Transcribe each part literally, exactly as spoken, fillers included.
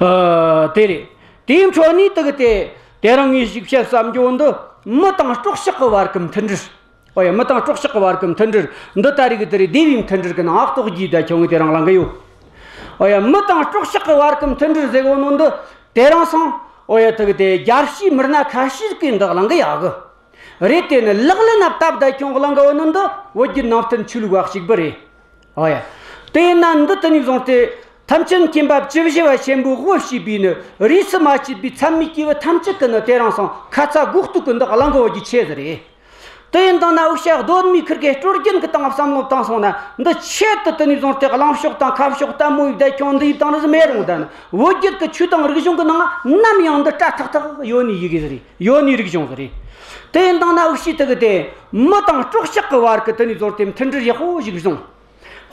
ཨ། དེ་རེད། དེའི་འཕྲོ་ནས་དེ་གི་དེ་དེ་རིང་ངས་ཞིག་བཤད་བསམ་རྒྱུ་འདི། མི་དང་སྲོག་ཆགས་ཀྱི་བར་གྱི་མཐུན་སྒྲིལ། ཨོ་ཡ། མི་དང་སྲོག་ཆགས་ཀྱི་བར་གྱི་མཐུན་སྒྲིལ་འདི་ད་རེས་ཀྱི་དེ་རེད། སྡེ་བའི་མཐུན་སྒྲིལ་གྱི་ནང་ཨག་ཏོག་གི་ད་ཁྱོད་ངས་དེ་རིང་གླེང་གི་ཡོད། ཨོ་ཡ། མི་དང་སྲོག་ཆགས་ཀྱི་བར་གྱི་མཐུན་སྒྲིལ་ཟེར་གོ་ནོ་འདི་དེ་རིང་སང་། ཨོ་ཡ། དེ་གི་དེ་རྒྱལ་སྤྱིའི་མི་སྣ་ཁ་ཤས་ཀྱིས་འདི་གླེང་གི་ཡོད་གི། རེད། དེ་ནི་ལག་ལེན་ན་བཏབ་ད་ཁྱོད་གླེང་གི་ཡོད་ནོ་འདི་བོད་བརྒྱུད་ནང་བསྟན་ཆོས་ལུགས་པ་གཅིག་པུ་རེད། ཨོ་ཡ། དེ་ཡིན་ན་འདི་དེ་ནས་བཟུང་སྟེ་ཐམས་ཅད་མཁྱེན་པ་བཅུ་བཞི་པ་ཆེན་པོའི་དབུ་བྱས་པའི་ནི་རིས་སུ་མ་ཆད་པའི་ཚད་མའི་སྐྱེས་བུ་ཐམས་ཅད་ཀྱིས་ནི་དེ་རིང་སང་ཁ་ཚ་དགོས་གཏུགས་ཀྱིས་འདི་གླེང་གི་ཡོད་རྒྱུ་ཆི་ཟིག་རེད། དེ་ཡིན་དང་ན་འུ་ཅག་གདོད་མའི་ཁུར་གི་སྲོལ་རྒྱུན་གྱི་སྟེང་བསམ་བློ་བཏང་སོང་ན། འདི་ཆེད་དུ་དེ་ནས་བཟུང་སྟེ་གླེང་ཕྱོགས་དང་ཁ་ཕྱོགས་ལྟ་བུ་ཡི་བསྡད་ཁྱོད་འདི་ཡི་དང་ནི་མེད་རུང་། ད་ནི་བོད་བརྒྱུད་ཀྱི་ཆོས་དང་རིག་གཞུང་གི་ནང་ནམ་ཡང་འདི་སྐྲ་ཐག་ཐག་ཡོད་ནི་ཡི་གེ་ཟིག་རེད། ཡོད་ནི་རིག་གཞུང་ཟིག་རེད། དེ་ཡིན་དང་ན་འུ་ཅག་དེ་གི་དེ་མི་དང་སྲོག་ཆགས་ཀྱི་བར་གྱི་དེ་ནས་བཟུང་སྟེ་མཐུན་སྒྲིལ་ཡག་པོ་ཞིག་བཟུང་།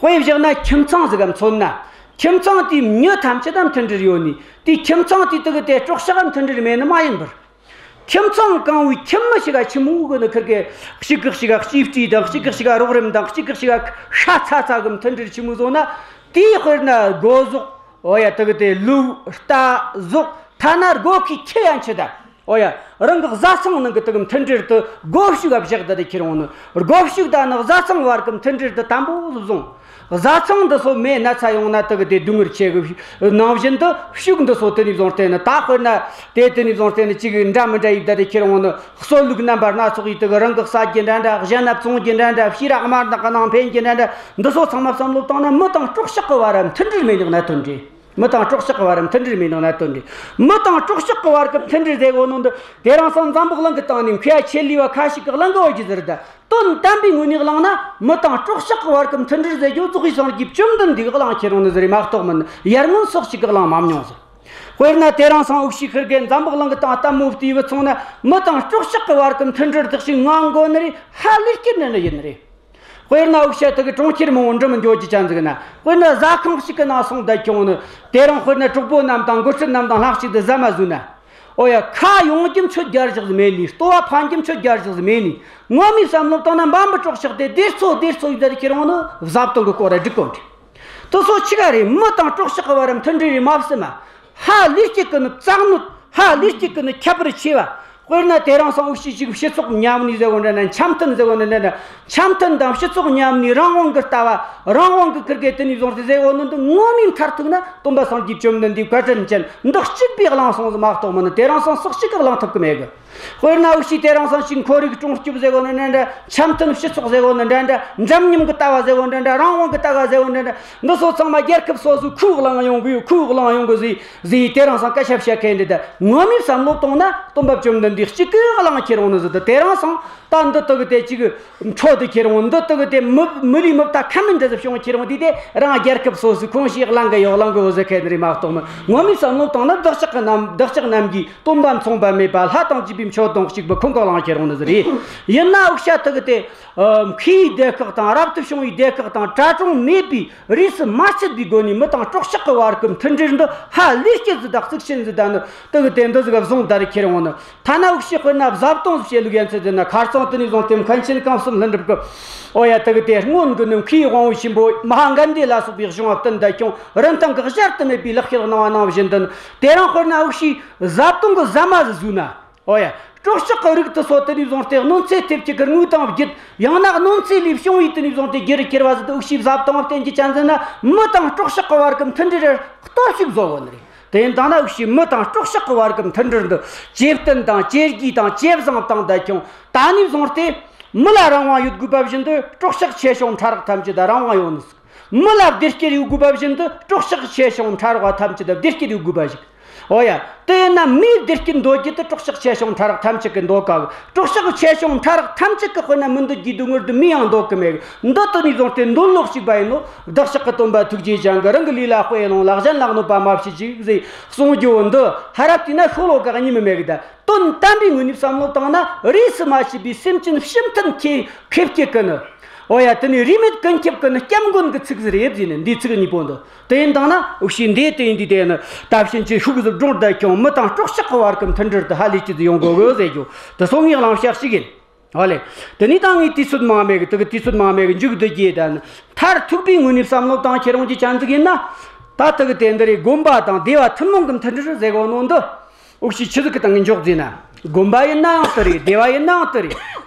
དཔེ་བཞག་ན་ཁྱིམ་ཚང་ཟིག་ག་མཚོན་ན། ཁྱིམ་ཚང་དེའི་མྱི་ཐམས་ཅད་དང་མཐུན་སྒྲིལ་ཡོད་ནི། དེའི་ཁྱིམ་ཚང་དེའི་དེ་གི་དེ་སྲོག་ཆགས་མཐུན་སྒྲིལ་མེད་ནི་མ་ཡིན་པར། ཁྱིམ་ཚང་གང་བོའི་ཁྱིམ་མི་ཞིག་ག་ཆི་མོ་གི་ནི་ཁུར་གི་གཅིག་གིས་གཅིག་ག་གཅེས་སྤྲས་དང་། གཅིག་གིས་གཅིག་ག་རོགས་རམ་དང་། གཅིག་གིས་གཅིག་ག་ཤ་ཚ་ཚ་གི་མཐུན་སྒྲིལ་ཆི་མོ་བཟོ་ན། དེའི་དཔེར་ན་སྒོ་ཟོག་ཨོ་ཡ། དེ་གི་དེ་ལུག་རྟ་ཟོག་ཐ་ན་སྒོ་ཁའི་ཁྱི་ཡན་ཆད་ད། ཨོ་ཡ། རང་གི་བཟའ་ཚང་ནང་གི་དེ་གི་མཐུན་སྒྲིལ་དེ་སྒོ་ཕྱུགས་ག་བཞག་ད་དེ་ཁྱེར་འོང་ནི། སྒོ་ཕྱུགས་ད་ནི་བཟའ་ཚང་བར་གི་མཐུན་སྒྲིལ་དེ་དམ་པོ་བཟུང་། བཟའ་ཚང་འདི་ཚོ་མེད་ན་ཚ་ཡོང་ན་དེ་གི་དེ་སྡུག་བསྔལ་ཆེ་གི། ནང་བཞིན་དུ་ཕྱུགས་འདི་ཚོ་དེ་ནས་བཟུང་སྟེ་ནི། ད་དཔེར་ན་དེ་དེ་ནས་བཟུང་སྟེ་ནི་གཅིག་འདྲ་མི་འདྲ་ཡིབ་ད་དེ་ཁྱེར་འོང་ནི། གསོ་ལུགས་རྣམ་པ་སྣ་ཚོགས་ཡིས་དེ་གི་རང་གིས་ཟ་རྒྱུ་འདྲ་འདྲ། གཞན་ན་བཙོང་རྒྱུ་འདྲ་འདྲ། ཕྱིར་ར་དམར་ནག་གི་ནང་འཕེན་རྒྱུ་འདྲ་འདྲ། འདི་ཚོ་ཚང་མ་བསམ་བློ་བཏང་ན་མི་དང་སྲོག་ཆགས་ཀྱི་བར་མཐུན་སྒྲིལ་མེད་ནི་གནད་དོན་རེད། མི་དང་སྲོག་ཆགས་ཀྱི་བར་མཐུན་སྒྲིལ་མེད་ནི་གནད་དོན་རེད། མི་དང་སྲོག་ཆགས་ཀྱི་བར་གྱི་མཐུན་སྒྲིལ་ཟེར་གོ་ནོ་འདི་དེ་རིང་སང་འཛམ་བུ་གླིང་གི་སྟེང་ནས་མཁས་པ་ཆེད་ལས་པ་ཁ་ཤས་ཀྱིས་གླེང་གི་ཡོད་རྒྱུ་ཟིག་རེད་ད། དོན་དམ་པའི་ངོས་ནས་གླེང་ན་མི་དང་སྲོག་ཆགས་ཀྱི་བར་གྱི་མཐུན་སྒྲིལ་ཟེར་རྒྱུ་རྫོགས་པའི་སངས་རྒྱས་བཅོམ་ལྡན་འདས་ཀྱིས་གླེང་ཁྱེར་འོང་ནི་ཟིག་རེད་མ་གཏོགས་མིན། ཡར་སྔོན་སུ་གཅིག་གིས་གླེང་མ་མྱོང་ཟིག་དཔེར་ན་དེ་རིང་སང་འུ་ཅག་ཁུར་གི་འཛམ་བུ་གླིང་གི་སྟེང་ལྟད་མོ་བལྟས་བུད་སོང་ན། མི་དང་སྲོག་ཆགས་ཀྱི་བར་གྱི་མཐུན་སྒྲིལ་དག་ཞིག་ངང་དགོས་ནི་རེད། ཧ་ལས་ཀྱི་ནི་ནི་ཡིན་ནི་རེད། དཔེར་ན་འུ་ཅག་དེ་གི་གྲོང་ཁྱེར་མང་པོ་འགྲིམ་འགྱོ་རྒྱུ་ཅན་ཟིག་ན། དཔེར་ན་ཟ་ཁང་ཞིག་གི་ནང་སོང་བསྡད་ཁྱེར་འོང་ནི། དེ་རིང་དཔེར་ན་གྲོགས་པོ་རྣམས་དང་འགོ་ཁྲིད་རྣམས་དང་ལྷན་ཅིག་ཏུ་ཟ་མ་ཟོས་ན། ཨོ་ཡ། ཁ་ཡོང་རྒྱུ་མཆོད་རྒྱུ་ཞིག་མེད་ནི། ལྟོ་བ་ཕན་རྒྱུ་མཆོད་རྒྱུ་ཞིག་མེད་ནི། ངོ་མའི་བསམ་བློ་བཏང་ན་འབའ་འབུ་སྲོག་ཆགས་དེ་སྡེར་ཚོ་སྡེར་ཚོ་ཡིབ་ད་དེ་ཁྱེར་འོང་ནི་བཟའ་བཏུང་གི་སྐོར་ར་སྒྲིག་གོ་འདི། དེ་ཚོ་ཆི་ག་རེད། མི་དང་སྲོག་ཆགས་ཀྱི་བར་མཐུན་སྒྲིལ་རེད་མ་བསམ་མ། ཧ་ལས་ཀྱི་ཀི་ནི་བཙག་གནོད། ཧ་ལས་ཀྱི་ཀི་ནི་ཁྱད་པར་ཆེ་བ། དཔེར་ན་དེ་རིང་སང་འུ་ཅག་ཅིག་སྤྱི་ཚོགས་མཉམ་གནས་ཟེར་བ་འདྲ་ན། འཆམ་མཐུན་ཟེར་བ་འདྲ་ན། འཆམ་མཐུན་དང་སྤྱི་ཚོགས་མཉམ་གནས། རང་དབང་གི་ལྟ་བ། རང་དབང་གི་ཁུར་གི་དེ་ནས་བཟུང་སྟེ་ཟེར་བ་ནི་འདི་ངོ་མའི་མཐར་ཐུག་ན་སྟོན་པ་སངས་རྒྱས་བཅོམ་ལྡན་འདས་བཀའ་དྲིན་ཅན་འདི་གཅིག་པུས་གླེང་སོང་ཟིག་མ་གཏོགས་མིན། དེ་རིང་སང་སུ་གཅིག་གིས་གླེང་ཐུབ་གི་མེད་གི། དཔེར་ན་འུ་ཅག་དེ་རིང་སང་ཅིག་ཁོར་ཡུག་སྲུང་སྐྱོབ་ཟེར་བ་ནི་འདྲ་འདྲ། འཆམ་མཐུན་སྤྱི་ཚོགས་ཟེར་བ་ནི་འདྲ་འདྲ། འདྲ་མཉམ་གི་ལྟ་བ་ཟེར་བ་འདྲ་འདྲ། རང་དབང་གི་ལྟ་བ་ཟེར་བ་འདྲ་འདྲ། འདི་ཚོ་ཚང་མ་རྒྱལ་ཁབ་སོ་སོས་ཁོས་གླེང་ཡོང་གི་ཡོད། ཁོས་གླེང་ཡོང་གི་ཟིག་ཟིག་དེ་རིང་སང་སྐད་ཆ་བཤད་མཁན་འདི་ད། ངོ་མའི་བསམ་བློ་བཏང་ན་སྟོན་པ་བཅོམ་ལྡན་འདས་གཅིག་གིས་གླེང་ཁྱེར་འོང་ནི་ཟིག་ད། དེ་རིང་སང་ད་འདི་དག་གི་དེ་གཅིག་འཕྲོ་དེ་ཁྱེར་འོང་། འདི་དག་གི་དེ་མི་མི་ལུས་མི་བཏང་ཁ་མི་འདྲ་ཟིག་བྱུང་ཁྱེར་འོང་དུས། དེ་རང་རྒྱལ་ཁབ་སོ་སོས་ཁོང་ཞིག་གླེང་གི་ཡོད་གླེང་གི་ཡོད་ཟེར་མཁན་རེད་མ་གཏོགས་མིན། ངོ་མའི་བསམ་བློ་བཏང་ན་བདག་ཅག་གི་རྣམས། བདག་ཅག་རྣམས་ཀྱིས་སྟོན་པ་མཚུངས་པ་མེད་པ་ལྷ་དང་བཅས་པའི་མཆོད་སྡོང་གཅིག་པུ་ཁོང་གིས་གླེང་ཁྱེར་འོང་ནི་ཟིག་རེད། ཡིན་ན་འུ་ཅག་དག་གི་དེ་མཁས་པའི་སྡེ་ཁག་དང་། རབ་ཏུ་བྱུང་བའི་སྡེ་ཁག་དང་། གྲྭ་གྲོང་མེད་པའི་རིས་སུ་མ་ཆད་པའི་སྒོ་ནས་མི་དང་སྲོག་ཆགས་ཀྱི་བར་གྱི་མཐུན་སྒྲིལ་འདི་ཧ་ལས་ཀྱི་ཟིག་ད། གཙིགས་ཆེན་ཟིག་ད་ནི་དག་གི་དེ་འདི་ཟིག་བཟུང་ད་རེ་ཁྱེར་འོང་ནི། ཐ་ན་འུ་ཅག་དཔེར་ན་བཟའ་བཏུང་ཟིག་བྱེད་ལུགས་ཡན་ཆད་དེ་ན། ཁ་རྩང་དེ་ནས་བཟུང་སྟེ་མཁན་ཆེན་རྐང་གསུམ་ལྷུན་གྲུབ་ཀྱིས། ཨོ་ཡ། དེ་གི་དེ་སྔོན་གི་ནི་མཁས་དབང་པོ་ཆེན་པོ་མ་ཧཱ་གན་དྷི་ལ་སོགས་པའི་གཞུང་བ་བསྟུན་ད་ཁྱོད་རིན་ཐང་གི་གཞལ་དུ་མེད་པའི་ལེགས་བཤད་གནང་བ་ནང་བཞིན་དུ། དེ་རིང་དཔེར་ན་འུ་ཅག་བཟའ་བཏུང་གི་ཟ་མ་ཟིག་ཟོས་ན། ཨོ་ཡ། སྲོག་ཆགས་ཀྱི་རིགས་དེ་ཚོ་དེ་ནས་བཟུང་སྟེ་གནོད་འཚེ་ཐེབས་རྒྱུ་གི་དངོས་དང་བརྒྱུད། ཡང་ན་གནོད་འཚེ་ལས་བྱུང་བའི་དེ་ནས་བཟུང་སྟེ་རྒྱུ་རུ་གྱུར་བ་ཟིག་ད། འུ་ཅག་བཟའ་བཏུང་བསྟེན་རྒྱུ་ཅན་ཟིག་ན། མི་དང་སྲོག་ཆགས་ཀྱི་བར་གྱི་མཐུན་སྒྲིལ་རེ་སྟོབས་ཤུགས་བཟོ་གོ་ནི་རེད། དེ་ཡིན་དང་ན་འུ་ཅག་མི་དང་སྲོག་ཆགས་ཀྱི་བར་གྱི་མཐུན་སྒྲིལ་འདི་ཇེ་བརྟན་དང་ཇེ་རྒྱས་དང་ཇེ་བཟང་བཏང་ད་ཁྱོད། ད་ནས་བཟུང་སྟེ་མི་ལ་རང་དབང་ཡོད་དགོས་པ་བཞིན་དུ། སྲོག་ཆགས་ཆེ་ཆུང་ཕྲ་རགས་ཐམས་ཅད་ད་རང་དབང་ཡོད་ནི་ཟིག་མི་ལ་བདེ་སྐྱིད་ཡོད་དགོས་པ་བཞིན་དུ། སྲོག་ཆགས་ཆེ་ཆུང་ཕྲ་རགས་ཐམས་ཅད་ད་བདེ་སྐྱིད་ཡོད་དགོས་པ་ཞིག་ཨོ་ཡ། དེ་ཡིན་ན་མིའི་བདེ་སྐྱིད་འདོད་རྒྱུ་དེ་སྲོག་ཆགས་ཆེ་ཆུང་ཕྲ་རགས་ཐམས་ཅད་ཀྱིས་འདོད་ག་གི། སྲོག་ཆགས་ཆེ་ཆུང་ཕྲ་རགས་ཐམས་ཅད་ཀྱིས་དཔེར་ན་མི་འདོད་རྒྱུའི་སྡུག་བསྔལ་དེ་མིས་ཡང་འདོད་གི་མེད་གི། འདི་དེ་ནས་བཟུང་སྟེ་འདོད་ལོག་ཅིག་པ་ཡིན་ནོ། བདག་ཅག་གི་སྟོན་པ་ཐུགས་རྗེ་ཅན་གྱིས་རང་གི་ལུས་ལ་དཔེ་ལོངས་ལ། གཞན་ལ་གནོད་པ་མ་བྱེད་ཅིག་ཟེར་གསུང་རྒྱུ་བོ་འདི་ཧ་ར་བལྟས་ན་ཤོ་ལོ་ཀ་གཉིས་མིན་མེད་གི་ད། དོན་དམ་པའི་ངོས་ནས་བསམ་བློ་བཏང་ན། རིས་སུ་མ་ཆད་པའི་སེམས་ཅན་སྤྱི་མཐུན་ཁེ་ཁེ་སྐྱེད་ཀྱི་ནི། ཨོ་ཡ། དེ་ནས་རིས་མེད་ཀུན་ཁྱབ་ཀྱི་ནི་སྐྱབས་མགོན་གྱི་ཚིག་ཟིག་རེད་ཟེར་ནས། འདིའི་ཚིག་གཉིས་པོ་འདི། དེ་ཡིན་དང་ན་འུ་ཅག་འདི་དེ་ཡིན་དུས་དེ་ནི་ད་ཕྱིན་ཆད་ཤུགས་ཟིག་སྒྲོལ་ད་ཁྱོད། མི་དང་སྲོག་ཆགས་ཀྱི་བར་གྱི་མཐུན་སྒྲིལ་དེ་ཧ་ལས་ཅི་ཟིག་ཡོང་དགོས་གི་ཟེར་རྒྱུ་དེ་སོང་ངས་གླེང་བྱ་ཞིག་ཡིན། ཨོ་ལེ། དེ་ནས་ད་ངས་དུས་ཚོད་མང་མེད་གི། དེ་གི་དུས་ཚོད་མང་མེད་གི། མཇུག་བསྡུ་རྒྱུ་ད་ནི། མཐར་ཐུག་པའི་ངོས་ནས་བསམ་བློ་བཏང་ཁྱེར་འོང་རྒྱུ་ཅན་ཟིག་ཡིན་ན། ད་ལྟ་གི་དེ་འདི་རེད། སྒོམ་པ་དང་སྡེ་བ་ཐུན་མོང་གི་མཐུན་སྒྲིལ་ཟེར་གོ་ནོ་འདི། འུ་ཆོས་ཆི་ཟིག་གི་སྟེང་གི་འཇོག་ཟེར་ན། སྒོམ་པ་ཡིན་ནའང་དེ་རེད། སྡེ་བ་ཡིན་ནའང་དེ་རེད།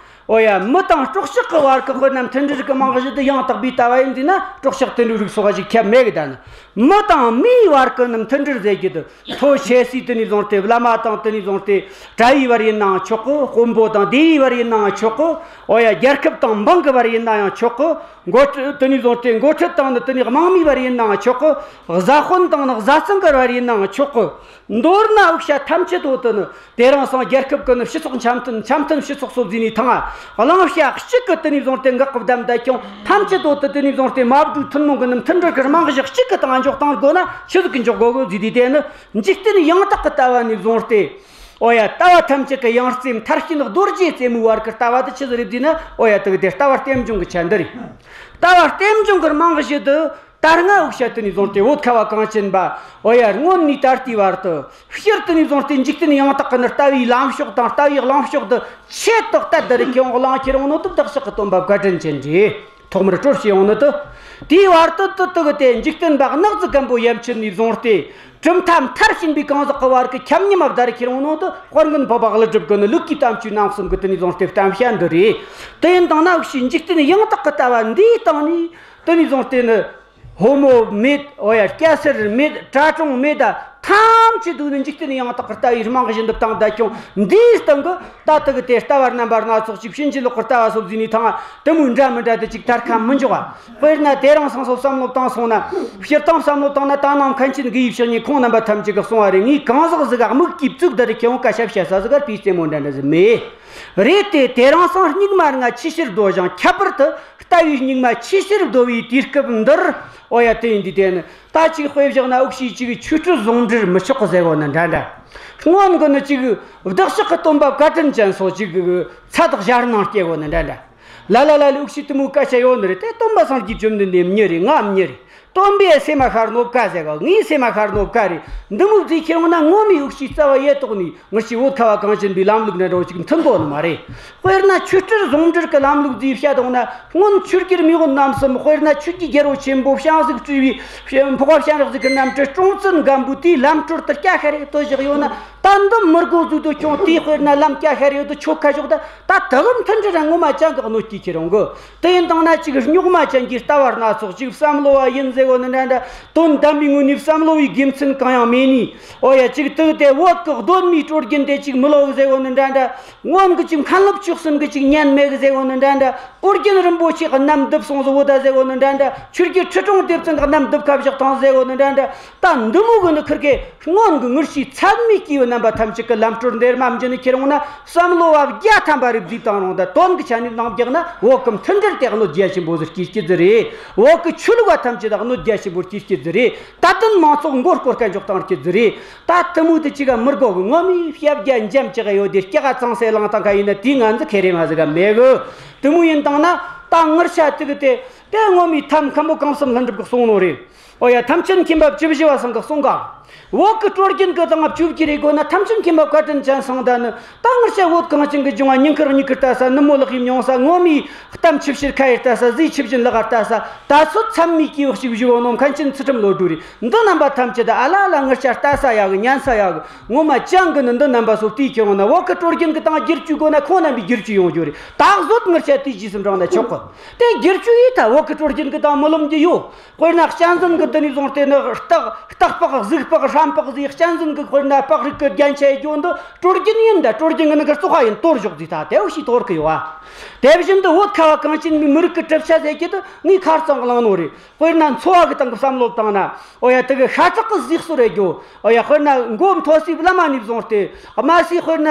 འོ་ཡ། མི་དང་སྲོག་ཆགས་ཀྱི་བར་གྱི་དཔེར་ན་མཐུན་སྒྲིལ་གྱི་རྨང་གཞི་འདི་ཡང་དག་པའི་ལྟ་བ་ཡིན་ཟེར་ན། སྲོག་ཆགས་དུད་འགྲོའི་རིགས་སོགས་ཞིག་ཁྱབ་མེད་གི། ད་ནི་མི་དང་མིའི་བར་གྱི་ནི་མཐུན་སྒྲིལ་ཟེར་རྒྱུ་དེ། མཐོ་ཆེ་སའི་དེ་ནས་བཟུང་སྟེ། བླ་མ་དང་དེ་ནས་བཟུང་སྟེ། གྲྭ་བའི་བར་ཡིན་ནའང་ཆོག་གི། དཔོན་པོ་དང་སྡེ་བའི་བར་ཡིན་ནའང་ཆོག་གི། འོ་ཡ། རྒྱལ་ཁབ་དང་འབངས་ཀྱི་བར་ཡིན་ནའང་ཆོག་གི། འགོ་ཁྲིད་དེ་ནས་བཟུང་སྟེ། འགོ་ཁྲིད་དང་ནི་དེ་ནས་དམངས་མིའི་བར་ཡིན་ནའང་ཆོག་གི། བཟའ་དཔོན་དང་ནི་བཟའ་ཚང་གི་བར་ཡིན་ནའང་ཆོག་གི། མདོར་ན་འུ་ཆོ་ཐམས་ཅད་པོ་དེ་ནི་དེ་རིང་སང་རྒྱལ་ཁབ་ཀྱི་ནི་སྤྱི་ཚོགས་འཆམ་མཐུན། འཆམ་མཐུན་སྤྱི་ཚོགས་སོགས་ཟེར་ནས་ཐང་ང་། གླེང་བྱ་གཅིག་གི་དེ་ནས་བཟུང་སྟེ་འགག་གི་བསྡམས་བསྡད་ཀྱང་། ཐམས་ཅད་པོ་དེ་དེ་ནས་བཟུང་སྟེ་མ་བགྲོས་ཐུན་མོང་གི་ནི་མཐུན་སྒྲིལ་གྱི་རྨང་གཞི་གཅིག་གི་སྟེང་འཇོག་སྟངས་དགོས་ན། ཆི་ཟིག་གི་འཇོག་དགོས་གི་ཟེར་དུས། དེ་ནི་འཇིག་རྟེན་ཡང་དག་གི་ལྟ་བ་ནས་བཟུང་སྟེ། འོ་ཡ། ལྟ་བ་ཐམས་ཅད་ཀྱི་ཡང་རྩེ། མཐར་ཕྱིན་རྡོ་རྗེ་རྩེ་མོའི་བར་གྱི་ལྟ་བ་དེ་ཆི་ཟིག་རེད་ཟེར་ན། འོ་ཡ། དེ་གི་དེ་ལྟ་བ་རྟེན་འབྱུང་གི་ཆ་འདི་རེད། ལྟ་བ་རྟེན་འབྱུང་གི་རྨང་གཞི་དེ། ད་སྔ་འུ་ཆོ་དེ་ནས་བཟུང་སྟེ་བོད་ཁ་བ་གངས་ཅན་པ། འོ་ཡ། སྔོན་ནས་ད་ལྟའི་བར་དུ། སྤྱིར་དེ་ནས་བཟུང་སྟེ་འཇིག་རྟེན་ཡང་དག་གི་ནི་ལྟ་བའི་ལམ་ཕྱོགས་དང་ལྟ་བའི་གླེང་ཕྱོགས་དེ་ཆེད་དུ་གཏད་དེ་རེ་ཁྱེར་འོང་གླེང་ཁྱེར་འོང་ནོ་དེ་བདག་ཅག་གི་སྟོན་པ་བཀའ་དྲིན་ཅན་རེད། ཐོག་མར་སྲོལ་ཕྱེས་འོང་ནི་དེ། དེའི་བར་དུ་དེ་དེ་གི་དེ་འཇིག་རྟེན་པ་གནག་རྫི་སྒམ་པོ་ཡན་ཆད་ནས་བཟུང་སྟེ། གྲུབ་མཐའ་མཐར་ཕྱིན་པའི་གང་ཟག་གི་བར་གྱི་ཁྱབ་མཉམ་མ་བདའ་རེ་ཁྱེར་འོང་ནོ་དེ། དཔལ་མགོན་འཕགས་པ་ཀླུ་སྒྲུབ་ཀྱི་ནི་ལུགས་ཀྱི་དམ་ཆོས་རྣམ་གསུམ་གྱི་དེ་ནས་བཟུང་སྟེ་གཏམ་བྱ་འདི་རེད། དེ་ཡིན་དང་ན་འུ་ཆོས་འཇིག་རྟེན་ཡང་དག་གི་ལྟ་བ་འདིའི་སྟེང་ནས། དེ་ནས་བཟུང་སྟེ་ནི་ཕོ་མོ་མེད། འོ་ཡ། སྐྱ་སེར་མེད། གྲྭ་གྲོང་མེད། ད་ཐམས་ཅད་དུ་ནི་འཇིག་རྟེན་ཡང་དག་གི་ལྟ་བའི་རྨང་གཞི་འདི་བཏིང་བསྡད་ཀྱང་། འདིའི་སྟེང་གི་ད་ལྟ་གི་དེ་ལྟ་བ་རྣམ་པ་སྣ་ཚོགས་ཅིག། ཕྱིན་ཅི་ལོག་གི་ལྟ་བ་སོགས་ཟེར་ནས་ཐང་ང་དེ་མོའི་འདྲ་མི་འདྲ་དེ་ཅིག་དར་ཁ་མི་འཇོག་ག། དཔེར་ན་དེ་རིང་སང་སོགས་བསམ་བློ་བཏང་སོང་ན། སྤྱིར་བཏང་བསམ་བློ་བཏང་ན། ད་ནང་མཁན་ཆེན་དགེ་བའི་བཤེས་གཉེན་ཁོང་རྣམ་པ་ཐམས་ཅད་ཀྱིས་གསུངས་པ་རེད། ངས་གང་ཟག་ཟིག་ག་དམིགས་ཀྱིས་བཙུགས་ད་རེ་ཁྱེར་འོང་སྐད་ཆ་བཤད་ས་ཟིག་ག་དཔེ་རྩེད་མོ་འདྲ་འདྲ་ཟིག་མེད། རེད་དེ། དེ་རིང་སང་སྙིགས་མ་ལྔ་ཆེས་ཆེར་བདོ་ཞིང་། ཁྱད་པར་དུ་ལྟ་བའི་སྙིགས་མ་ཆེས་ཆེར་བདོ་བའི་དུས་སྐབས་འདིར། འོ་ཡ། དེ་ཡིན་དུས་དེ་ནི་ད་ཅིག་དཔེ་བཞག་ན། འུ་ཆོས་ཅིག་ཆོས་སྲིད་ཟུང་འབྲེལ་མི་ཆོག་གི་ཟེར་གོ་ནི་འདྲ་འདྲ། སྔོན་གི་ནི་ཅིག་བདག་ཅག་གི་སྟོན་པ་བཀའ་དྲིན་ཅན་སོགས་ཅིག་ཚ་དག་ཞར་སྣང་སྐྱེ་གོ་ནི་འདྲ་འདྲ། ལ་ལ་ལ་ལ། འུ་ཆོས་དེ་མོའི་སྐད་ཆ་ཡོད་ནི་རེད་དེ། སྟོན་པ་སངས་རྒྱས་བཅོམ་ལྡན་འདས་མྱི་རེད། ང་མྱི་རེད། སྟོན་པས་སེམས་མ་ཤར་ནོ་བཀའ་ཟེར་ག། ངས་སེམས་མ་ཤར་ནོ་བཀའ་རེད། འདི་མོ་བཟླས་ཁྱེར་འོང་ན། ངོ་མའི་འུ་ཆོས་རྩ་བ་ཡེ་ཐོག་ནས་ངར་ཤི་བོད་ཁ་བ་གངས་ཅན་པའི་ལམ་ལུགས་འདྲ་འདྲ་བོ་ཅིག་མཐུན་གོ་ནི་མ་རེད། དཔེར་ན་ཆོས་སྲིད་ཟུང་འབྲེལ་གྱི་ལམ་ལུགས་བཟླས་བཤད་འོང་ན། སྔོན་ཆོས་རྒྱལ་མེས་དབོན་རྣམ་གསུམ། དཔེར་ན་ཆོས་ཀྱི་རྒྱལ་པོ་ཆེན་པོ་ཞང་ཟིག་སྤྲུལ་བའི་འཕགས་པ་སྤྱན་རས་གཟིགས་ཀྱི་རྣམ་སྤྲུལ་སྲོང་བཙན་སྒམ་པོས་དེའི་ལམ་སྲོལ་དེ་སྐྱ་ཤར་རེ་བཏོད་བཞག་ཡོད་ན། ད་འདི་མི་དགོས་ཟེར་དུས་ཀྱང་། དེའི་དཔེར་ན་ལམ་སྐྱ་ཤར་ཡོད་དུ་ཆོ་ཁ་ཞོག། ད་ད་དག་མཐུན་སྒྲིལ་ར་ངོ་མ་ཅང་གི་གནོད་སྐྱེལ་ཁྱེར་འོང་གི། དེ་ཡིན་དང་ན་ཅིག་རྙོག་མ་ཅན་གྱི་ལྟ་བ་སྣ་ཚོགས། ཅིག་བསམ་བློ་བ་ཡིན་ཟེར་གོ་ནི་འདྲ་འདྲ། དོན་དམ་པའི་ངོས་ནས་བསམ་བློ་བའི་དགེ་མཚན་གང་ཡང་མེད་ནི། འོ་ཡ། ཅིག་དེ་དེ་བོད་ཀྱི་གདོད་མའི་སྲོལ་རྒྱུན་དེ་ཅིག་མི་ལོ་གི་ཟེར་གོ་ནི་འདྲ་འདྲ། སྔོན་གྱི་ཅིག་མཁན་སློབ་ཆོས་གསུམ་གྱི་ཅིག་ཉན་མེད་གི་ཟེར་གོ་ནི་འདྲ་འདྲ། ཨོ་རྒྱན་རིན་པོ་ཆེ་གི་རྣམ་བསྡུབས་སོང་ཟིག་བོ་ད་ཟེར་གོ་ནི་འདྲ་འདྲ། ཆོས་རྒྱལ་ཁྲི་སྲོང་ལྡེ་བཙན་གི་རྣམ་བསྡུབས་ཁ་བཞག་ཐང་ཟེར་གོ་ནི་འདྲ་འདྲ། ད་འདི་མོ་གི་ནི་ཁིར་གེ་སྔོན་གི་ངར་ཤི་ཚད་མའི་སྐྱེས་བུ་རྣམ་པ་ཐམས་ཅད་ཀྱི་ལམ་སྲོལ་འདིར་མ་འཇུས་ནས་ཁྱེར་འོང་ན། བསམ་བློ་བ་བརྒྱ་ཐམ་པ་རེ་བཟླས་བཏང་རུང་། ད་དོན་གྱི་ཆ་ནས་ནང་བརྒྱག་ན། བོད་ཀྱི་མཐུན་སྒྲིལ་དེ་གནོད་རྒྱ་ཆེན་པོ་ཟིག་སྐྱེལ་རྒྱུ་ཟིག་རེད། བོད་ཀྱི་ཆོས་ལུགས་པ་ཐམས་ཅད་ད་གནོད་རྒྱ་ཆེན་པོ་སྐྱེལ་རྒྱུ་ཟིག་རེད། ད་དུང་མང་ཚོགས་མགོ་སྐོར་སྐད་འཇོག་བཏང་རྒྱུ་ཟིག་རེད། ད་དེ་མོ་དེ་ཅིག་ག་མི་དགོས་གི། ངོ་མའི་བྱ་བརྒྱ་འཇམ་ཅིག་ཡོད་དེ། སྐྱ་ག་ཙང་སེ་ལང་དང་ཁ་ཡིན་ན། དེའི་ངན་ཟིག་ཁེ་རེ་མ་ཟིག་ག་མེད་གི། དེ་མོ་ཡིན་དང་ན་ད་ངར་ཤ་དེ་གི་དེ་དེ་ངོ་མའི་ཐབས་མཁན་པོ་གང་བསམ་ལྷུན་གྲུབ་གི་གསུང་ནོ་རེད། ཨོ་ཡ། ཐམས་ཅད་མཁྱེན་པ་བཅུ་བཞི་པ་ཚང་གི་གསུང་ག། བོད་ཀྱི་སྲོལ་རྒྱུན་གྱི་སྟེང་བཅོས་བསྒྱུར་རེ་དགོས་ན། ཐམས་ཅད་མཁྱེན་པ་བཀའ་དྲིན་ཅན་ཚང་ད་ནི། ད་ངར་ཤ་བོད་གངས་ཅན་གྱི་ལྗོངས་ང་ཉིན་དཀར་མྱིག་གིས་ལྟ་ས། ནུབ་མོ་ལག་གིས་མྱོང་ས། ངོ་མའི་གཏམ་ཆུ་བཞིན་ཁ་ཡིས་ལྟ་ས། ཟས་ཆུ་བཞིན་ལག་ག་ལྟ་ས། ད་ཚོད་ཚད་མའི་སྐྱེས་བུ་ཞིག་བཞུགས་ནོ་མཁན་ཆེན་ཚུལ་ཁྲིམས་བློ་གྲོས་རེད། འདི་རྣམ་པ་ཐམས་ཅད་ད་ཨ་ལ་ལ་ངར་ཤ་ལྟ་ས་ཡག་གི། ཉན་ས་ཡག་གི། ངོ་མ་ཅང་གི་ནི་འདི་རྣམ་པ་སོ་བལྟས་ཁྱེར་འོང་ན། བོད་ཀྱི་སྲོལ་རྒྱུན་གྱི་སྟེང་བསྒྱུར་བཅོས་དགོས་ན། ཁོང་རྣམ་པའི་བསྒྱུར་བཅོས་ཡོང་རྒྱུ་རེད། ད་གཟོད་ངར་ཤ་དེའི་རྗེས་སུ་འབྲངས་ན་ཆོག་གི། དེ་བསྒྱུར་བཅོས་ཡིན་ད། བོད་ཀྱི་སྲོལ་རྒྱུན་གྱི་སྟེང་མི་ལོམ་རྒྱུ་ཡོད། དཔེར་ན་གཅན་གཟན་གྱི་དེ་ནས་བཟུང་སྟེ་ནི་སྟག་སྟག་ལྤགས། གཟིག་ལྤགས། ཧྲམ་ལྤགས་ཟེར། གཅན་གཟན་གྱི་དཔེར་ན་ལྤགས་རིགས་ཀྱི་རྒྱན་ཆ་ཡེ་རྒྱུ་འདི་སྲོལ་རྒྱུན་ཡིན་ད། སྲོལ་རྒྱུན་གྱི་ནི་གི་བཙོག་པ་ཡིན། དོར་ཞོག་ཟེར། ད་དེ་འུ་ཆོས་དོར་གི་ཡོད་ཨ། དེ་བཞིན་དུ་བོད་ཁ་བ་གངས་ཅན་མི་མི་རིགས་ཀྱི་གྲུབ་ཆ་ཟེར་རྒྱུ་དེ་ངས་ཁ་རྩང་གླེང་ནོ་རེད། དཔེར་ན་འཚོ་བ་གི་སྟེང་གི་བསམ་བློ་བཏང་ན། ཨོ་ཡ། དེ་གི་ཤ་ཁྲག་གི་ཟས་གསོལ་རེ་རྒྱུ། ཨོ་ཡ། དཔེར་ན་མགོ་མཐོ་སའི་བླ་མ་ནས་བཟུང་སྟེ། དམའ་སའི་དཔེར་ན་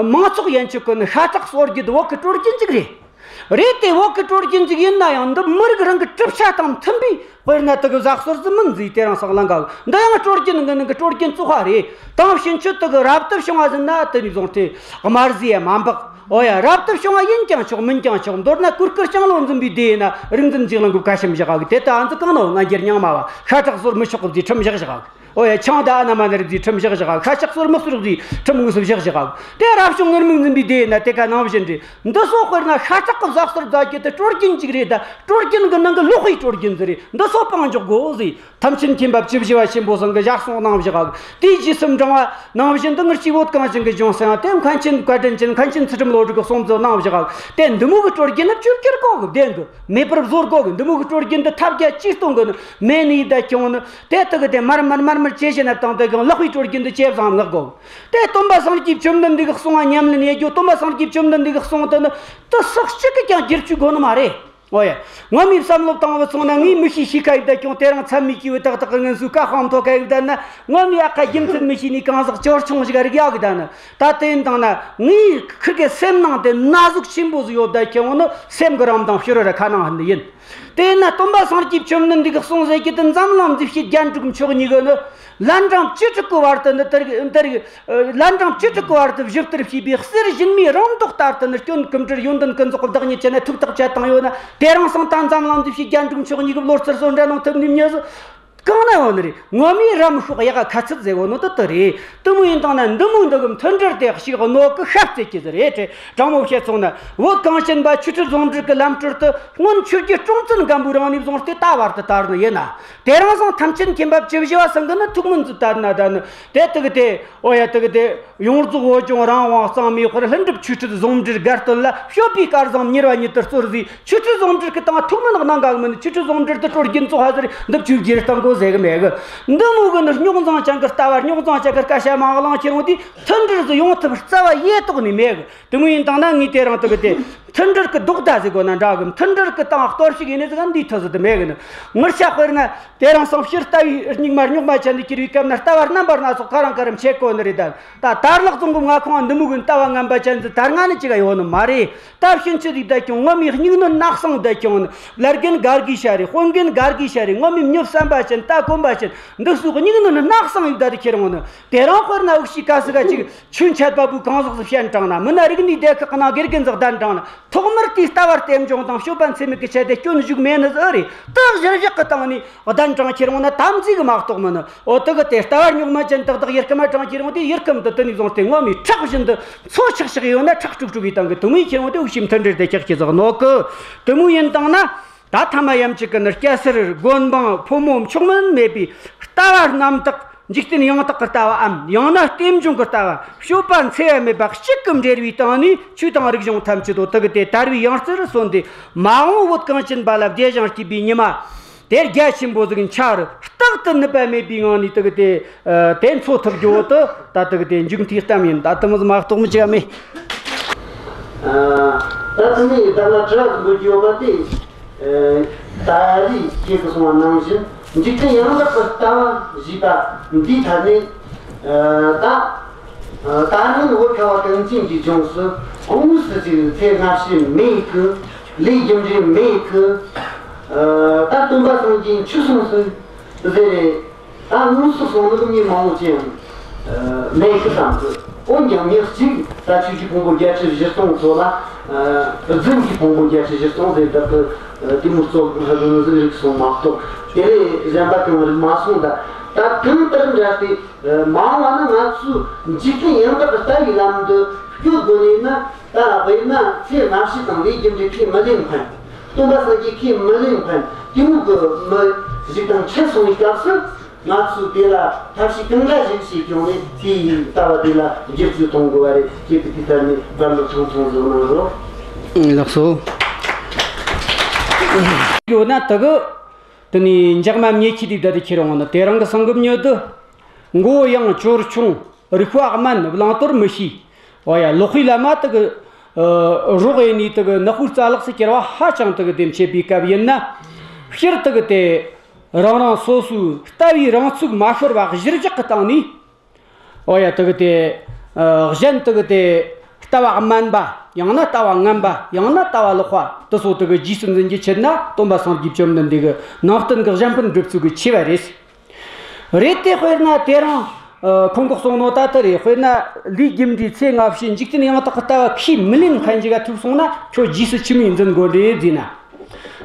མང་ཚོགས་ཡན་ཆོད་ཀྱི་ནི་ཤ་ཁྲག་གསོལ་རྒྱུ་དེ་བོད་ཀྱི་སྲོལ་རྒྱུན་ཅིག་རེད། རེད་དེ། བོད་ཀྱི་སྲོལ་རྒྱུན་ཅིག་ཡིན་ན་ཡང་། འདི་མི་རིགས་རང་གི་གྲུབ་ཆ་དང་མཐུན་པའི་དཔེར་ན་དེ་གི་བཟའ་གསོལ་ཟིག་མིན་ཟེར། དེ་རིང་སང་གླེང་ག་གི། འདི་ཡང་སྲོལ་རྒྱུན་གི་ནང་གི་སྲོལ་རྒྱུན་བཙོག་པ་རེད། དེང་ཕྱིན་ཆད་དེ་གི་རབ་ཏུ་བྱུང་བ་ཟིན་ན་དེ་ནས་བཟུང་སྟེ་དམར་ཟས་ཡ་མ་འབག། ཨོ་ཡ། རབ་ཏུ་བྱུང་བ་ཡིན་ཀྱང་ཆོག། མིན་ཀྱང་ཆོག། མདོར་ན་གོས་དཀར་ལྕང་ལོ་འཛིན་པའི་སྡེ་ཡིན་ན། རིག་འཛིན་འཇིགས་གླིང་གི་བཀའ་ཆེམས་བཞག་ག་གི། དེ་ད་ཨ་ནི་གང་ནོ་ང་འགྱུར་རྙིང་མ་བ། ཤ་ཁྲག་གསོལ་མི་ཆོག་གི་ཟེར་ཁྲིམས་བཞག་བཞག་ག་གི། ཨོ་ཡ། ཆང་ད་ཨ་ན་མ་ན་རེད་ཟེར་ཁྲིམས་བཞག་བཞག་ག། ཤ་ཁྲག་གསོལ་མི་གསོལ་ཟེར་ཁྲིམས་དངོས་སུ་བཞག་བཞག་ག། དེ་རབ་བྱུང་ངུར་སྨྲིག་འཛིན་པའི་སྡེ་ཡིན་ན་དེ་ཀ་ནང་བཞིན་རེད། འདི་སོགས་དཔེར་ན་ཤ་ཁྲག་གི་བཟའ་ཟུར་རྫ་ཁྱེད་དེ་སྲོལ་རྒྱུན་གཅིག་རེད་ད། སྲོལ་རྒྱུན་གི་ནང་གི་ལོག་པའི་སྲོལ་རྒྱུན་ཟིག་རེད། འདི་སོགས་སྤང་འཇོག་དགོས་ཟེར། ཐམས་ཅད་མཁྱེན་པ་བཅུ་བཞི་པ་ཆེན་པོ་ཚང་གི་ཞལ་གསུང་གནང་བཞག་ག། དེའི་རྗེས་སུ་འབྲང་བ་ནང་བཞིན་དུ་ངུར་ཤིག་བོད་གངས་ཅན་གི་ལྗོངས་སུ་ཡང་དེ་མཁན་ཆེན་བཀའ་དྲིན་ཅན་མཁན་ཆེན་ཚུལ་ཁྲིམས་བློ་གྲོས་གི་གསུང་ཚུལ་གནང་བཞག་ག། དེ་འདི་མོ་གི་སྲོལ་རྒྱུན་ནི་བཅོས་བསྒྱུར་དགོས་གི། བདེན་གི། མེད་པར་བཟོ་དགོས་གི། འདི་མོ་གི་སྲོལ་རྒྱུན་འདི་ཐབས་བརྒྱ་ཇུས་སྟོང་གི་ནི་མེད་ནི་ཡིན་ད་ཁྱོད་ནི། དེ་དག་གི་དེ་མར་མར་མར་མར་ཇེ་ཞན་ན་བཏང་སྟེ་གང་ལེགས་པའི་སྲོལ་རྒྱུན་འདི་ཇེ་བཟང་མངག་དགོས། དེ་སྟོན་པ་སངས་རྒྱས་བཅོམ་ལྡན་འདས་ཀྱི་གསུང་ང་ཉམས་ལེན་ཡེད་རྒྱུ། སྟོན་པ་སངས་རྒྱས་བཅོམ་ལྡན་འདས་ཀྱི་གསུང་དེ་ནི་དེ་སུ་གཅིག་གིས་ཀྱང་བསྒྱུར་བཅོས་དགོས་ནི་མ་རེད། ཨོ་ཡ། ངོ་མའི་བསམ་བློ་བཏང་བ་སོང་ན། ངས་མི་ཤེས་ཤེས་ཁ་ཡིབ་ད་ཀྱང་དེ་རིང་ཚད་མའི་སྐྱེས་བུ་ཏག་ཏག་གི་ངན་སུ་བཀའ་དཔང་མཐོ་ཁ་ཡིབ་ད་ན། ངོ་མའི་ཨ་ཁ་རྒྱུ་མཚན་མི་ཤེས་ནི་གང་ཟག་ཅོར་ཆུང་ཞིག་རིག་ཡག་གི་ད་ནི། ད་དེ་ཡིན་དང་ན་ངའི་ཁུར་གི་སེམས་ནང་དེ་ན་ཟུག་ཆེན་པོ་ཟིག་ཡོད་ད་ཀྱང་ནི་སེམས་གི་རང་མདངས་ཕྱི་རོལ་ར་ཁ་ནང་ཧན་ནི་ཡིན། དེས་ན་སྟོན་པ་སངས་རྒྱས་བཅོམ་ལྡན་འདས་ཀྱི་གསུང་ཟེར་གྱི་དེ་འཛམ་གླིང་འདི་ཕྱི་རྒྱན་དྲུག་མཆོག་གཉིས་ཀྱི་ནི་ལན་གྲངས་བཅུ་དྲུག་གི་བར་དུ་ནི་དེར་དེར་ལན་གྲངས་བཅུ་དྲུག་གི་བར་དུ་བཞུ་བཏུལ་བྱས་པའི་གསེར་ཞུན་མའི་རང་མདོག་ལྟར་དུ་ནི་སྐྱོན་ཀུན་བྲལ་ཡོན་ཏན་ཀུན་རྫོགས་བདག་ཉིད་ཅན་ནི་ཐུགས་ཐག་བཅད་བཏང་ཡོད་ན། དེ་རིང་སང་ད་འཛམ་གླིང་འདི་ཕྱི་རྒྱན་དྲུག་མཆོག་གཉིས་ཀྱི་བློ་རྩལ་སོ་འདྲ་གནང་ཐུབ་ནི་མྱི་ཟིག་གང་ན་ཡོད་ནི་རེད། ངོ་མའི་རམ་ཤོག་ཡག་ག་ཁ་ཚུད་ཟེར་གོ་ནོ་དེ་དེ་རེད། དེ་མོ་ཡིན་དང་ན་འདི་མོ་འདི་གི་མཐུན་སྒྲིལ་དེ་ཞིག་གནོད་གི་ཤ་བརྩེ་གི་ཟིག་རེད། དྲང་མོ་བཤད་སོང་ན་བོད་གངས་ཅན་པ་ཆོས་སྲིད་ཟུང་འབྲེལ་གི་ལམ་སྲོལ་དེ་སྔོན་ཆོས་རྒྱལ་སྲོང་བཙན་སྒམ་པོའི་རིང་ནས་བཟུང་སྟེ་ད་བར་དུ་དར་ནི་ཡིན་ན། དེ་རིང་སང་ཐམས་ཅད་མཁྱེན་པ་བཅུ་བཞི་པ་སང་གི་ནི་ཐུགས་སྨོན་ཟིག་བཏབ་ན་ད་ནི་དེ་དེ་གི་དེ། ཨོ་ཡ། དེ་གི་དེ་ཡོངས་རྫོགས་བོད་ལྗོངས་རང་དབང་གཙང་མའི་དཔལ། ལྷུན་གྲུབ་ཆོས་སྲིད་ཟུང་འབྲེལ་དགའ་སྟོན་ལ། སྤྱོད་པའི་སྐལ་བཟང་མྱུར་བ་ཉིད་དུ་སྩོལ་ཟེར། ཆོས་སྲིད་ཟུང་འབྲེལ་གི་སྟེང་ཐུགས་སྨོན་གནང་ག་གི་མིན། ཆོས་སྲིད་ཟུང་འབྲེལ་དེ་སྲོལ་རྒྱུན་བཙོག་པ་ཟིག་རེད། འདི་བཅོས་བསྒྱུར་གཏང་དགོས་ཟེར་གི་མེད་གི། འདི་མོ་གི་ནི་རྙོག་འཛིང་ཅན་གི་ལྟ་བ། རྙོག་འཛིང་ཅན་གི་སྐད་ཆ་མང་གླེང་ཁྱེར་འོང་དུས་མཐུན་སྒྲིལ་ཟིག་ཡོང་ཐུབ་རྩ་བ་ཡེ་ཐོག་ནས་མེད་གི། དེ་མོ་ཡིན་དང་ན་ངས་དེ་རིང་དེ་གི་དེ་མཐུན་སྒྲིལ་གི་རྡོག་རྩ་ཟེར་དགོས་ན་འདྲ་གི། མཐུན་སྒྲིལ་གི་སྟེང་གཏོར་བཤིག་ཡེད་ནི་ཟིག་འདི་ཐུག་ཟིག་དེ་མེད་གི་ནི། ངུར་ཤ་དཔེར་ན་དེ་རིང་སང་སྤྱིར་ལྟ་བའི་སྙིགས་མ་རྙོག་མ་ཅན་དུ་གྱུར་བའི་སྐབས་ན་ལྟ་བ་རྣམ་པ་སྣ་ཚོགས་ཁ་རང་ཁ་རང་བྱེད་དགོས་ནི་རེད་ད། ད་དར་ལག་རྫོང་གི་མངའ་ཁོངས་འདི་མོ་གི་ལྟ་བ་ངན་པ་ཅན་ཟིག་དར་ང་ནི་ཅི་ག་ཡོད་ནི་མ་རེད། ད་ཕྱིན་ཆད་ཟིག་ད་ཀྱང་ངོ་མའི་སྙིང་ནི་ནག་སང་ད་ཀྱང་ནི། བླ་རྒན་དགའ་དགའི་ཤ་རེད། དཔོན་རྒན་དགའ་དགའི་ཤ་རེད། ངོ་མའི་མྱི་བསམ་པ་ཅན་ད་གོམས་པ་ཅན་འདི་ཚོ་གི་སྙིང་ནི་ནི་ནག་སང་ཡིན་ད་དེ་ཁྱེར་འོང་ནི། དེ་རིང་དཔེར་ན་འུ་ཤི་ཀ་སི་ག་ཅིག་ཆོས་འཆད་པ་པོ་གང་ཟག་ཟིག་བཤད་དྲང་ན། མིན་ན་རིག་གནས་སྡེ་ཁག་གི་ནང་དགེ་རྒན་ཟིག་གདན་དྲངས་ན། ཐོག་མར་དེའི་ལྟ་བ་རྟེན་འབྱུང་དང་སྤྱོད་པ་འཚེ་མེད་ཀྱི་ཆེད་དུ་སྐྱོན་ཞུགས་མེད་ནི་ཟིག་རེད། ད་གཞིར་བཞག་གི་སྟེང་ནས་གདན་དྲངས་ཁྱེར་འོང་ན་དམ་ཚིག་གི་མ་གཏོགས་མིན་ནི། འོ་དེ་གི་དེ་ལྟ་བ་རྙོག་མ་ཅན་ཏག་ཏག་ཡུལ་ཁམས་མ་དྲངས་ཁྱེར་འོང་དུས་ཡུལ་ཁམས་འདི་དེ་ནས་བཟུང་སྟེ་ངོ་མའི་ཁྲག་བཞིན་དུ་མཚོ་ཆགས་ཆགས་ཡོད་ན་ཁྲག་དཀྲུག་དཀྲུག་གི་སྟེང་གི། དེ་མོ་ཁྱེར་འོང་དུས་འུ་ཤི་མཐུན་སྒྲིལ་དེ་ཁྱག་ཁྱི་ཟིག་གནོད་གི། དེ་མོ་ཡིན་དང་ན། ད་ཐ་མ་ཡམ་གཅིག་གི་ནི་སྐྱ་སེར་དགོན་འབངས་ཕོ་མོ་མཆོག་དམན་མེད་པའི་ལྟ་བ་རྣམ་དག་འཇིག་རྟེན་ཡང་དག་གི་ལྟ་བའམ། ཡང་ན་རྟེན་འབྱུང་གི་ལྟ་བ། སྤྱོད་པ་འཚེ་བ་མེད་པ་གཅིག་གི་འབྲེལ་བའི་སྟེང་ནས་ཆོས་དང་རིག་གཞུང་ཐམས་ཅད་དོ་དེ་གི་དེ་དར་བའི་ཡང་རྩེ་རུ་སོན་ཏེ། མ་འོངས་བོད་གངས་ཅན་པ་ལ་བདེ་ཞིང་སྐྱིད་པའི་ཉི་མ་དེ་རྒྱ་ཆེན་པོ་ཟིག་འཆར། རྟག་ཏུ་ནུབ་པ་མེད་པའི་ངང་ནས་དེ་གི་དེ་ཨ་དེ་འཚོ་ཐུབ་རྒྱུ་བོ་དེ་ད་དེ་གི་དེ་མཇུག་མཐའི་གཏམ་ཡིན། ད་དེ་མོ་ཟིག་མ་གཏོགས་མི་ཅི་ཡང་མེད། ཨ་ད་དེ་ནས་ད་ང་དྲི་བ་ཟིག་འགོད་རྒྱུ་ཡོད་པ་དེ། ཨ་ད་རེས་ཁྱེད་ཀྱིས་གསུངས་པ་ནང་བཞིན་འཇིག་རྟེན་ཡང་དག་གི་ལྟ་བ་ཞེས་པ་འདིའི་ཐད་ནས། ཨ་ད་ཨ་ད་ནི་བོད་ཁ་བ་གངས་ཅན་གྱི་ལྗོངས་སུ་དངོས་སུ་ཅིག་ཚེ་སྔ་ཕྱི་མེད་གི། ལས་རྒྱུ་འབྲས་མེད་གི། ཨ་ད་སྟོན་པ་སངས་རྒྱས་ཆོས་གསུངས་སུ་ཟེར་རེད། ད་དངོས་སུ་སོང་ནི་མི་མང་བོ་ཅན་མེད་ཀི་བསམ་གི། འོན་ཀྱང་ཉག་གཅིག་ད་ཆོས་ཀྱི་ཕུང་པོ་བརྒྱད་ཁྲི་བཞི་སྟོང་ཚོ་ལ། ཨ་རྫུན་གྱི་ཕུང་པོ་བརྒྱད་ཁྲི་བཞི་སྟོང་ཟེར་བསྡད་གི། དེ་མོ་རྩོད་གི་ཧ་ལུ་ནི་ཟིག་རིག་སོང་མ་གཏོགས། དེ་ལས་གཞན་པ་གང་རིག་མ་སོང་། ད་ད་གང་ལྟར་འདྲ་སྟེ། ཨ་མ་འོངས་པ་ན་ང་ཚོས་འཇིག་རྟེན་ཡང་དག་གི་ལྟ་བའི་ལམ་དུ་བསྐྱོད་དགོས་ནས་ན། ད་དཔེར་ན་ཚེ་སྔ་ཕྱི་དང་ལས་རྒྱུ་འབྲས་ཁས་མི་ལེན་མཁན། སྟོན་པ་སངས་རྒྱས་ཁས་མི་ལེན་མཁན། དེ་མོ་གི་མི་ཞིག་དང་འཕྲད་སོང་བའི་སྐབས་སུ། ང་ཚོས་དེ་ལ་ཐབས་ཤེས་གང་འདྲ་ཞིག་བྱས་ཀྱང་ནས་དེའི་ལྟ་བ་དེ་ལ་བསྒྱུར་བཅོས་གཏོང་དགོས་པ་རེད། ཁྱེད་ཀྱིས་དེའི་ཐད་ནས་བཀའ་སློབ་ཆུང་ཆུང་ཟིག་གནང་རོགས། ལགས་སོ། ཡོད་ན་དེ་གི་དེ་ནས་འཇག་མ་ཉེ་ཁྱི་དེ་བསྡད་དེ་ཁྱེར་འོང་ནི། དེ་རིང་གི་སང་གི་མྱི་དེ་མགོ་ཡང་ཅོར་ཆུང་། རིག་པ་དམན། བླང་དོར་མི་ཤེས། ཨོ་ཡ། ལོག་པའི་ལམ་དེ་གི་ཨ་རོགས་ཡེ་ནས་དེ་གི་ནག་པོའི་རྩ་ལག་སུ་གྱུར་བ་ཧ་ཅང་དེ་གི་དེ་མཆེད་པའི་སྐབས་ཡིན་ན། སྤྱིར་དེ་གི་དེ་རང་རང་སོ་སོའི་ལྟ་བའི་རང་ཚུགས་མ་ཤོར་བ་གཞིར་བཞག་གི་སྟེང་ནས། ཨོ་ཡ། དེ་གི་དེ་ཨ་གཞན་དེ་གི་དེ་ལྟ་བ་དམན་པ། ཡང་ན་ལྟ་བ་ངན་པ། ཡང་ན་ལྟ་བ་ལོག་པ་དེ་ཚོ་དེ་གི་རྗེས་སུ་འཛིན་རྒྱུ་ཆེད་ན། སྟོན་པ་སངས་རྒྱས་བཅོམ་ལྡན་འདས་ཀྱི་ནང་བསྟན་གྱི་གཞན་ཕན་སྒྲུབ་ཚུལ་གྱི་ཆེ་བ་རེད། རེད་དེ། དཔེར་ན་དེ་རིང་ཨ་ཁོང་གིས་གསུངས་ནོ་ད་ལྟ་རེད། དཔེར་ན་ལས་རྒྱུ་འབྲས་ཚེ་སྔ་ཕྱི་འཇིག་རྟེན་ཡང་དག་གི་ལྟ་བ་ཁས་མི་ལེན་མཁན་ཞིག་ག་ཐུག་སོང་ན། ཁྱོད་རྗེས་སུ་ཆི་མོ་འཛིན་དགོས་རེད་ཟེར་ན།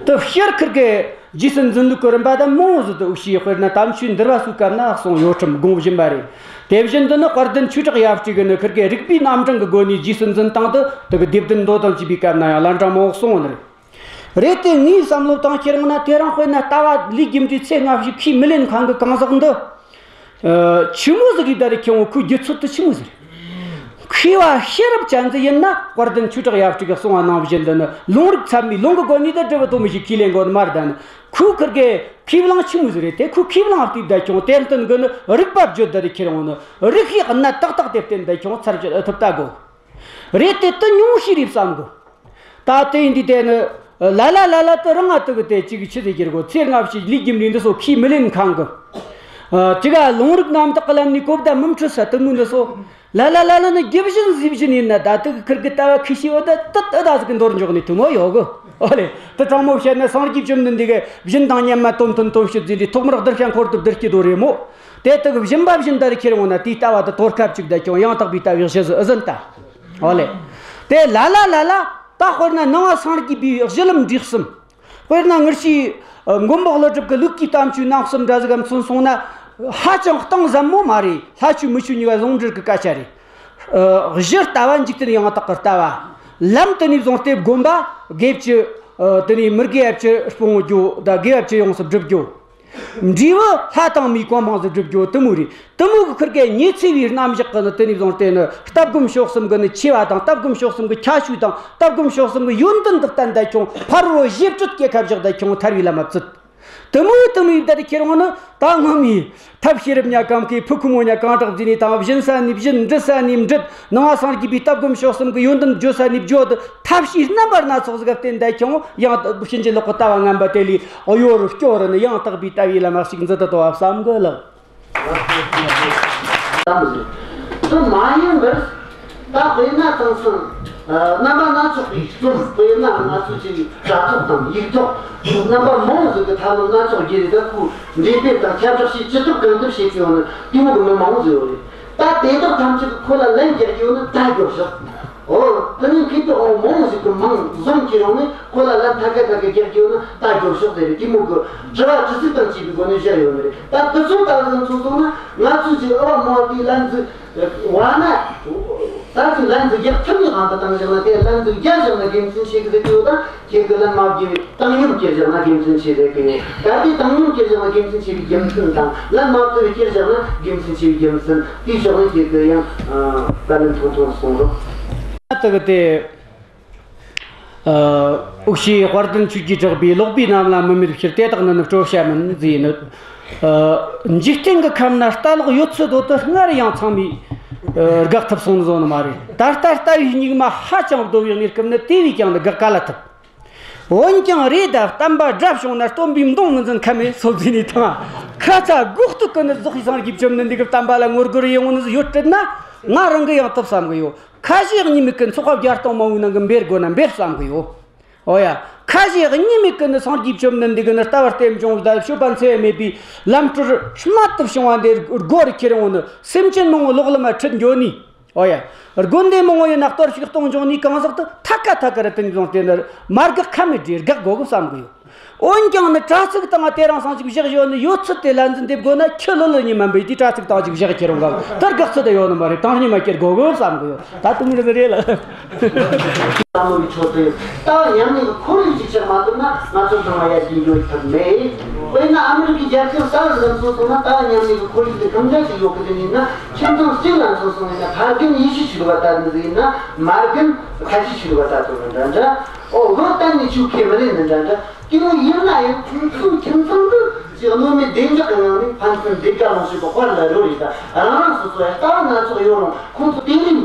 དེ་སྤྱིར་ཁིར་གི་ རྗེས་སུ་འཛིན་ལུགས་ཀྱི་རིམ་པ་དང་མང་བོ་ཟིག་ཏུ་འུ་ཆོས་དཔེར་ན་དམ་ཆོས་འདུལ་བ་སོགས་སྐབས་ན་གསུངས་ཡོད་ཁྲིམས་དགོངས་བཞིན་པ་རེད། དེ་བཞིན་དུ་ནི་དཔལ་ལྡན་ཆོས་གྲགས་ཡབ་སྲས་ཀྱིས་ནི་ཁིར་གེ་རིགས་པའི་རྣམ་གྲངས་ཀྱི་སྒོ་ནས་རྗེས་སུ་འཛིན་སྟངས་དེ་དག་གི་སྡེ་བདུན་མདོ་དང་བཅས་པའི་སྐབས་ན་ཡང་ལན་གྲངས་མང་བོ་གསུངས་ནི་རེད། རེད་དེ། ངས་བསམ་བློ་བཏང་ཁྱེར་འོང་ན། དེ་རིང་དཔེར་ན་ལྟ་བ་ལས་རྒྱུ་འབྲས་ཚེ་སྔ་ཕྱི་ཁས་མི་ལེན་མཁན་གྱི་གང་ཟག་འདི། ཨ། ཆི་མོ་ཟིག་གིས་ད་རེ་ཁྱེར་འོང་། ཁོའི་རྒྱུ་ཚོད་དེ་ཆི་མོ་ཟིག་རེད། མཁས་པ་ཤེས་རབ་ཅན་ཟིག་ཡིན་ན། དཔལ་ལྡན་ཆོས་གྲགས་ཡབ་སྲས་ཀྱིས་གསུངས་པ་ནང་བཞིན་དུ་ནི་ལུང་རིགས་ཚད་མའི་ལུང་གི་སྒོ་ནས་ད་འབྲས་བུ་དེ་མོ་ཞིག་ཁས་ལེན་དགོས་ནི་མ་རེད། ད་ནི་ཁོའི་ཁིར་གེ་ཁས་བླངས་ཆི་མོ་ཟིག་རེད། དེ་ཁོའི་ཁས་བླངས་བལྟས་ད་ཁྱེར་འོང་། དེར་བསྟུན་གི་ནི་རིགས་པ་བརྗོད་ད་རེ་ཁྱེར་འོང་ནི། རིགས་ཤེས་གནད་ཏག་ཏག་དེ་བསྟན་ད་ཁྱེར་འོང་ཚར་བཅད་ཨེ་ཐུབ་ལྟ་དགོས། རེད་དེ། དེ་ཉུང་ཤས་རེད་བསམ་གི། ད་དེ་ཡིན་དུས་དེ་ནི་ལ་ལ་ལ་ལ་དེ་རང་ང་དེ་གི་དེ་ཅིག་ཆི་ཟེར་གྱི་རེད་གོ། ཚེ་སྔ་ཕྱི་ལས་རྒྱུ་འབྲས་འདི་ཚོ་ཁས་མི་ལེན་མཁན་གི། ཨ། ཅིག་ག་ལུང་རིགས་རྣམ་དག་གི་ལམ་ནས་གོ་བརྡ་མི་འཕྲོད་ས་དེ་མོ་འདི་ཚོ། ལ་ལ་ལ་ལ་ནི་རྒྱུ་བཞིན་གཟུགས་བཞིན་ཡིན་ན། ད་དེ་གི་ཁིར་གི་ལྟ་བ་ཁས་ཤེས་བ་ད་དེ་ད་ཟིག་གི་འདོར་འཇོག་ནས་དེ་མོ་ཡོད་གི། ཨོ་ལེ། དེ་དྲང་མོ་བཤད་ན་སངས་རྒྱས་བཅོམ་ལྡན་འདས་ཀྱིས་བཞིན་དང་སྙེམས་མ་དོན་མཐུན་དོན་སྤྱི་ཟེར་དུས། ཐོག་མར་གདུལ་བྱ་འཁོར་དུ་བསྡུ་རྒྱུ་དེ་རེད་མོ། དེ་དག་བཞིན་པ་བཞིན་ད་རེ་ཁྱེར་འོང་ན། དེའི་ལྟ་བ་དེ་དོར་ཁ་བཅུག་ད་ཁྱེར་འོང་། ཡང་དག་པའི་ལྟ་བའི་གཞི་ཟིག་ཨེ་ཟིན་ད། ཨོ་ལེ། དེ་ལ་ལ་ལ་ལ། ད་དཔེར་ན་ནང་པ་སངས་རྒྱས་པའི་གཞི་ལམ་འབྲས་གསུམ། དཔེར་ན་ངེད་ཆོའི་མགོན་པོ་ཀླུ་སྒྲུབ་ཀྱི་ལུགས་ཀྱི་དམ་ཆོས་རྣམ་གསུམ་འདྲ་ཟིག་ག་མཚོན་སོང་ན། ཧ་ཅང་གཏིང་ཟབ་མོ་མ་རེད། ལྷ་ཆོས་མི་ཆོས་གཉིས་ཀ་ཟུང་འབྲེལ་གྱི་སྐད་ཆ་རེད། ཨ། གཞི་ལྟ་བ་འཇིག་རྟེན་ཡང་དག་གི་ལྟ་བ། ལམ་དེ་ནས་བཟུང་སྟེ་སྒོམ་པ་དགེ་བཅུ། ཨ། དེ་ནས་མི་དགེ་བཅུ་སྤོང་རྒྱུ་དང་། དགེ་བ་བཅུ་ཡོངས་སུ་སྒྲུབ་རྒྱུ། འབྲས་བུ་ལྷ་དང་མིའི་གོ་འཕང་ཟིག་སྒྲུབ་རྒྱུ་དེ་མོ་རེད། དེ་མོ་གི་ཁིར་གེ་ཉི་ཚེ་བའི་རྣམ་གཞག་གི་ནི། དེ་ནས་བཟུང་སྟེ་ནི་ལྟ་སྒོམ་སྤྱོད་གསུམ་གི་ནི་ཆེ་བ་དང་། ལྟ་སྒོམ་སྤྱོད་གསུམ་གི་ཁྱད་ཆོས་དང་། ལྟ་སྒོམ་སྤྱོད་གསུམ་གི་ཡོན་ཏན་དག་བསྟན་ད་ཁྱེར་འོང་། ཕ་རོལ་པོ་གཞི་བཅུ་སྐྱེ་ཁ་བཞག་ད་ཁྱེར་འོང་། ཐར་བའི་ལམ་མ་བཙུད། དེ་མོ་དེ་མོ་ཡིན་ད་རེ་ཁྱེར་འོང་ནི། ད་སྔོན་མའི་ཐབས་ཤེས་རབ་ཉ་གང་གི། ཕུ་ཁུ་མོ་ཉ་གང་དྲག་བརྫིས་ནས་དང་། བྱིན་ས་ནས་བྱིན། འབྲི་ས་ནས་འབྲི། ནང་པ་སངས་རྒྱས་པའི་ལྟ་སྒོམ་སྤྱོད་གསུམ་གི་ཡོན་ཏན་བརྗོད་ས་ནས་བརྗོད་དེ། ཐབས་ཤེས་རྣམ་པ་སྣ་ཚོགས་ཟིག་ག་བརྟེན་ད་ཁྱེར་འོང་། ཡང་ཕྱིན་ཅི་ལོག་གི་ལྟ་བ་ངན་པ་དེ་ལས་གཡོ་རུ་སྐྱོ་རུ་ནི། ཡང་དག་པའི་ལྟ་བའི་ལམ་མ་ཞིག་འཛིན་དུ་དོ་བ་བསམ་གི་ལགས། དེ་མ་ཡིན་པར། ད་དཔེར་ན་དེང་སང་རྣམ་པ་སྣ་ཚོགས་པའི་རྩོམ། དཔེར་ན་ང་ཚོ་ཅིག་དྲ་ཐོག་དང་ཡིག་ཐོག་རྣམ་པ་མང་ཟིག་གི་ཐབས་ལམ་སྣ་ཚོགས་བརྒྱུད་དེ། ད་ཁོས་འགྲེམས་སྤེལ་དང་ཁྱབ་བསྒྲགས་བྱེད་ཅི་ཐུབ་གང་ཐུབ་བྱེད་ཀྱི་ཡོད་ནི། དེ་མོ་གི་མི་མང་ཟིག་ཡོད་རེད། ད་དེ་དག་ཐམས་ཅད་ཀྱིས་ཁོ་ལ་ལན་རྒྱག་རྒྱུ་ནི། ད་རྒྱོབ་ཤོག། ཨོ། དེ་ནས་མཁས་པའི་དབང་མང་ཟིག་གི་མིང་བཟུང་ཁྱེར་ཡོང་ནས། ཁོ་ལ་ལན་ཐད་ཀ་ཐད་ཀ་རྒྱག་རྒྱུ་ནི། ད་རྒྱོབ་ཤོག་ཟེར་རེད། དེ་མོ་གི་དྲི་བ་དྲི་ཚིག་དང་བཅས་པའི་སྒོ་ནས་བཤད་ཡོད་ནི་རེད། ད་དེ་ཚོ་ལྟ་བུ་མཚོན་སོང་ན། ང་ཚོས་ཅིག་ཨ་བ་མ་བ་དེའི་ལན་ཟིག་བ་ན། ད་ཅིག་ལན་ཟིག་རྒྱག་ཐུབ་ནི་དབང་དུ་བཏང་བཞག་ན། དེ་ལན་ཟིག་བརྒྱབ་བཞག་ན་དགེ་མཚན་ཆེ་གི་ཟེར་གི་ཡོད། ད་ཁྱེད་ཀྱིས་ལན་མ་བརྒྱབ་པའི་བཏང་སྙོམས་བསྐྱུར་བཞག་ན་དགེ་མཚན་ཆེ་ཟེར་གི་ཡོད། གལ་ཏེ་བཏང་སྙོམས་བསྐྱུར་བཞག་ན་དགེ་མཚན་ཆེ་བའི་རྒྱུ་མཚན་དང་། ལན་མ་བཏབ་པའི་བསྐྱུར་བཞག་ན་དགེ་མཚན་ཆེ་བའི་རྒྱུ་མཚན། དེའི་ཕྱོགས་ནས་ཁྱེད་ཀྱིས་ཡང་བཀའ་ལན་ཐུང་ཐུང་གསུང་རོགས། ད་གི་དེ། ཨ། འུ་ཆོས་དཔལ་ལྡན་ཆོས་ཀྱིས་གྲགས་པའི་ཀློག་པའི་རྣམས་ལ་མི་མོས་ཕྱིར། དེ་དག་ནི་ནི་སྤྲོ་བྱ་མིན་ཟེར་ནི། ཨ། འཇིག་རྟེན་གྱི་ཁམས་ན་ལྟ་ཀློག་ཡོད་ཚད་དོ་དེ་སྔར་ཡང་ཚང་མས། ཨ། དགག་ཐུབ་སོང་ནི་བཟོ་ནི་མ་རེད། ད་ལྟ་ལྟ་བའི་སྙིགས་མ་ཧ་ཅང་བདོ་བའི་གནས་སྐབས་ནི། དེ་བས་ཀྱང་ནི་དགག་ག་ལ་ཐུབ། འོན་ཀྱང་རེད་ད། བསྟན་པ་དགྲ་བྱུང་ན། སྟོན་པའི་མདུང་མི་འཛིན་ཁ་མེད་སོ་ཟེར་ནི་དང་། ཁ་ཚ་དགོས་གཏུག་གི་ནི་རྫོགས་པའི་སངས་རྒྱས་བཅོམ་ལྡན་འདས་ཀྱི་བསྟན་པ་ལ་ངོ་རྒོལ་ཡོང་ནི་ཡོད་དྲན་ན། ང་རང་གིས་ཡང་ཐུབ་བསམ་གི་ཡོད། ཁ་ཞེ་གཉིས་མེད་ཀྱི་ཚོགས་པ་བརྒྱ་སྟོང་མང་བོའི་ནང་གི་འབུད་དགོས་ན་འབུད་བསམ་གི་ཡོད། ཨོ་ཡ། ཁ་ཞེ་གཉིས་མེད་ཀྱི་ནི་སངས་རྒྱས་བཅོམ་ལྡན་འདས་ཀྱི་ནི་ལྟ་བ་རྟེན་འབྱུང་དང་སྤྱོད་པ་འཚེ་བ་མེད་པའི་ལམ་སྲོལ་རྨད་དུ་བྱུང་བ་འདི་རྒོལ་རུ་ཁྱེར་འོང་ནི། སེམས་ཅན་མང་བོ་ལོག་ལམ་མ་ཁྲིད་འགྱོ་ནི། ཨོ་ཡ། དགོན་སྡེ་མང་བོ་ཡིན་ན་གཏོར་བཤིག་གཏོང་འགྱོ་ནི་གང་ཟག་དེ་ཐད་ཀ་ཐད་ཀ་ར་དེ་ནས་བཟུང་སྟེ་ནི་མ་དགག་ཁ་མེད་རེད། དགག་དགོས་གི་བསམ་གི་ཡོད། འོན་ཀྱང་ནི་དྲ་ཚིགས་སྟེང་དེ་རིང་སང་ཅིག་བཞག་ཡོད་ནི། ཡོད་ཚད་དེ་ལན་ཟིག་འདེབས་དགོས་ན། ཁྱི་ལོ་ལོ་ཉི་མ་འབུད་དུས་དྲ་ཚིགས་སྟེང་ཅིག་བཞག་ཁྱེར་འོང་ག། དེར་དགག་ཚུལ་དེ་ཡོད་ནི་མ་རེད། དང་སྙིང་མ་སྐྱེར་དགོས་གི་བསམ་གི་ཡོད། ད་དུང་རེད་རེད་ལ། བསམ་བློའི་ཁྲོད་དུ་ལྟ་བ་ཉམས་ལེན་གྱི་ཁོར་ཡུག་ཅིག་ཆགས་མ་ཐུབ་ན། ང་ཚོ་ཚང་མ་ཡར་རྒྱས་འགྲོ་ཐབས་མེད། དཔེར་ན་ཨ་མི་རི་ཀའི་རྒྱལ་ཁབ་གསར་བཟོ་མཚོན་སོང་ན། ལྟ་བ་ཉམས་ལེན་གྱི་ཁོར་ཡུག་དེ་གང་འདྲ་ཞིག་ཡོད་གི་ཟེར་ནས་ན། ཁྱིམ་ཚང་གཅིག་ལ་མཚོན་སོང་ན། ཕ་རྒན་ཡེ་ཤུའི་ཆོས་ལུགས་པ་ལྟ་བུ་ཟིག་ཡིན་ན། མ་རྒན་ཁ་ཆེའི་ཆོས་ལུགས་པ་ལྟ་བུ་འདྲ་འདྲ། ཨོ། བོད་གཏན་ནས་ཆོས་ཁས་མི་ལེན་ནི་འདྲ་འདྲ། དེ་མོ་ཡིན་ན་ཡང་། ཁོང་ཚོའི་ཁྱིམ་ཚང་དུ་ཅིག་གནོད་མེད་བདེ་འཇགས་ཀྱི་ངང་ནས་ཕན་ཚུན་བདེ་དགའ་ལོངས་སྤྱོད་ཀྱི་དཔལ་ལ་རོལ་ཡོད། ད་རང་རང་སོ་སོ་ཡང་ལྟ་བ་སྣ་ཚོགས་ཡོད་རུང་། ཁོང་ཚོ་དེ་རིང་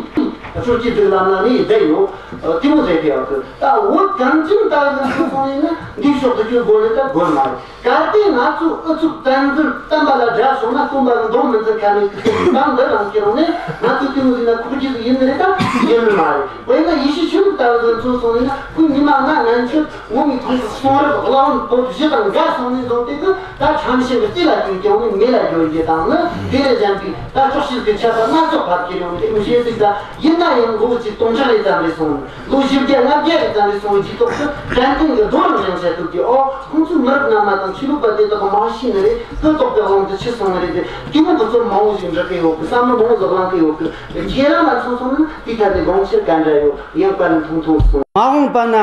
སྤྲོ་སྐྱིད་སྒྲིག་ལམ་ནང་ནས་བསྡད་ཡོད། ཨ། དེ་མོ་རེད་དེ། ཡང་ད་བོད་གངས་ཅན་ལྟ་བུ་སོང་སོང་ཡིན་ན། འདིའི་ཕྱོགས་སུ་སྐྱོད་དགོས་ནི་ད་དགོས་མ་རེད། གལ་ཏེ་ང་ཚོ་ཨུ་ཚུགས་བཙན་འཛུལ་བསྟན་པ་ལ་དགྲ་བྱུང་ན། སྟོན་པ་གི་མདུང་མི་འཛིན་ཁ་མེད་ཀྱི་གཏམ་འདི་རང་ཁྱེར་ཡོང་ནས། ང་ཚོ་དེ་མོ་ཟིག་ན་ཁོག་རྒྱུ་ཟིག་ཡིན་ནི་རེད། ད་ཡིན་ནི་མ་རེད། དཔེར་ན་ཡེ་ཤུ་ཆོས་ལུགས་ལྟ་བུ་ཟིག་མཚོན་སོང་ཡིན་ན། ཁོས་ཉི་མ་ལྔ་ངན་སྤྱོད་ངོ་མའི་ཐོག་གི་གསུང་རབ་བླ་བོན་པོད་བཞི་དང་འགལ་སོང་ནས་བཟུང་སྟེ། ཁོས་ད་ཁྲམ་ཤིང་གི་རྩེ་ལ་བཅུག་ཀྱང་ནི་མེ་ལ་སྦྱོར་རྒྱུ་དང་ནི། དེ་ལས་གཞན་པའི་ད་དྲག་ཤུལ་གྱི་ཆད་པ་སྣ་ཚོགས་ཕབ་ཁྱེར་ཡོང་ནས། དེ་མོ་ཞེ་ཟིག་ད་ཡིན་ན། ཡང་ལོ་གཅིག་སྟོང་ཕྲག་རེ་ཙམ་རེ་སོང་། ལོ་བཞི་བརྒྱ་ལྔ་བརྒྱ་རེ་ཙམ་རེ་སོང་བའི་རྗེས་ཐོག་ཏུ་དྲན་རྟེན་གྱི་རྡོ་རིང་བཞེངས་བྱ་ཐུབ་ཀྱི། ཨོ། ཁོང་ཚོའི་མི་རབས་རྣམས་མ་དང་ཆོས་ལུགས་པ་དེ་དག་གི་མ་ཤེས་ནི་རེད། ཀུན་རྟོག་པའི་དབང་དུ་ཕྱིར་སོང་ནི་རེད། དེ་དེ་མོ་གི་ཚོད་མང་བོ་ཞིག་འབྲི་གི་ཡོད་གི། བསམ་བློ་མང་བོ་ཟིག་བླང་གི་ཡོད་གི། ཁྱེད་རང་ལ་མཚོན་སོང་ན་དེའི་ཐད་ནས་དགོངས་འཆར་ག་འདྲ་ཡོད། ཡང་བཀའ་ནི་ཐུང་ཐུང་གསུངས། མ་འོངས་པ་ན་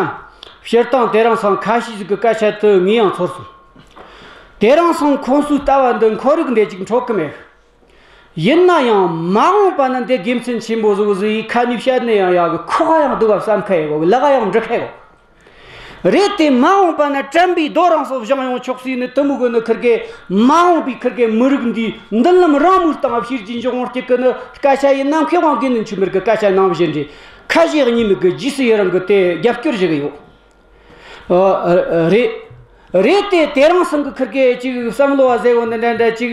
སྤྱིར་བཏང་དེ་རིང་སང་ཁ་ཤས་ཟིག་གི་སྐད་ཆ་དེ་ངས་ཡང་ཚོར་སོང་། དེ་རིང་སང་ཁོང་ཚོའི་ལྟ་བ་འདི་མཁོ་རིག་འདི་ཅིག་འཕྲོད་གི་མེད། ཡིན་ན་ཡང་མ་འོངས་པ་ན་འདི་དགེ་མཚན་ཆེན་པོ་ཟིག་ཟིག་ཡིས་ཁ་ནས་བཤད་ནས་ཡང་ཡག་གི། ཁོག་ག་ཡང་སྡུག་ག་བསམ་ཁ་ཡོད་གི། ལག་ག་ཡང་འབྲི་ཁ་ཡོད་གི། རེད་དེ། མ་འོངས་པ་ན་དྲན་པའི་རྡོ་རིང་སོགས་བཞེངས་ཡོང་ཆོག་སྲིད་ནི་དེ་མོ་གི་ནི། ཁིར་གེ་མ་འོངས་པའི་ཁིར་གེ་མི་རིགས་འདིའི་མདུན་ལམ་རིང་མོའི་སྟེང་བཤད་རྒྱུ་འཇོག་ངོ་སྐྱེ་གི་ནི་སྐད་ཆ་ཡིན་ན། མཁས་དབང་དགེ་འདུན་ཆོས་འཕེལ་གི་སྐད་ཆ་ནང་བཞིན་རེད། ཁ་ཞེ་གཉིས་མེད་གི་རྗེས་སུ་ཡི་རང་གི་དེ་རྒྱབ་སྐྱོར་བྱེད་གི་ཡོད། ཨ། རེད། རེད་དེ། དེ་རིང་སང་གི་ཁིར་གེ་ཅིག་བསམ་བློ་བ་ཟེར་གོ་ནི་འདྲ་འདྲ། ཅིག་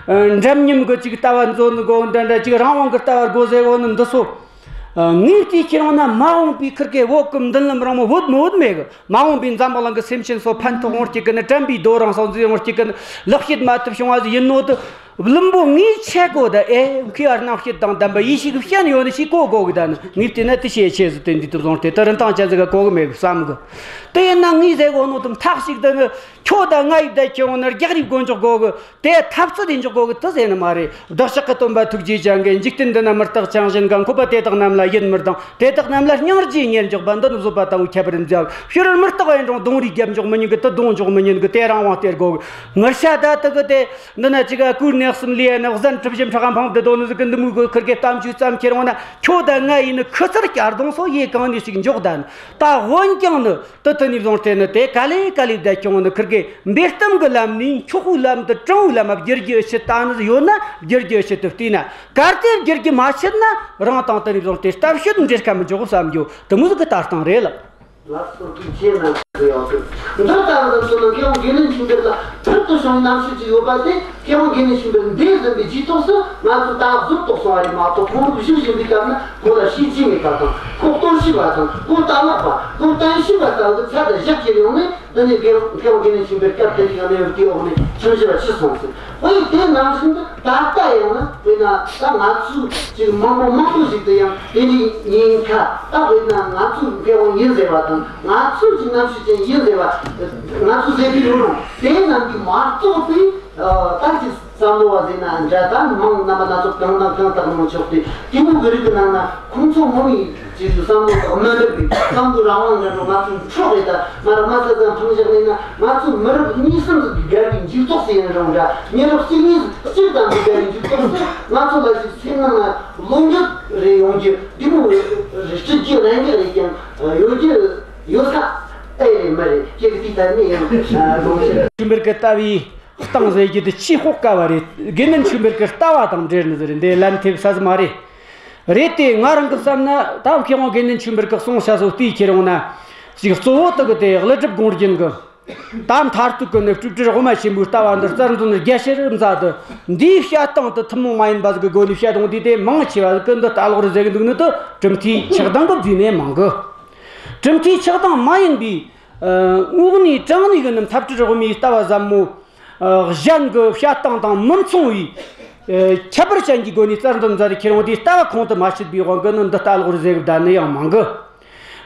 ཨ། འདྲ་མཉམ་གི་ཅིག་ལྟ་བ་འཛོལ་ནི་དགོ་འདྲ་འདྲ། ཅིག་རང་དབང་གི་ལྟ་བ་དགོ་ཟེར་གོ་ནི་འདི་ཚོ། ཨ། ངས་བལྟས་ཁྱེར་འོང་ན་མ་འོངས་པའི་ཁིར་གེ་བོད་གི་མདུན་ལམ་རིང་མོ་བོད་མི་བོད་མེད་གི། མ་འོངས་པའི་འཛམ་བུ་གླིང་གི་སེམས་ཅན་ཚོ་ཕན་ཐོགས་ངོ་སྐྱེ་གི་ནི། དྲན་པའི་རྡོ་རིང་སོགས་འཛིན་ངོ་སྐྱེ་གི་ནི། ལེགས་བཤད་མ་ཐུབ་བྱུང་བ་ཟིག་ཡིན་ནོ་དེ། བླུན་པོ་ངས་ཆེ་གོ་ད། ཨེ། མཁས་པ་རྣམ་དཔྱོད་དང་ལྡན་པ་ཡེ་ཤེས་ཀྱི་སྤྱན་ཡོད་ནི་ཞིག་གོ་དགོ་གི། ད་ནི་ངས་བལྟས་ན་དེ་ཤེས་ཆེ་ཟིག་དེ་འདི་དུ་བཟུང་སྟེ། དེ་རིན་ཐང་ཅན་ཟིག་ག་གོ་གི་མེད་བསམ་གི། དེ་ཡིན་ན་ངས་ཟེར་གོ་ནོ་དེ་མཐའ་གཅིག་ཏུ་ནི་ཁྱོད་དང་ང་ཡི་བསྡད་ཁྱེར་འོང་ན་རྒྱག་རེས་དགོས་འཇོག་དགོ་གི། དེ་འཐབ་རྩོད་དེ་འཇོག་དགོ་གི་དེ་ཟེར་ནི་མ་རེད། བདག་ཅག་གི་སྟོན་པ་ཐུགས་རྗེ་ཅན་གྱིས། འཇིག་རྟེན་འདི་ན་མི་རྟག་ཅིང་གཞན་གང་། འཁོར་བ་དེ་དག་རྣམས་ལ་ཡིད་མི་སྡང་། དེ་དག་རྣམས་ལ་སྙིང་རྗེ་ཉེར་འཇོག་པ། འདི་ནི་བཟོད་པ་དང་པོའི་ཁྱད་པར་མཛད། ཕྱི་རོལ་མི་རྟག་པའི་འབྲོང་རྡུང་རེས་རྒྱབ་འཇོག་མི་ཉན་གི། དེ་རྡུང་འཇོག་མི་ཉན་གི། དེ་རང་དབང་སྟེར་དགོ་གི། ངར་ཤ་ད་དེ་གི་དེ། འདི་ན་ཅིག་ག་སྐུར་ནས་གསུམ་ལས་ནི། གཟན་གྲུ་བཞི་ཕྲག་འཕངས་ཏེ་སྡོད་ནི་ཟིག་གི་འདི་མོ་གི་ཁིར་གེ་གཏམ་རྒྱུད་ཙམ་ཁྱེར་འོང་ན། ཁྱོད་དང་ང་ཡི་ནི་ཁུ་ཚུར་སྐྱ་རྡུང་སོགས་ཡེ་གང་ནས་ཞིག་འཇོག་ད་ནི། ད་འོན་ཀྱང་ནི་དེ་དེ་ནས་བཟུང་སྟེ་ནི། དེ་ག་ལེ་ག་ལེ་བསྡད་ཀྱང་ནི། ཁིར་གེ་འབེལ་གཏམ་གི་ལམ་ནས་འཁྱོག་པོའི་ལམ་དུ་དྲང་བོའི་ལམ་བསྒྱུར་རྒྱུ་ཕྱིར་ད་ནི་ཡོད་ན། བསྒྱུར་རྒྱུ་ཕྱིར་དུ་བལྟས་ན། གལ་ཏེ་བསྒྱུར་རྒྱུ་མ་ཕྱིར་ན། རང་དང་དེ་ནས་བཟུང་སྟེ་གཏམ་ཤོད་འབྲེལ་ཁ་མི་འཇོག་བསམ་རྒྱུ་དེ་མོ་ཟིག་གི་ལྟ་སྟངས་རེད་ལགས། ལགས་སོ། ཐུགས་རྗེ་གནང་། ཡག་གི། འདི་ལྟ་བུ་དང་མཚོན་ན་མཁས་དབང་དགེ་འདུན་ཆོས་འཕེལ་ལ་ཕུལ་དུ་བྱུང་བའི་རྣམ་དཔྱོད་ཅིག་ཡོད་པ་དེ། མཁས་དབང་དགེ་འདུན་ཆོས་འཕེལ་འདས་ཟིན་པའི་རྗེས་ཐོག་སུ་ང་ཚོ་ད་གཟོད་རྟོགས་སོང་བ་རེད་མ་གཏོགས། ཁོང་རང་བཞུགས་བཞིན་པའི་སྐབས་ན་ཁོང་ལ་བྱས་རྗེས་མེད་པ་དང་། ཁོང་རྟོགས་ཤེས་པ་དང་། ཁོང་ལྟ་བ་པ། ཁོང་བསྟན་ཤེས་པ་ལྟ་བུ་ཚད་དང་བཞག་གི་ཡོང་ནས། འདི་ནས་མཁས་དབང་དགེ་འདུན་ཆོས་འཕེལ་སྐབས་དེ་དུས་གནས་བབ་དེའི་འོག་ནས་ཁྲིམས་ཞིབ་པ་ཕྱིར་སོང་ཟེར། ཨོ་ཡ། དེ་ནང་བཞིན་དུ་ད་ལྟ་ཡང་ན། དཔེར་ན་ད་ང་ཚོས་ཅིག་མང་པོ་མང་པོ་ཞིག་ཏུ་ཡང་དེ་འདྲའི་ཉེན་ཁ། ད་དཔེར་ན་ང་ཚོས་མཁས་དབང་ཡིན་ཟེར་བ་དང་། ང་ཚོས་ཅིག་རྣམ་དཔྱོད་ཅན་ཡིན་ཟེར་བ། ང་ཚོས་ཟེར་གྱི་ཡོད་རུང་། དེ་རྣམས་ཀྱིས་མ་རྟོགས་པའི། ཨ། ད་ཅིག་བསམ་བློ་བ་ཟེར་ན་འདྲ། ད་མིང་རྣམ་པ་སྣ་ཚོགས་གང་དང་གང་བཏགས་མི་ཆོག་སྟེ། དེ་མོ་གི་རིགས་ཀྱི་ནང་ན་ཁོང་ཚོ་ངོ་མའི་ཅིག་བསམ་བློ་དང་མི་འགྲིག་པའི། བསམ་བློ་རང་དབང་འདྲ་འགྲོ། ང་ཚོ་འཕྲོག་རེད། ད་ང་རང་མ་ཚད་ཙམ་འཕངས་བཞག་ནས་ན། ང་ཚོ་མི་རབས་གཉིས་གསུམ་ཟིག་གི་བརྒལ་བའི་འཇུག་ཐོག་སུ་ཡིན་རུང་འདྲ། མི་རབས་གཅིག་གཉིས་གཅིག་ཙམ་གྱི་བརྒལ་བའི་འཇུག་ཐོག་སུ་ང་ཚོ་ལ་ཅིག་སེམས་ནང་ན་བློ་འགྱོད་རེ་ཡོང་རྒྱུ། དེ་མོ་རེ་སྲིད་ཀྱི་རང་རྒྱུ་རེ་ཀྱང་ཡོད་རྒྱུ་ཡོད་ས་ཨེ་རེད་མ་རེད། ཁྱེད་ཀྱི་དེའི་ཐད་ནས་ཡང་དགོངས་ཞིབ། ཆོས་འཕེལ་གི་ལྟ་བའི་སྟངས་ཟེར་རྒྱུ་དེ་ཆེས་དཔོག་དཀའ་བ་རེད། དགེ་འདུན་ཆོས་འཕེལ་གི་ལྟ་བ་དང་འབྲེལ་ནི་ཟིག་རེད། འདི་ལན་ཐེབས་ས་ཟིག་མ་རེད། རེད་དེ། ང་རང་གི་བསམ་ན་ད་མཁས་དབང་དགེ་འདུན་ཆོས་འཕེལ་གི་གསུང་བཤད་སོགས་བལྟས་ཁྱེར་ཡོང་ན། ཅིག་གཙོ་བོ་དེ་གི་དེ་ཀླུ་སྒྲུབ་དགོངས་རྒྱན་གི། ད་མཐར་ཐུག་གི་ནི་སྤྲོས་བྲལ་དབུ་མ་ཆེན་པོའི་ལྟ་བ་འདི་རྩལ་འདོན་རྒྱ་ཆེར་མཛད་དེ། འདིའི་བཤད་སྟངས་དེ་ཐུན་མོང་མ་ཡིན་པ་ཟིག་གི་སྒོ་ནས་བཤད་ཡོང་དུས། དེ་མང་ཆེ་བ་ཟིག་གིས་འདི་ལྟ་ལོག་རེད་ཟེར་གི་འདུག་ནི་དེ་གྲུབ་མཐའི་ཆགས་སྡང་གི་བརྒྱུད་ནས་མང་གི། གྲུབ་མཐའི་ཆགས་སྡང་མ་ཡིན་པའི། ཨ། དངོས་གནས་དྲང་གནས་གི་ནི་མཐར་སྤྲོས་དབུ་མའི་ལྟ་བ་ཟབ་མོ། ཨ། གཞན་གྱི་བཤད་སྟངས་དང་མི་མཚུངས་པའི། ཨ། ཁྱད་པར་ཅན་གྱི་སྒོ་ནས་རྩལ་འདོན་མཛད་དེ་ཁྱེར་ཡོང་དུས། ལྟ་བ་ཁོང་དུ་མ་ཆུད་པའི་དབང་གིས་ནི་འདི་ལྟ་ལོག་རེད་ཟེར་གི་བསྡད་ནི་ཡང་མང་གི།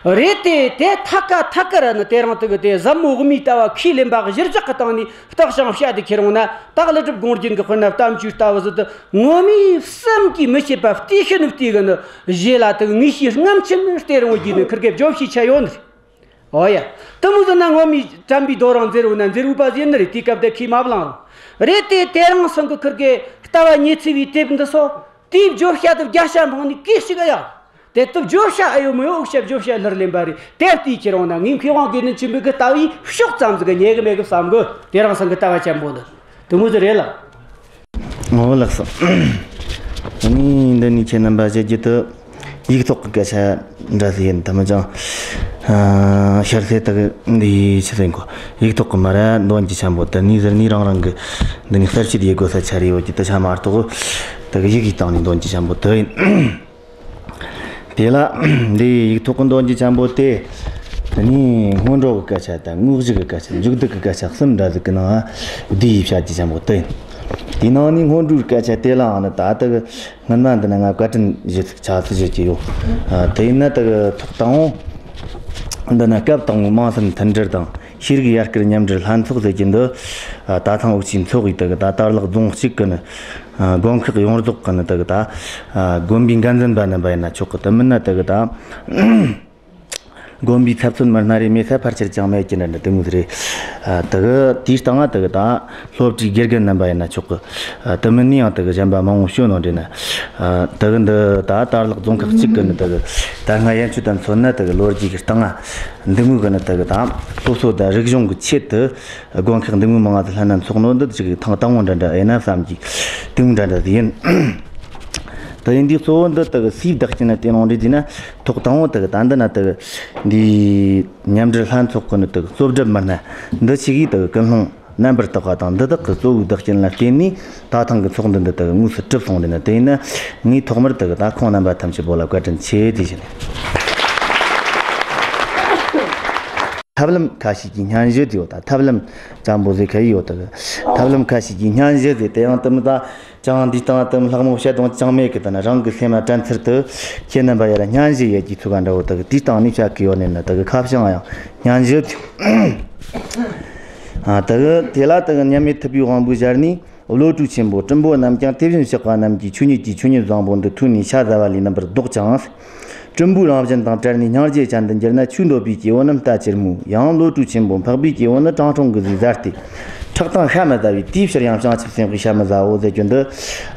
རེད་དེ། དེ་ཐད་ཀ་ཐད་ཀར་ནི་དེ་རིང་དེ་གི་དེ་ཟབ་མོ་དབུ་མའི་ལྟ་བ་ཁས་ལེན་པ་གཞིར་བཞག་གི་སྟེང་ནས་བརྟག་ཅིང་དཔྱད་དེ་ཁྱེར་ཡོང་ན། ད་ཀླུ་སྒྲུབ་དགོངས་རྒྱན་གྱི་དཔེར་ན་བསྟན་བཅོས་ལྟ་བུ་ཟིག་དེ་ངོ་མས་བསམ་གྱིས་མི་ཁྱབ་པ། བལྟས་ཤི་ནི་བལྟས་གི་ནི་རྗེས་ལ་དེ་གི་ངེས་ཤེས་རྔམ་ཆེན་ནི་སྟེར་འོང་རྒྱུ་ནི་ཁིར་གེ་བརྗོད་བྱའི་ཆ་ཡོད་ནི་རེད། ཨོ་ཡ། དེ་མོ་ཟིག་ན་ངོ་མས་དྲན་པའི་རྡོ་རིང་འཛེར་བོ་ན་འཛེར་བོ་པ་ཟེར་ནི་རེད། དེའི་སྐབས་དེ་ཁས་མ་བླངས་རུང་། རེད་དེ། དེ་རིང་སང་གི་ཁིར་གེ་ལྟ་བ་ཉི་ཚེ་བའི་དེབ་འདི་སོགས། དེའི་བརྗོད་བྱ་དེ་བརྒྱ་ཆ་འཕངས་ནས་གོ་ཞིག་ཨེ་ཡོད། དེ་དེ་བརྗོད་བྱ་ཨེ་ཡོད་མི་ཡོད་འུ་ཅག་བརྗོད་བྱ་ལྷུར་ལེན་པ་རེད། དེ་བལྟས་ཁྱེར་ཡོང་ན་ངས་མཁས་དབང་དགེ་འདུན་ཆོས་འཕེལ་གི་ལྟ་བའི་ཕྱོགས་ཙམ་ཟིག་གི་ཉེ་གི་མེད་གི་བསམ་གི། དེ་རིང་སང་གི་ལྟ་བ་ཅན་པོ་འདི་དེ་མོ་ཟིག་རེད་ལགས། ཨོ་ལགས་སོ། ཨ་ནི་འདི་ནས་ཁྱེད་རྣམ་པ་བཤད་རྒྱུ་དེ། ཡིག་ཐོག་གི་སྐད་ཆ་འདྲ་ཟིག་ཡིན། དེ་མིན་ཅང་། ཨ། ཤར་ཚེ་དག་འདི་ཆི་ཟེར་གོ། ཡིག་ཐོག་གི་མ་ར་འདོན་རྒྱུ་ཆེན་པོ་དེ་ནས་ཟུར་ནས་རང་རང་གི་འདི་ནས་གསལ་བཤད་ཡེད་དགོས་ས་ཆ་རེ་ཡོད་ཀྱི། དེ་ཆ་མ་གཏོགས་དེ་གི་ཡི་གེའི་སྟེང་ནས་འདོན་རྒྱུ་ཆེན་པོ་དེ་ཡིན། དེ་ལ་འདི་ཡིག་ཐོག་གི་འདོན་རྒྱུ་ཆེན་པོ་དེ། དེ་ནས་སྔོན་འགྲོ་གི་སྐད་ཆ་དང་། དངོས་གཞི་གི་སྐད་ཆ། མཇུག་བསྡུ་གི་སྐད་ཆ་གསུམ་འདྲ་ཟིག་གི་ནང་བསྡུས་བཤད་རྒྱུ་ཆེན་པོ་དེ་ཡིན། དེའི་ནང་ནས་སྔོན་འགྲོའི་སྐད་ཆ་དེ་ལའང་ནི་ད་ལྟ་གི་སྔོན་མ་འདི་ན་ང་བཀའ་དྲིན་ཞུ་ཚིག་ཆ་ཚིག་ཞུ་གི་ཡོད། ཨ། དེ་ཡིན་ན་ད་གི་ཐོག་དང་པོ་འདི་ན་སྐབས་དང་པོའི་དམངས་སེམས་མཐུན་སྒྲིལ་དང་ཤེས་རིག་ཡར་སྐུལ་མཉམ་འབྲེལ་ལྷན་ཚོགས་ཟེར་གྱི་འདི། ཨ། ད་ཐེངས་འུ་ཆོས་ཚོགས་པའི་ད་གི་ད་དར་ལག་རྫོང་གཅིག་གི་ནི། ཨ། དགོན་ཁག་ཡོངས་རྫོགས་གི་ནི་ད་གི་ད། ཨ། དགོན་པའི་འགན་འཛིན་པ་རྣམ་པ་ཡིན་ན་ཆོག་གི། དེ་མིན་ན་ད་གི་ད། དགོན་པའི་ཚབ་མཚོན་མི་སྣ་རེ་མེད་ས་ཕལ་ཆེར་ཅང་མེད་ཀྱི་འདྲ་འདྲ་དེ་མོ་རེད། ཨ། དེ་གི་དེའི་སྟེང་ང་དེ་གི་ད་སློབ་གྲྭའི་དགེ་རྒན་རྣམ་པ་ཡིན་ན་ཆོག་གི། ཨ། དེ་མིན་ནས་ཡང་དེ་གི་གཞན་པ་མང་བོ་བྱོན་ནོ་འདྲ་ན། ཨ། དེ་གི་འདི་ད་དར་ལག་རྫོང་ཁག་གཅིག་གི་ནི་དེ་གི་ད་སྔ་ཡན་ཆོད་དུ་མཚོན་ན་དེ་གི་ལོ་རྒྱུས་ཀྱི་སྟེང་ང་འདི་མོ་གི་ནི་དེ་གི་ད་སློབ་གསོ་དང་རིག་གཞུང་གི་ཆེད་དུ་དགོན་ཁག་འདི་མོ་མང་ང་དུ་ལྷན་ན་འཚོགས་ནོ་འདི་ཅིག་ཐེངས་དང་པོ་འདྲ་འདྲ་ཡིན་ན་བསམ་གྱི། དེ་མོ་འདྲ་འདྲ་ཡིན། དེ་ཡིན་དུས་གཙོ་བོ་འདི་དག་སུས་བདག་རྐྱེན་ལ་བརྟེན་ཡོང་རེད་ཟེར་ན། ཐོག་དང་པོ་དག་ད་འདི་ན་དག་འདི་མཉམ་འབྲེལ་ལྷན་ཚོགས་ཀྱི་ནི་དག་གཙོ་སྒྲུབ་མི་སྣ་འདི་ཆིག་གིས་དག་ཀུན་སློང་རྣམ་པར་དག་པ་དང་འདི་དག་གི་གཙོ་བོའི་བདག་རྐྱེན་ལ་བརྟེན་ནས་ད་ཐེངས་ཀྱི་ཚོགས་འདུ་འདི་དག་དངོས་སུ་གྲུབ་སོང་རེད་ན། དེ་ཡིན་ན་ངས་ཐོག་མར་དག་ད་ཁོང་རྣམ་པ་ཐམས་ཅད་པོ་ལ་བཀའ་དྲིན་ཆེ་དེ་བཞིན། ཐབས་ལམ་ཁ་ཤས་ཀྱི་སྙན་ཞུ་དེ་ཡོད། ད་ཐབས་ལམ་ཙམ་པོ་ཟིག་ག་ཡོད་ད་གི། ཐབས་ལམ་ཁ་ཤས་ཀྱི་སྙན་ཞུ་ཟིག་དེ་ཡང་དེ་མོ་ད་ཅང་འདི་སྟེང་དེ་མོ་ལྷག་མོ་བཤད་དོན་ཅང་མེད་གི། ད་ན་རང་གི་སེམས་ལ་དྲན་ཚུལ་དུ་ཁྱེད་རྣམ་པ་ཡར་སྙན་ཞུ་ཡེད་ཀྱི་ཚུལ་ག་འདྲ་བོ་ད་གི་དེའི་སྟེང་ནས་བཤད་གི་ཡོད་ནས་ན། ད་གི་ཁ་བྱང་ཡང་སྙན་ཞུ་དེ། ཨ། ད་གི་དེ་ལ་ད་གི་མཉམ་མེད་ཐུབ་པའི་དབང་པོའི་ཞལ་ནས། བློ་གྲོས་ཆེན་པོ་སྲིན་པོ་རྣམས་ཀྱང་དེ་བཞིན་གཤེགས་པ་རྣམས་ཀྱི་ཆོས་ཉིད་ཀྱི་ཆོས་ཉིད་བཟང་པོ་འདི་ཐོས་ནས་ཤ་ཟ་བ་ལས་རྣམ་པར་ལྡོག་ཅིང་། སྲིན་པོའི་རང་བཞིན་དང་བྲལ་ནས་སྙིང་རྗེ་ཅན་དུ་འགྱུར་ན། ཆོས་འདོད་པའི་སྐྱེ་བོ་རྣམས་ལྟ་ཅི་སྨོས། ཡང་བློ་གྲོས་ཆེན་པོ་འཕགས་པའི་སྐྱེ་བོ་ནི། དྲང་སྲོང་གི་ཟས་ཟ་སྟེ་ཁྲག་དང་ཤ་མི་ཟ་བས། དེའི་ཕྱིར་ཡང་བྱང་ཆུབ་སེམས་དཔའི་ཤ་མི་ཟའོ་ཟེར་རྒྱུ་འདི་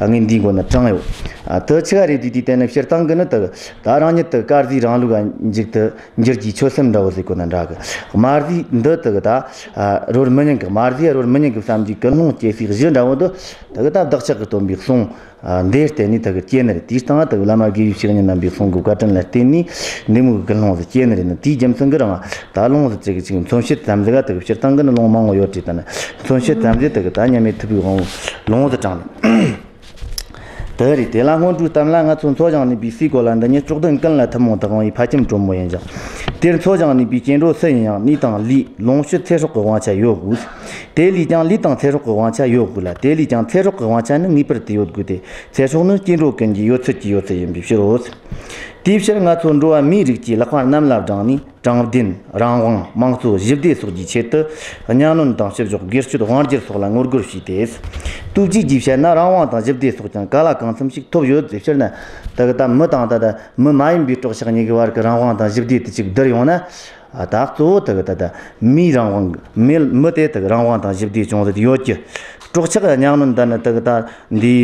ངས་འདིའི་མགོ་ན་དྲངས་ཡོད། ཨ། དེ་ཆི་ག་རེད་དུས་དེའི་སྟེང་ནས་སྤྱིར་བཏང་གི་ནི་དག་ད་རང་ཉིད་དུ་དཀར་ཟས་རིང་ལུགས་ལ་འཇུག་ཏུ་འགྱུར་གྱི་ཆོད་སེམས་འདྲ་བོ་ཟིག་གོ་ན་འདྲ་གི། དམར་ཟས་འདི་དག་ད་རོལ་མི་ཉན་གི། དམར་ཟས་རོལ་མི་ཉན་གི་བསམ་གྱི་ཀུན་སློང་སྐྱེ་སའི་གཞི་འདྲ་བོ་འདི་དག་ད་བདག་ཅག་གི་སྟོན་པའི་གསུང་འདིར་བརྟེན་ནས་དག་སྐྱེ་ནི་རེད། དེའི་སྟེང་དག་བླ་མ་དགེ་བའི་བཤེས་གཉེན་རྣམ་པའི་གསུང་གི་བཀའ་དྲིན་ལ་བརྟེན་ནས་འདི་མོ་གི་ཀུན་སློང་ཟིག་སྐྱེ་ནི་རེད་ན། དེའི་རྒྱུ་མཚན་གི་རང་ད་ལོང་ཟིག་ཅིག་ཅིག་མཚོན་བྱེད་ཙམ་ཟིག་ག་དག་སྤྱིར་བཏང་གི་ནི་ལོང་མང་བོ་ཡོད་དྲིས་ད་ན། མཚོན་བྱེད་ཙམ་ཟིག་དག་ད་མཉམ་མེད་ཐུབ་པའི་དབང་བོ་ལོང་ཟིག་དྲངས་ནས། དེ་རེད། དེ་ལ་སྔོན་འགྲོའི་གཏམ་ལ། ང་ཚོ་འཚོ་ཞིང་གནས་པའི་སའི་གོ་ལ་འདི་ཉིད་སྲོག་ལྡན་ཀུན་ལ་ཐུན་མོང་དུ་དབང་བའི་ཕ་ཁྱིམ་དྲོན་མོ་ཡིན་ཞིང་། དེར་འཚོ་ཞིང་གནས་པའི་སྐྱེ་འགྲོ་སུ་ཡིན་ཡང་། གནས་དང་ལུས་ལོངས་སྤྱོད་ཚེ་སྲོག་གི་དབང་ཆ་ཡོད་དགོས། དེ་ལས་ཀྱང་ལུས་དང་ཚེ་སྲོག་གི་དབང་ཆ་ཡོད་དགོས་ལ། དེ་ལས་ཀྱང་ཚེ་སྲོག་གི་དབང་ཆ་ནི་ངེས་པར་དུ་ཡོད་དགོས་ཏེ། ཚེ་སྲོག་ནི་སྐྱེ་འགྲོ་ཀུན་གྱི་ཡོད་ཚད་ཀྱི་ཡོད་ཚད་ཡིན་པའི་ཕྱིར་རོ། དེའི་ཕྱིར་ང་ཚོ་འགྲོ་བ་མིའི་རིགས་ཀྱིས་ལྷག་པར་གནམ་ལ་བགྲངས་ནས། དྲང་བདེན། རང་དབང་། དམངས་གཙོ། ཞི་བདེ་སོགས་ཀྱི་ཆེད་དུ་གཉའ་གནོན་དང་བཤུ་གཞོག་སྒེར་གཅོད་དབང་སྒྱུར་སོགས་ལ་ངོ་རྒོལ་བྱས་ཏེ། ལྟོས་བཅས་ཀྱིས་བཤད་ན་རང་དབང་དང་ཞི་བདེ་སོགས་ཀྱང་ག་ལ་གང་འཚམ་ཞིག་ཐོབ་ཡོད་ཟེར། སྤྱིར་ན་དེ་གི་ད་མི་དང་ད་ད་མི་མ་ཡིན་པའི་སྲོག་ཆགས་གཉིས་ཀྱི་བར་གྱི་རང་དབང་དང་ཞི་བདེ་དེ་ཅིག་བསྡུར་ཡོང་ན། ཨ། ད་གཙོ་བོ་དེ་གི་ད་ད་མིའི་རང་དབང་གི། མི་མི་དེ་དེ་གི་རང་དབང་དང་ཞི་བདེ་ཅུང་ཟད་ཡོད་ཀྱི། སྲོག་ཆགས་གཉའ་གནོན་ད་ནི་དེ་གི་ད་འདི་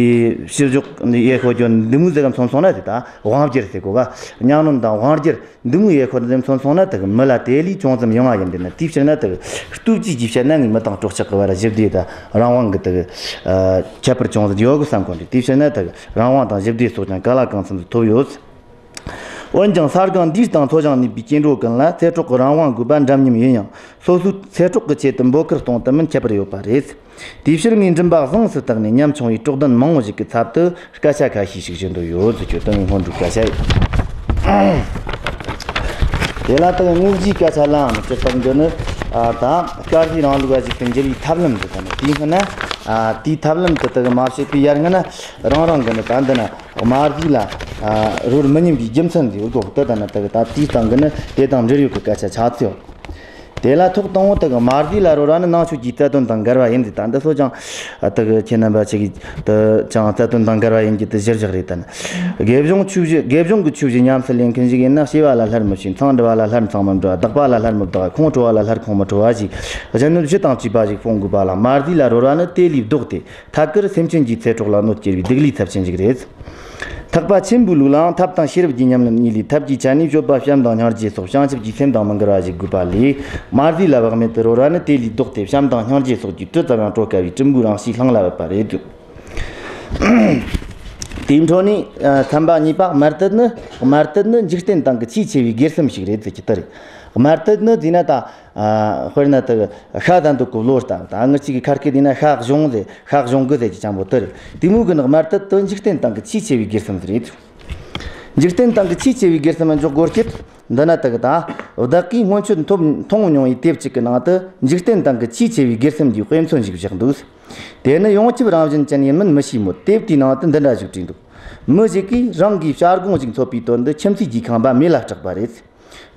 བཤུ་གཞོག་འདི་ཡེ་ཤོ་རྒྱུ་འདི་མོ་ཟིག་ག་མཚོན་སོང་ན། དེ་ད་དབང་སྒྱུར་ཟེར་གོ་ག། གཉའ་གནོན་དང་དབང་སྒྱུར་འདི་མོ་ཡེ་ཤོ་འདི་མཚོན་སོང་ན། དེ་གི་མི་ལ་དེ་ལས་ཅུང་ཙམ་ཡང་བ་ཡིན། དེ་ན་དེའི་ཕྱིར་ན་དེ་གི་ལྟོས་བཅས་ཀྱིས་བཤད་ན། ངས་མི་དང་སྲོག་ཆགས་གི་བར་ཞི་བདེ་དང་རང་དབང་གི་དེ་གི་ཨ་ཁྱད་པར་ཅུང་ཟད་ཡོད་གི་བསམ་གོ་འདི། དེའི་ཕྱིར་ན་དེ་གི་རང་དབང་དང་ཞི་བདེ་སོགས་ཀྱང་ག་ལ་གང་འཚམ་ཟིག་ཐོབ་ཡོད། འོན་ཀྱང་ས་སྒང་འདིའི་སྟེང་འཚོ་ཞིང་གནས་པའི་སྐྱེ་འགྲོ་ཀུན་ལ་ཚེ་སྲོག་གི་རང་དབང་དགོས་པ་འདྲ་མཉམ་ཡིན་ཡང་། སོ་སོའི་ཚེ་སྲོག་གི་ཆེད་དུ་འབོད་སྐུལ་གཏོང་ཐུབ་མིན་ཁྱད་པར་ཡོད་པ་རེད། དེའི་ཕྱིར་ངས་མགྲིན་པ་གཟེངས་སུ་བཏེགས་ནས་ཉམ་ཆུང་བའི་སྲོག་ལྡན་མང་བོ་ཞིག་གི་ཚབ་ཏུ་སྐད་ཆ་ཁ་ཤས་ཤིག་ཞུ་འདོད་ཡོད་ཟེར་རྒྱུ་དེ་ངའི་སྔོན་འགྲོའི་སྐད་ཆ་ཡིན། དེ་ལ་ད་དངོས་གཞིའི་སྐད་ཆ་ལའང་སྤྱིར་བཏང་གི་ནི། ཨ། ད་དཀར་ཟས་རིང་ལུགས་པ་ཞིག་ཏུ་འགྱུར་བའི་ཐབས་ལམ་དེ་དང་ནི། དེའི་སྔོན་ན། ཨ། དེའི་ཐབས་ལམ་དེ་དག་མ་བཤད་པའི་ཡར་སྔོན་ན་རང་རང་གི་ནི་ད་འདི་ན། དམར་ཟས་ལ། ཨ། རོལ་མི་ཉན་པའི་རྒྱུ་མཚན་ཟེར་གོ་གི། དེ་ལྟ་ན་དེ་གི་ད་དེའི་སྟེང་གི་ནི་དེ་དང་འབྲེལ་ཡོད་ཀྱི་སྐད་ཆ་ཆ་ཚང་ཡོད། དེ་ལ་ཐོག་དང་པོ་དེ་གི་དམར་ཟས་ལ་རོལ་བ་ནི་ནང་ཆོས་ཀྱི་རྩ་དོན་དང་འགལ་བ་ཡིན་ཏེ། ད་འདི་ཚོ་ཀྱང་དེ་གི་ཁྱེད་རྣམ་པ་ཆེ་གི་དེ་ཀྱང་རྩ་དོན་དང་འགལ་བ་ཡིན་གྱི་དེ་གཞིར་བཞག་རེད། ད་ནི་དགེ་སྦྱོང་ཆོས་བཞི། དགེ་སྦྱོང་གི་ཆོས་བཞི་ཉམས་སུ་ལེན་མཁན་ཞིག་ཡིན་ན། གཤེ་བ་ལ་སླར་མི་གཤེ། མཚང་འདྲུ་བ་ལ་སླར་མཚང་མི་འདྲུ་བ། བརྡེག་པ་ལ་སླར་མི་བརྡེག། ཁོང་ཁྲོ་བ་ལ་སླར་ཁོང་མི་ཁྲོ་བ་ཞིག། གཞན་གནོད་གཞི་དང་བཅས་པ་ཞིག་སྤོང་དགོས་པ་ལ། དམར་ཟས་ལ་རོལ་བ་ནི་དེ་ལས་ལྡོག་སྟེ། ཐད་ཀར་སེམས་ཅན་གྱི་ཚེ་སྲོག་ལ་གནོད་སྐྱེལ་བའི་སྡིག་ལས་ཚབས་ཆེན་ཞིག་རེད། ཐེག་པ་ཆེན་པོའི་ལུགས་ལའང་ཐབས་དང་ཤེས་རབ་ཀྱི་ཉམས་ལེན་གཉིས་ལས་ཐབས་ཀྱི་ཆ་ནས་སྤྱོད་པ་བྱམས་དང་སྙིང་རྗེ་སོགས་བྱང་ཆུབ་ཀྱི་སེམས་དང་མི་འགལ་བ་ཞིག་དགོས་པ་ལས། དམར་ཟས་ལ་བག་མེད་དུ་རོལ་བ་ནི་དེ་ལས་ལྡོག་སྟེ། བྱམས་དང་སྙིང་རྗེ་སོགས་ཀྱི་དྲི་ཙམ་ཡང་དཀྲོལ་དཀའ་བའི་སྲིན་པོའི་རང་གཤིས་ལྷང་ལ་བབས་པ་རེད། དེའི་འཕྲོ་ནས། ཨ། ཚན་པ་གཉིས་པ། དམར་དད་ནི། དམར་དད་ནི་འཇིག་རྟེན་སྟེང་གི་ཆེས་ཆེ་བའི་སྒེར་སེམས་ཤིག་རེད་ཟེར་གྱི་དེ་རེད། དམར་དད་ནི་ཟེར་ན་ད། ཨ། དཔེར་ན་དེ་གི་ཤ་ཟ་འདོད་གི་བློ་ལྟ་བུ། ད་ངེད་ཅག་གི་ཁ་སྐད་ཡིན་ན་ཤ་གཞོང་ཟེར། ཤ་གཞོང་གི་ཟེར་གྱི་ཅང་པོ་དེ་རེད། དེ་མོ་གི་ནི་དམར་དད་དེ་འཇིག་རྟེན་སྟེང་གི་ཆེས་ཆེ་བའི་སྒེར་སེམས་རེད། འཇིག་རྟེན་སྟེང་གི་ཆེས་ཆེ་བའི་སྒེར་སེམས་འཇོག་དགོས་རྒྱུ་འདི་ན་དེ་གི་ད། བདག་གིས་སྔོན་ཆད་མཐོང་མཐོང་མྱོང་བའི་དེབ་ཅིག་གི་ནང་དུ་འཇིག་རྟེན་སྟེང་གི་ཆེས་ཆེ་བའི་སྒེར་སེམས་ཀྱི་དཔེ་མཚོན་ཞིག་བཞག་འདུག། དེ་ནི་ཡོངས་ཁྱབ་རང་བཞིན་ཅན་ཡིན་མིན་མི་ཤེས་མོད། དེབ་དེའི་ནང་དུ་འདི་འདྲ་ཞིག་བྲིས་འདུག་མི་ཞིག་གིས་རང་གིས་བྱ་སྒོང་ཞིག་འཚོལ་བའི་དོན་དུ་ཁྱིམ་མཚེས་ཀྱི་ཁང་པ་མེ་ལ་སྲེག་པ་རེད།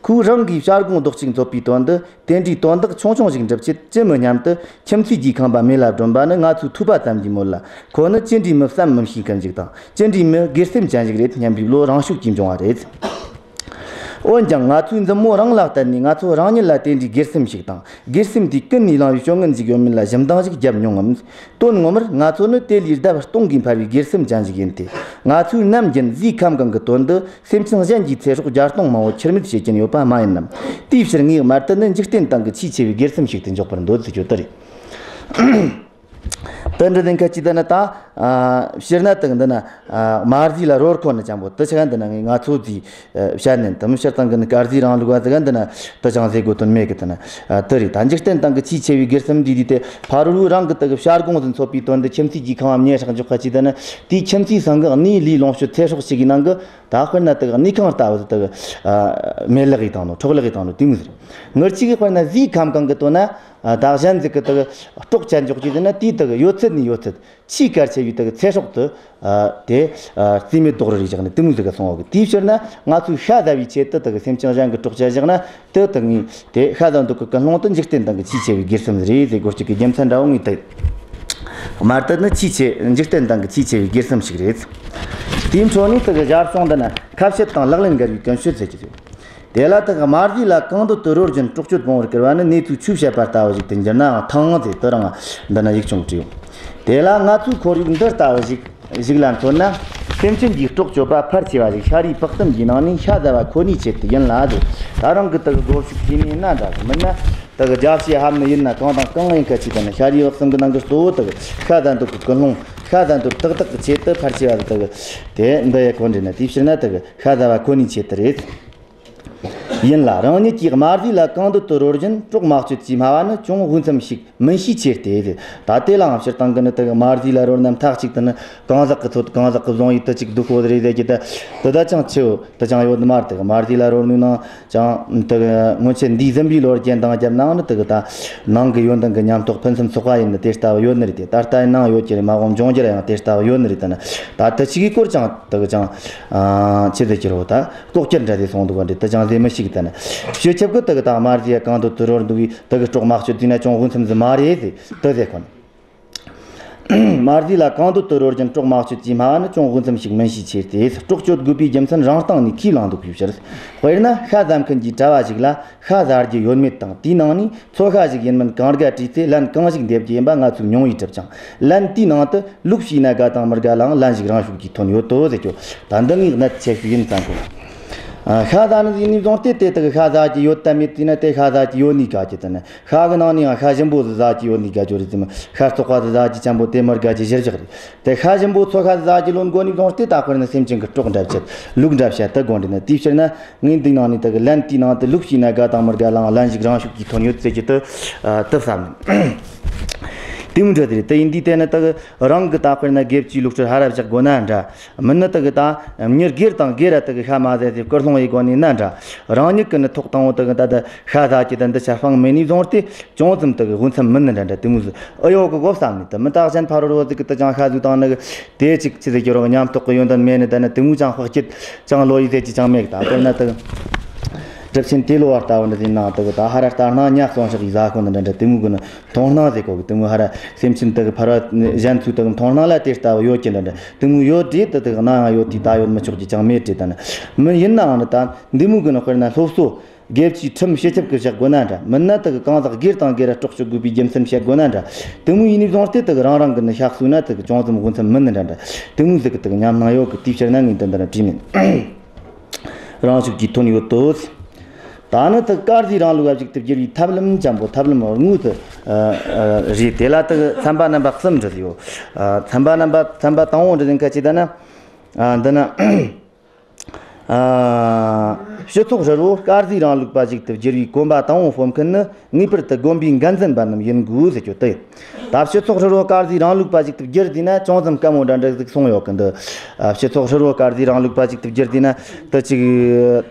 ཁོས་རང་གིས་བྱ་སྒོང་རྡོག་གཅིག་འཚོལ་བའི་དོན་དུ་དེ་འདྲའི་དོན་དག་ཆུང་ཆུང་ཞིག་འགྲུབ་ཆེད་ཅི་མི་སྙམ་དུ་ཁྱིམ་མཚེས་ཀྱི་ཁང་པ་མེ་ལ་སྒྲོན་པ་ནི། ང་ཚོས་ཐོས་པ་ཙམ་གྱི་མོད་ལ། ཁོ་ནི་ཅི་འདྲའི་མི་བསམ་མི་ཤེས་མཁན་ཞིག་དང་། ཅི་འདྲའི་མི་སྒེར་སེམས་ཅན་ཞིག་རེད་སྙམ་པའི་བློ་རང་ཤུགས་ཀྱིས་འབྱུང་བ་རེད། འོན་ཀྱང་ང་ཚོའི་མཛུབ་མོ་རང་ལ་གཏད་ནས། ང་ཚོ་རང་ཉིད་ལ་དེ་འདྲའི་སྒེར་སེམས་ཤིག་དང་། སྒེར་སེམས་དེས་ཀུན་ནས་བསླངས་པའི་སྤྱོད་ངན་ཞིག་ཡོད་མིན་ལ་ཞིབ་འདང་ཞིག་བརྒྱབ་མྱོང་ངམ། དོན་ངོ་མར་ང་ཚོ་ནི་དེ་ལས་ལྡབ་སྟོང་གིས་འཕར་བའི་སྒེར་སེམས་ཅན་ཞིག་ཡིན་ཏེ། ང་ཚོས་ནམ་རྒྱུན་ཟས་ཁམ་གང་གི་དོན་དུ་སེམས་ཅན་གཞན་གྱི་ཚེ་སྲོག་བརྒྱ་སྟོང་མང་བོ་ཁྱུར་མིད་བྱེད་ཀྱིན་ཡོད་པ་མ་ཡིན་ནམ། དེའི་ཕྱིར་ངས་དམར་དད་ནི་འཇིག་རྟེན་སྟེང་གི་ཆེས་ཆེ་བའི་སྒེར་སེམས་ཤིག་ཏུ་འཇོག་པར་འདོད་ཟེར་རྒྱུ་དེ་རེད། དེ་འདྲ་ཡིན་ཁ་ཅིག་ད་ནི་ད། ཨ། སྤྱིར་ན་དག་འདི་ན། ཨ། དམར་ཟས་ལ་རོལ་ཁོ་ནི་ཅང་པོ་དེ་ཆ་ག་འདི་ན་ངས་ང་ཚོ་ཟིག་ཨ། བཤད་ནས་དེ་མི་སྤྱིར་བཏང་གི་ནི་དཀར་ཟས་རིང་ལུགས་པ་ཟིག་ག་འདི་ན་དེ་ཅང་ཟེར་དགོས་དོན་མེད་གི། དེ་ན། ཨ། དེ་རེད། ད་འཇིག་རྟེན་སྟེང་གི་ཆེས་ཆེ་བའི་སྒེར་སེམས་འདི་དེ་དེ་ཕ་རོལ་པོ་རང་གི་དག་བྱ་སྒོང་ཟིག་འཚོལ་བའི་དོན་དུ་ཁྱིམ་མཚེས་ཀྱི་ཁང་བ་མེ་སྲེག་འཇོག་ཁ་ཅིག་ད་ནི་དེའི་ཁྱིམ་མཚེས་ཚང་གི་གནས་ལུས་ལོངས་སྤྱོད་ཚེ་སྲོག་ཅིག་གི་ནང་གི་ད་དཔེར་ན་དག་གནས་ཁང་ལྟ་བུ་དག་ཨ། མེ་ལག་ཡིས་བཏང་ནོ། འཕྲོག་ལག་ཡིས་བཏང་ནོ་དེ་མོ་ཟིག་ངར་གཅིག་གི་དཔེར་ན་ཟས་ཁམ་གང་གི་དོན་ན། ཨ། ད་གཞན་ཟིག་གི་དག་སྲོག་བཅད་འཇོག་རྒྱུ་ཟེར་ན། དེའི་དག་ཡོད་ཚད་ནས་ཡོད་ཚད་ཆེས་གལ་ཆེ་བའི་དག་ཚེ་སྲོག་དེ། ཨ། དེ། ཨ། རྩིས་མེད་རྡོག་རིལ་རེ་བཞག་ནས་དེ་མོ་ཟིག་ག་སོང་བ་གི། དེའི་ཕྱིར་ན་ང་ཚོས་ཤ་ཟ་བའི་ཆེད་དུ་དག་སེམས་ཅན་གཞན་གྱི་སྲོག་བཅད་བཞག་ན། དེ་དག་ངས་དེ་ཤ་ཟ་འདོད་གི་ཀུན་སློང་དེ་འཇིག་རྟེན་སྟེང་གི་ཆེས་ཆེ་བའི་སྒེར་སེམས་རེད་ཟེར་དགོས་རྒྱུ་གི་རྒྱུ་མཚན་འདྲ་བོ་ངས་དེ། དམར་དད་ནི་ཆེས་ཆེ། འཇིག་རྟེན་སྟེང་གི་ཆེས་ཆེ་བའི་སྒེར་སེམས་ཤིག་རེད། དེའི་འཕྲོ་ནས་དག་ཞར་བྱུང་འདི་ན་ཁ་བཤད་དང་ལག་ལེན་འགལ་བའི་ཀུན་སྤྱོད་ཟེར་རྒྱུ་རེད། དེ་ལ་དག་དམར་ཟས་ལ་གང་འདོད་དུ་རོལ་བཞིན་སྲོག་གཅོད་སྤོང་བར་བསྐུལ་བ་ནི། གནས་ཚུལ་ཆོས་བཤད་པ་ལྟ་བུ་ཞིག་ཏུ་འགྱུར་ནའང་ཐང་ཟེར་དེ་རང་འདི་ན་ཡིག་ཆུང་བྲིས་ཡོད། དེ་ལ་ང་ཚོའི་ཁོར་ཡུག་འདི་ལྟ་བུ་ཞིག་ཞིག་ལ་མཚོན་ན། སེམས་ཅན་གྱི་སྲོག་གཅོད་པ་ཕལ་ཆེ་བ་ཞིག་ཤ་རུས་བག་གསུམ་གྱི་ནང་ནས་ཤ་ཟ་བ་ཁོ་ནའི་ཆེད་དུ་ཡིན་ལ་ཟེར། ད་རང་གི་དག་སྒོ་ཕྱུགས་ཤེས་ནས་ན་འདྲ་གི། མིན་ན་དག་རྒྱ་ཆེ་ཧམ་ནི་ཡིན་ན། གང་དང་གང་ཡིན་ཁ་ཅིག་ད་ནི་ཤ་རུས་བག་གསུམ་གྱི་ནང་གི་གཙོ་བོ་དག་ཤ་ཟ་འདོད་ཀྱི་ཀུན་སློང་། ཤ་ཟ་འདོད་ཏག་ཏག་གི་ཆེད་དུ་ཕལ་ཆེ་བ་དག་དེ་འདི་ཡ་ཁོ་འདྲ་ན། དེའི་ཕྱིར་ན་དག་ཤ་ཟ་བ་ཁོ་ནའི་ཆེད་དུ་རེད། ཡིན་ལ། རང་ཉིད་ཀྱིས་དམར་ཟས་ལ་གང་འདོད་དུ་རོལ་བཞིན་སྲོག་མ་གཅོད་ཅེས་སྨྲ་བ་ནི་ཅུང་འོས་འཚམ་ཞིག་མིན་ཤས་ཆེ་སྟེ། ད་དེ་ལའང་སྤྱིར་བཏང་གི་ནི་དག་དམར་ཟས་ལ་རོལ་ན་མཐའ་གཅིག་ཏུ་ནི་གང་ཟག་གི་ཚོད། གང་ཟག་གི་བཟུང་ཡིག་དུ་གཅིག་སྡུག་པོ་རེད་ཟེར་གྱི་ད་དེ་ད་ཅང་ཆེ་བོ་དེ་ཅང་ཡོད་ནི་མ་རེད། དག་དམར་ཟས་ལ་རོལ་ནི་ནང་ཅང་དག་སྔོན་ཆད་འདས་ཟིན་པའི་ལོ་རྒྱུས་འདང་བརྒྱབ་ནའང་ནི་དག་ད་ནང་གི་ཡོན་ཏན་གྱི་ཉམས་རྟོགས་ཕུན་སུམ་ཚོགས་པ་ཡིན་ནི་དེ་ལྟ་བུ་ཡོད་ནི་རེད་དེ། ད་ལྟ་ཡིན་ནའང་ཡོད་ཀྱི་རེད། མ་འོངས་འབྱུང་འགྱུར་ཡང་དེ་ལྟ་བུ་ཡོད་ནི་རེད། ད་ནི་ད་དེ་ཆི་གི་སྐོར་ཅང་དག་ཅང་ཨ་ཆི་ཟེར་གྱི་རེད་ད། ལྐོག་གྱུར་འདྲ་ཟེ་སོང་འདུག་ག་འདྲ། དེ་ཅང་ཟེ་མི་ཤེས་གི། ད་ནི་སྤྱི་ཁྱབ་གི་དག་ད་དམར་ཟས་གང་འདོད་དུ་རོལ་འདུག་གི། དག་གི་སྲོག་མ་གཅོད་ཟེར་ན་ཅུང་འོས་འཚམ་ཟིག་མ་རེད་ཟེ་དེ་ཟེ་གོ་ནི། དམར་ཟས་ལ་གང་འདོད་དུ་རོལ་བཞིན་སྲོག་མ་གཅོད་ཅེས་སྨྲ་བ་ནི་ཅུང་འོས་འཚམ་ཞིག་མིན་ཤས་ཆེ་སྟེ། སྲོག་གཅོད་དགོས་པའི་རྒྱུ་མཚན་རང་སྟེང་ནས་ཁས་བླངས་འདུག་པའི་ཕྱིར། དཔེར་ན་ཤ་ཟ་མཁན་གྱི་གྲྭ་བ་ཞིག་ལ་ཤ་ཟ་རྒྱུ་ཡོད་མེད་དང་། དེའི་ནང་ནས་ཚོ་ཤ་ཞིག་ཡིན་མིན་གང་དགར་དྲིས་ཚེ་ལན་གང་ཞིག་འདེབས་རྒྱུ་ཡིན་པ་ང་ཚོས་མྱོང་བས་གྲུབ་ཅིང་། ལན་དེའི་ནང་དུ། ལུག་ཕྱིས་ན་དགའ་དང་མི་དགའ་ལའང་ལན་ཞིག་རང་ཤུགས་ཀྱིས་ཐོན་ཡོད་དོ་ཟེར་རྒྱུ། ད་འདི་ངའི་གནད་ཆེ་ཤོས་ཡིན་བསམ་གོ། ཨ། ཤ་ཟ་ནི་ཡིན་ནས་བཟུང་སྟེ་དེ་དག་ཤ་ཟ་རྒྱུ་ཡོད་དམ་མེད་ཟེར་ན། དེ་ཤ་ཟ་རྒྱུ་ཡོད་ནི་དགའ་རྒྱུ་དེ་ནི། ཤ་གི་ནང་ནས་ཡང་ཤ་ཞིམ་པོ་ཟིག་ཟ་རྒྱུ་ཡོད་ནི་དགའ་རྒྱུ་རེད་ཟེར་མོ། ཤ་བཙོག་པ་ཟིག་ཟ་རྒྱུ་ཅན་པོ་དེ་མི་དགའ་རྒྱུ་གཞིར་བཞག་རེད། དེ་ཤ་ཞིམ་པོ་ཚོ་ཤ་ཟིག་ཟ་རྒྱུ་ལོན་དགོས་ནས་བཟུང་སྟེ། ད་དཔེར་ན་སེམས་ཅན་གྱི་སྲོག་འདྲ་བཤད། ལུག་འདྲ་བཤད་དེ་དགོས་འདྲ་ན། དེའི་ཕྱིར་ན་ངས་འདི་ནང་ནས་དེ་གི་ལན་དེའི་ནང་དུ། ལུག་ཕྱིས་ན་དགའ་དང་མི་དགའ་ལའང་ལན་ཞིག་རང་ཤུགས་ཀྱིས་ཐོན་ཡོད་ཟེར་རྒྱུ་དེ། ཨ། དེ་བསམ་ནས། དེ་མོ་འདྲ་དེ་རེད། དེ་ཡིན་དུས་དེ་ནི་དེ་གི་རང་གི་ད་དཔེར་ན་དགེ་བཅུའི་ལུགས་སྲོལ་ཧར་ར་བཞག་དགོས་ན་འདྲ། མིན་ན་དེ་གི་ད་མྱི་སྒེར་དང་སྒེར་ར་དེ་གི་ཤ་མ་ཟ་ཟེར་སྐུལ་སློང་ཡེད་དགོས་ནི་ན་འདྲ། རང་ཉིད་ཀྱི་ནི་ཐོག་དང་པོ་དེ་གི་ད་ད་ཤ་ཟ་རྒྱུ་དེ་འདི་ཆ་སྤངས་མེད་ནས་བཟུང་སྟེ། ཅུང་ཙམ་དེ་གི་འོས་འཚམ་མིན་ནི་འདྲ་འདྲ་དེ་མོ་ཟིག་ཨེ་ཡོད་གི་གོ་བསམ་ནས། དེ་མི་ད་གཞན་ཕ་རོལ་པོ་ཟིག་གིས་དེ་ཅང་ཤ་ཟོས་བཏང་ནི་གི་དེ་ཅིག་ཆི་ཟེར་རྒྱུ་རོགས། ཉམས་རྟོགས་གི་ཡོན་ཏན་མེད་ནི་དེ་ནི་དེ་མོ་ཅང་དཔེ་སྐྱིད་ཅང་ལོ་ཡི་ཟེར་གྱི་ཅང་མེད་གི། ད་དཔེར་ན་དེ་གི་གྲུབ་ཆེན་ཏེ་ལོ་བ་ལྟ་བུ་འདི་ཟིན་ན་དེ་གི་ད་ཧར་ར་ལྟར་སྣང་ཉ་གསོན་ཤག་གི་ཟ་ཁོ་ནི་འདྲ་འདྲ་དེ་མོ་གི་ནི་མཐོང་སྣང་ཟེར་གོ་གི། དེ་མོ་ཧར་ར་སེམས་ཅན་དེ་གི་ཕལ་བ་གཞན་ཚོའི་དེ་གི་མཐོང་སྣང་ལ་དེ་ལྟ་བུ་ཡོད་ཀྱི་འདྲ་འདྲ་དེ་མོ་ཡོད་དུས། དེ་དེ་གི་སྣང་ཡང་ཡོད་དུས་ད་ཡོད་མི་ཆོག་གི་ཅང་མེད་དེ། ད་ནི་མི་ཡིན་ནའང་ནི་ད་འདི་མོ་གི་ནི་དཔེར་ན་སློབ་གསོ། དགེ་བཅུའི་ཁྲིམས་སྤྱི་ཁྱབ་ཀྱིས་བཞག་དགོས་ན་འདྲ། མིན་ན་དེ་གི་གང་ཟག་སྒེར་དང་སྒེར་ར་སྲོག་གཅོད་དགོས་པའི་རྒྱུ་མཚན་བཤད་དགོས་ན་འདྲ། དེ་མོ་ཡིན་ནས་བཟུང་སྟེ་དེ་གི་རང་རང་གི་ནི་ཤ་ཟོས་ན་དེ་གི་ཅུང་ཙམ་འོས་འཚམ་མིན་ནི་འདྲ་འདྲ། དེ་མོ་ཟིག་གི་དེ་གི་ཉམས་སྣང་ཡོད་གི། དེའི་ཕྱིར་ན་ངས་འདི་འདི་ར་བྲིས་མིན། རང་ཤུགས་ཀྱིས་ཐོན་ཡོད་དོ། ད་ནི་དེ་གི་དཀར་ཟས་རིང་ལུགས་པ་ཞིག་ཏུ་བསྒྱུར་བའི་ཐབས་ལམ་ཅན་པོ། ཐབས་ལམ་དངོས་དེ་རེད། དེ་ལ་དེ་གི་ཚན་པ་རྣམ་པ་གསུམ་འདྲ་ཡོད། ཚན་པ་རྣམ་པ། ཚན་པ་དང་པོ་འདྲ་ཡིན་ཁ་ཅིག་ད་ན། འདི་ན། ཨ། སྤྱི་ཚོགས་ཧྲིལ་བོ་དཀར་ཟས་རིང་ལུགས་པ་ཞིག་ཏུ་བསྒྱུར་བའི་གོམ་པ་དང་པོ་སྤོ་མཁན་ནི་ངེས་པར་དུ་དགོན་པའི་འགན་འཛིན་པ་རྣམས་ཡིན་དགོས་ཟེར་རྒྱུ་དེ་ཡིན། ད་སྤྱི་ཚོགས་ཧྲིལ་བོ་དཀར་ཟས་རིང་ལུགས་པ་ཞིག་ཏུ་བསྒྱུར་དུས་ན་ཅུང་ཙམ་དཀའ་མོ་འདྲ་འདྲ་ཟིག་སོང་ཡོད་གི་འདུག། ཨ། སྤྱི་ཚོགས་ཧྲིལ་བོ་དཀར་ཟས་རིང་ལུགས་པ་ཞིག་ཏུ་བསྒྱུར་དུས་ན་དེ་ཅིག་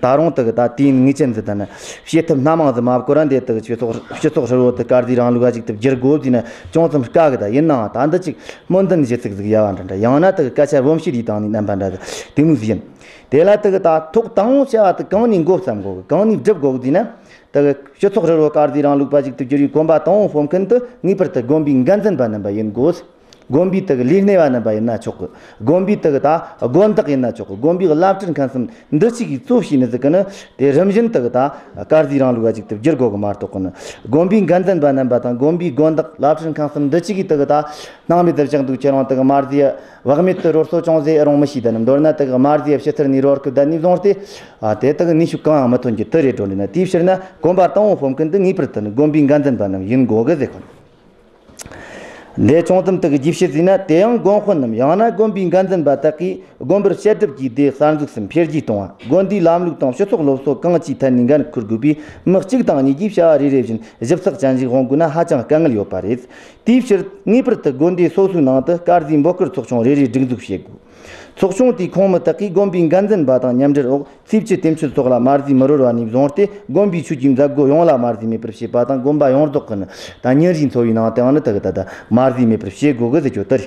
ད་རུང་དེ་གི་ད་དུས་ངེས་ཅན་ཟིག་ད་ནི་བྱེད་ཐབས་སྣ་མང་ཟིག་མ་བཀོལ་ར་འདི་དེ་གི་སྤྱི་ཚོགས་སྤྱི་ཚོགས་ཧྲིལ་བོ་དེ་དཀར་ཟས་རིང་ལུགས་པ་ཞིག་ཏུ་བསྒྱུར་དགོས་དུས་ན་ཅུང་ཙམ་དཀའ་གི། ད་ཡིན་ནའང་ད་འདི་ཅིག་སྨོན་འདུན་ཞུ་ཚིག་ཟིག་ཡ་བ་འདྲ་འདྲ། ཡང་ན་དེ་གི་སྐད་ཆ་སྦོམ་བཤད་ཡི་དང་ནི་རྣམ་པ་འདྲ་ཟིག་དེ་མོ་ཟིག་ཡིན། དེ་ལ་དེ་གི་ད་ཐོག་དང་པོ་བྱ་བ་དེ་གང་ནས་འགོ་བརྩམ་དགོས་གི། གང་ནས་སྒྲུབ་དགོས་གི་དུས་ན། དེ་གི་སྤྱི་ཚོགས་ཧྲིལ་བོ་དཀར་ཟས་རིང་ལུགས་པ་ཞིག་ཏུ་བསྒྱུར་བའི་གོམ་པ་དང་པོ་སྤོ་མཁན་དེ་ངེས་པར་དུ་དགོན་པའི་འགན་འཛིན་པ་རྣམ་པ་ཡིན་དགོས། དགོན་པའི་དེ་གི་ལས་སྣེ་བ་རྣམ་པ་ཡིན་ན་ཆོག་གི། དགོན་པའི་དེ་གི་ད་དགོན་བདག་ཡིན་ན་ཆོག་གི། དགོན་པའི་བླ་སྤྲུལ་མཁན་གསུམ་འདི་གཅིག་གིས་གཙོ་བྱས་ནི་ཟིག་གི་ནི་དེ་རིམ་བཞིན་དེ་གི་ད་དཀར་ཟས་རིང་ལུགས་པ་ཞིག་ཏུ་བསྒྱུར་དགོས་གི་མ་གཏོགས་གི་ནི། དགོན་པའི་འགན་འཛིན་པ་རྣམ་པ་དང་དགོན་པའི་དགོན་བདག་བླ་སྤྲུལ་མཁན་གསུམ་འདི་གཅིག་གིས་དེ་གི་ད་སྣང་མེད་དུ་བཞག་འདུག་ཁྱེད་རང་དེ་གི་དམར་ཟས་བག་མེད་དུ་རོལ་སོ་ཅུང་ཟད་རུང་མི་ཤེས། ད་ནི་མདོར་ན་དེ་གི་དམར་ཟས་ཕྱི་ཐར་ནས་རོལ་གི་བསྡད་ནས་བཟུང་སྟེ། ཨ། དེ་དག་ནུས་ཤུགས་གང་ཡང་མི་ཐོན་རྒྱུ་དེ་རེད་འགྲོ་ནི་ན། དེའི་ཕྱིར་ན་གོམ་པ་དང་པོ་སྤོ་མཁན་དེ་ངེས་པར་དུ་ནི་དགོན་པའི་འགན་འཛིན་པ་རྣམས་ཡིན་དགོས་གི་ཟེར་གོ་ནི། འདི་ཅུང་ཙམ་དེ་གི་རྒྱས་བཤད་བྱས་ན། དེ་ཡང་དགོན་དཔོན་ནམ་ཡང་ན་དགོན་པའི་འགན་འཛིན་པ་དག་གིས་དགོན་པར་བཤད་སྒྲུབ་ཀྱི་སྡེ་གསར་འཛུགས་སམ་འཕེལ་རྒྱས་གཏོང་བ། དགོན་སྡེའི་ལམ་ལུགས་དང་སྤྱི་ཚོགས་སློབ་གསོ་གང་ཅིའི་ཐད་ནས་འགན་འཁུར་དགོས་པས། མི་གཅིག་དང་གཉིས་ཀྱིས་བྱ་བ་རེ་རེ་བཞིན་ཞིབ་ཚགས་ཅན་ཞིག་འོང་དགོས་ན་ཧ་ཅང་དཀའ་ངལ་ཡོད་པ་རེད། དེའི་ཕྱིར་ངེས་པར་དུ་དགོན་སྡེ་སོ་སོའི་ནང་དུ་དཀར་ཟས་འབོད་སྐུལ་ཚོགས་ཆུང་རེ་རེ་སྒྲིག་འཛུགས་བྱེད་དགོས། ཚོགས་ཆུང་དེའི་ཁོངས་མི་དག་གིས་དགོན་པའི་འགན་འཛིན་པ་དང་མཉམ་འབྲེལ་འོག་ཚེས་བཅུ་དུས་མཆོད་སོགས་ལ་དམར་ཟས་མི་རོལ་བ་ནས་བཟུང་སྟེ། དགོན་པའི་ཆོས་ཀྱི་མཛད་སྒོ་ཡོངས་ལ་དམར་ཟས་མེད་པར་བྱེད་པ་དང་། དགོན་པ་ཡོངས་རྫོགས་ཀྱི་ནི་ད་ཉིན་རེའི་འཚོ་བའི་ནང་དུའང་ནི་དེ་གི་ད་ད་དམར་ཟས་མེད་པར་བྱེད་དགོས་གི་ཟེར་རྒྱུ་དེ་རེད།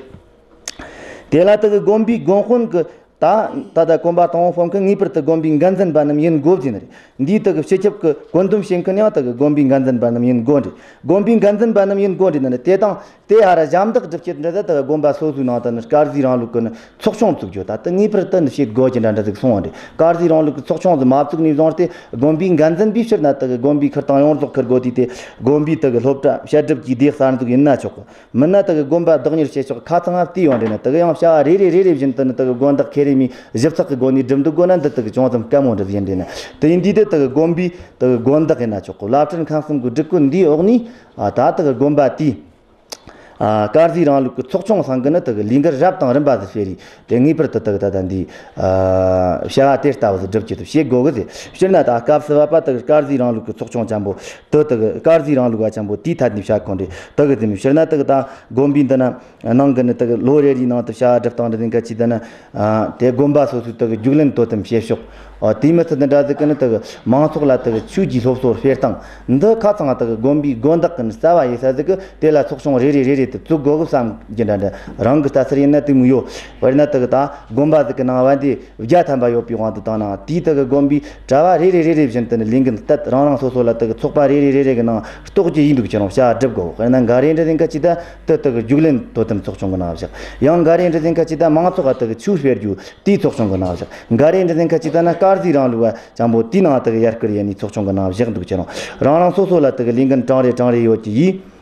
དེ་ལ་དེ་གི་དགོན་པའི་དགོན་དཔོན་གྱི་ད་ད་ལྟ་གོམ་པ་དང་པོ་སྤོ་མཁན་ངེས་པར་དུ་དགོན་པའི་འགན་འཛིན་པ་རྣམས་ཡིན་དགོས་ཟེར་ནི་རེད། འདིའི་དེ་གི་སྤྱི་ཁྱབ་ཀྱི་བཀོད་འདོམས་བྱེད་མཁན་ཡང་དེ་གི་དགོན་པའི་འགན་འཛིན་པ་རྣམས་ཡིན་དགོས་རེད། དགོན་པའི་འགན་འཛིན་པ་རྣམས་ཡིན་དགོས་རེད་ནི། དེ་དང་དེ་ཧ་ར་ཞབས་འདེགས་སྒྲུབ་བྱེད་འདྲ་ད་དེ་གི་དགོན་པ་སོ་སོའི་ནང་དུ་ནི་དཀར་ཟས་རིང་ལུགས་ཀྱི་ནི་ཚོགས་ཆུང་བཙུགས་རྒྱུ། ད་དེ་ངེས་པར་དུ་ནི་བྱེད་དགོས་ཀྱི་འདྲ་འདྲ་ཟིག་སོང་བ་རེད། དཀར་ཟས་རིང་ལུགས་ཀྱི་ཚོགས་ཆུང་ཟིག་མ་བཙུགས་ནས་བཟུང་སྟེ། དགོན་པའི་འགན་འཛིན་པའི་ཕྱིར་ན་དེ་གི་དགོན་པའི་ཁུར་དང་ཡོངས་རྫོགས་ཁུར་དགོས་དུས། དེ་དགོན་པའི་དེ་གི་སློབ་གྲྭ་བཤད་སྒྲུབ་ཀྱི་སྡེ་གསར་འཛུགས་ཡིན་ན་ཆོག་གི། མིན་ན་དེ་གི་དགོན་པ་བདག་གཉེར་བྱེད་ཕྱོགས་ཁ་ཚང་ང་བལྟས་ཡོང་དུས་ན། དེ་གི་ཡང་བྱ་བ་རེ་རེ་རེ་རེ་བཞིན་དུ་ནི་དེ་གི་དགོན་བདག་ཁེ་རེ་མིས་ཞིབ་ཚགས་ཀྱི་སྒོ་ནས་སྒྲུབ་འདུག་དགོས་ན། འདི་དེ་གི་ཅུང་ཙམ་དཀའ་མོ་འདྲ་ཡིན་དུས་ན། དེ་ཡིན་དུས་དེ་དེ་གི་དགོན་པའི་དེ་གི་དགོན་བདག་ཡིན་ན་ཆོག་གི། བླ་སྤྲུལ་མཁན་གསུམ་གྱི་སྒྲིག་བཀོད་འདིའི་འོག་ནས། ཨ། ད་དེ་གི་དགོན་པ་དེའི། ཨ། དཀར་ཟས་རིང་ལུགས་ཀྱི་ཚོགས་ཆུང་ཚང་གི་ནི་དེ་གི་ལས་འགུལ་རབ་དང་རིམ་པ་ཟིག་སྤེལ་རེས། དེ་ངེས་པར་དུ་དེ་གི་ད་ལྟ་འདི། ཨ། བྱ་བ་དེ་ལྟ་བུ་ཟིག་སྒྲུབ་རྒྱུ་དེ་བྱེད་དགོས་གི་ཟེར། སྤྱིར་ན་ད་སྐབས་སུ་བབ་པ་དེ་གི་དཀར་ཟས་རིང་ལུགས་ཀྱི་ཚོགས་ཆུང་ཅན་པོ་དེ་དེ་གི་དཀར་ཟས་རིང་ལུགས་པ་ཅན་པོ་དེའི་ཐད་ནས་བྱ་ཁོ་འདྲ་དེ་གི་དེ་མོ། སྤྱིར་ན་དེ་གི་ད་དགོན་པའི་འདི་ན་ནང་གི་ནི་དེ་གི་ལོ་རེ་རེའི་ནང་དུ་བྱ་བ་སྒྲུབ་སྟངས་འདི་ནི་ག་ཅི་ད་ན། ཨ། དེ་དགོན་པ་སོ་སོའི་དེ་གི་རྒྱུགས་ལེན་དོ་དམ་བྱེད་ཕྱོགས། ཨ། དེ་མི་ཚད་འདི་འདྲ་ཟིག་གི་ནི་དེ་གི་མང་ཚོགས་ལ་དེ་གི་ཆོས་ཀྱི་སློབ་གསོ་སྤེལ་སྟངས་འདི་ཁ་ཚང་དེ་གི་དགོན་པའི་དགོན་བདག་གི་ནི་རྩ་བ་ཡིན་ས་ཟིག་གི། དེ་ལ་ཚོགས་ཆུང་རེ་རེ་རེ་རེ་དེ་བཙུགས་དགོས་གི་བསམ་རྒྱུ་འདྲ་འདྲ། རང་གི་ལྟ་ཚུལ་ཡིན་ན་དེ་མོ་ཡོད། དཔེར་ན་དེ་གི་ད་དགོན་པ་ཟིག་གི་ནང་བན་དེ་བརྒྱ་ཐམ་པ་ཡོད་པའི་དབང་དུ་བཏང་ན། དེའི་དེ་གི་དགོན་པའི་གྲྭ་བ་རེ་རེ་རེ་རེ་བཞིན་དུ་ནི་ལས་འགན་གཏད། རང་རང་སོ་སོ་ལ་དེ་གི་ཚོགས་པ་རེ་རེ་རེ་རེ་གི་ནང་གཏོགས་ཀྱི་ཡིན་འདུག་ཁྱེད་རང་བྱ་བ་སྒྲུབ་དགོས། དཔེར་ན་འགའ་རེ་འདྲ་ཟིག་ག་ཅི་ད་དེ་དེ་གི་རྒྱུགས་ལེན་དོ་དམ་ཚོགས་ཆུང་གི་ནང་བཞག། ཡང་འགའ་རེ་འདྲ་ཟིག་ག་ཅི་ད་མང་ཚོགས་ལ་དེ་གི་ཆོས་སྤེལ་རྒྱུ་དེའི་ཚོགས་ཆུང་གི་ནང་བཞག། འགའ་རེ་འདྲ་ཟིག་ག་ཅི་ད་ན་དཀར་ཟས་རིང་ལུགས་པ་ཅན་པོ་དེའི་ནང་དེ་གི་ཡར་སྐུལ་ཡེད་ནི་ཚོགས་ཆུང་གི་ནང་བཞག་འདུག། ཁྱེད་རང་རང་རང་སོ་སོ་ལ་དེ་གི་ལས་འགན་གྲངས་རེ་གྲངས་རེ་ཡོད་ཀྱི་ཡིས།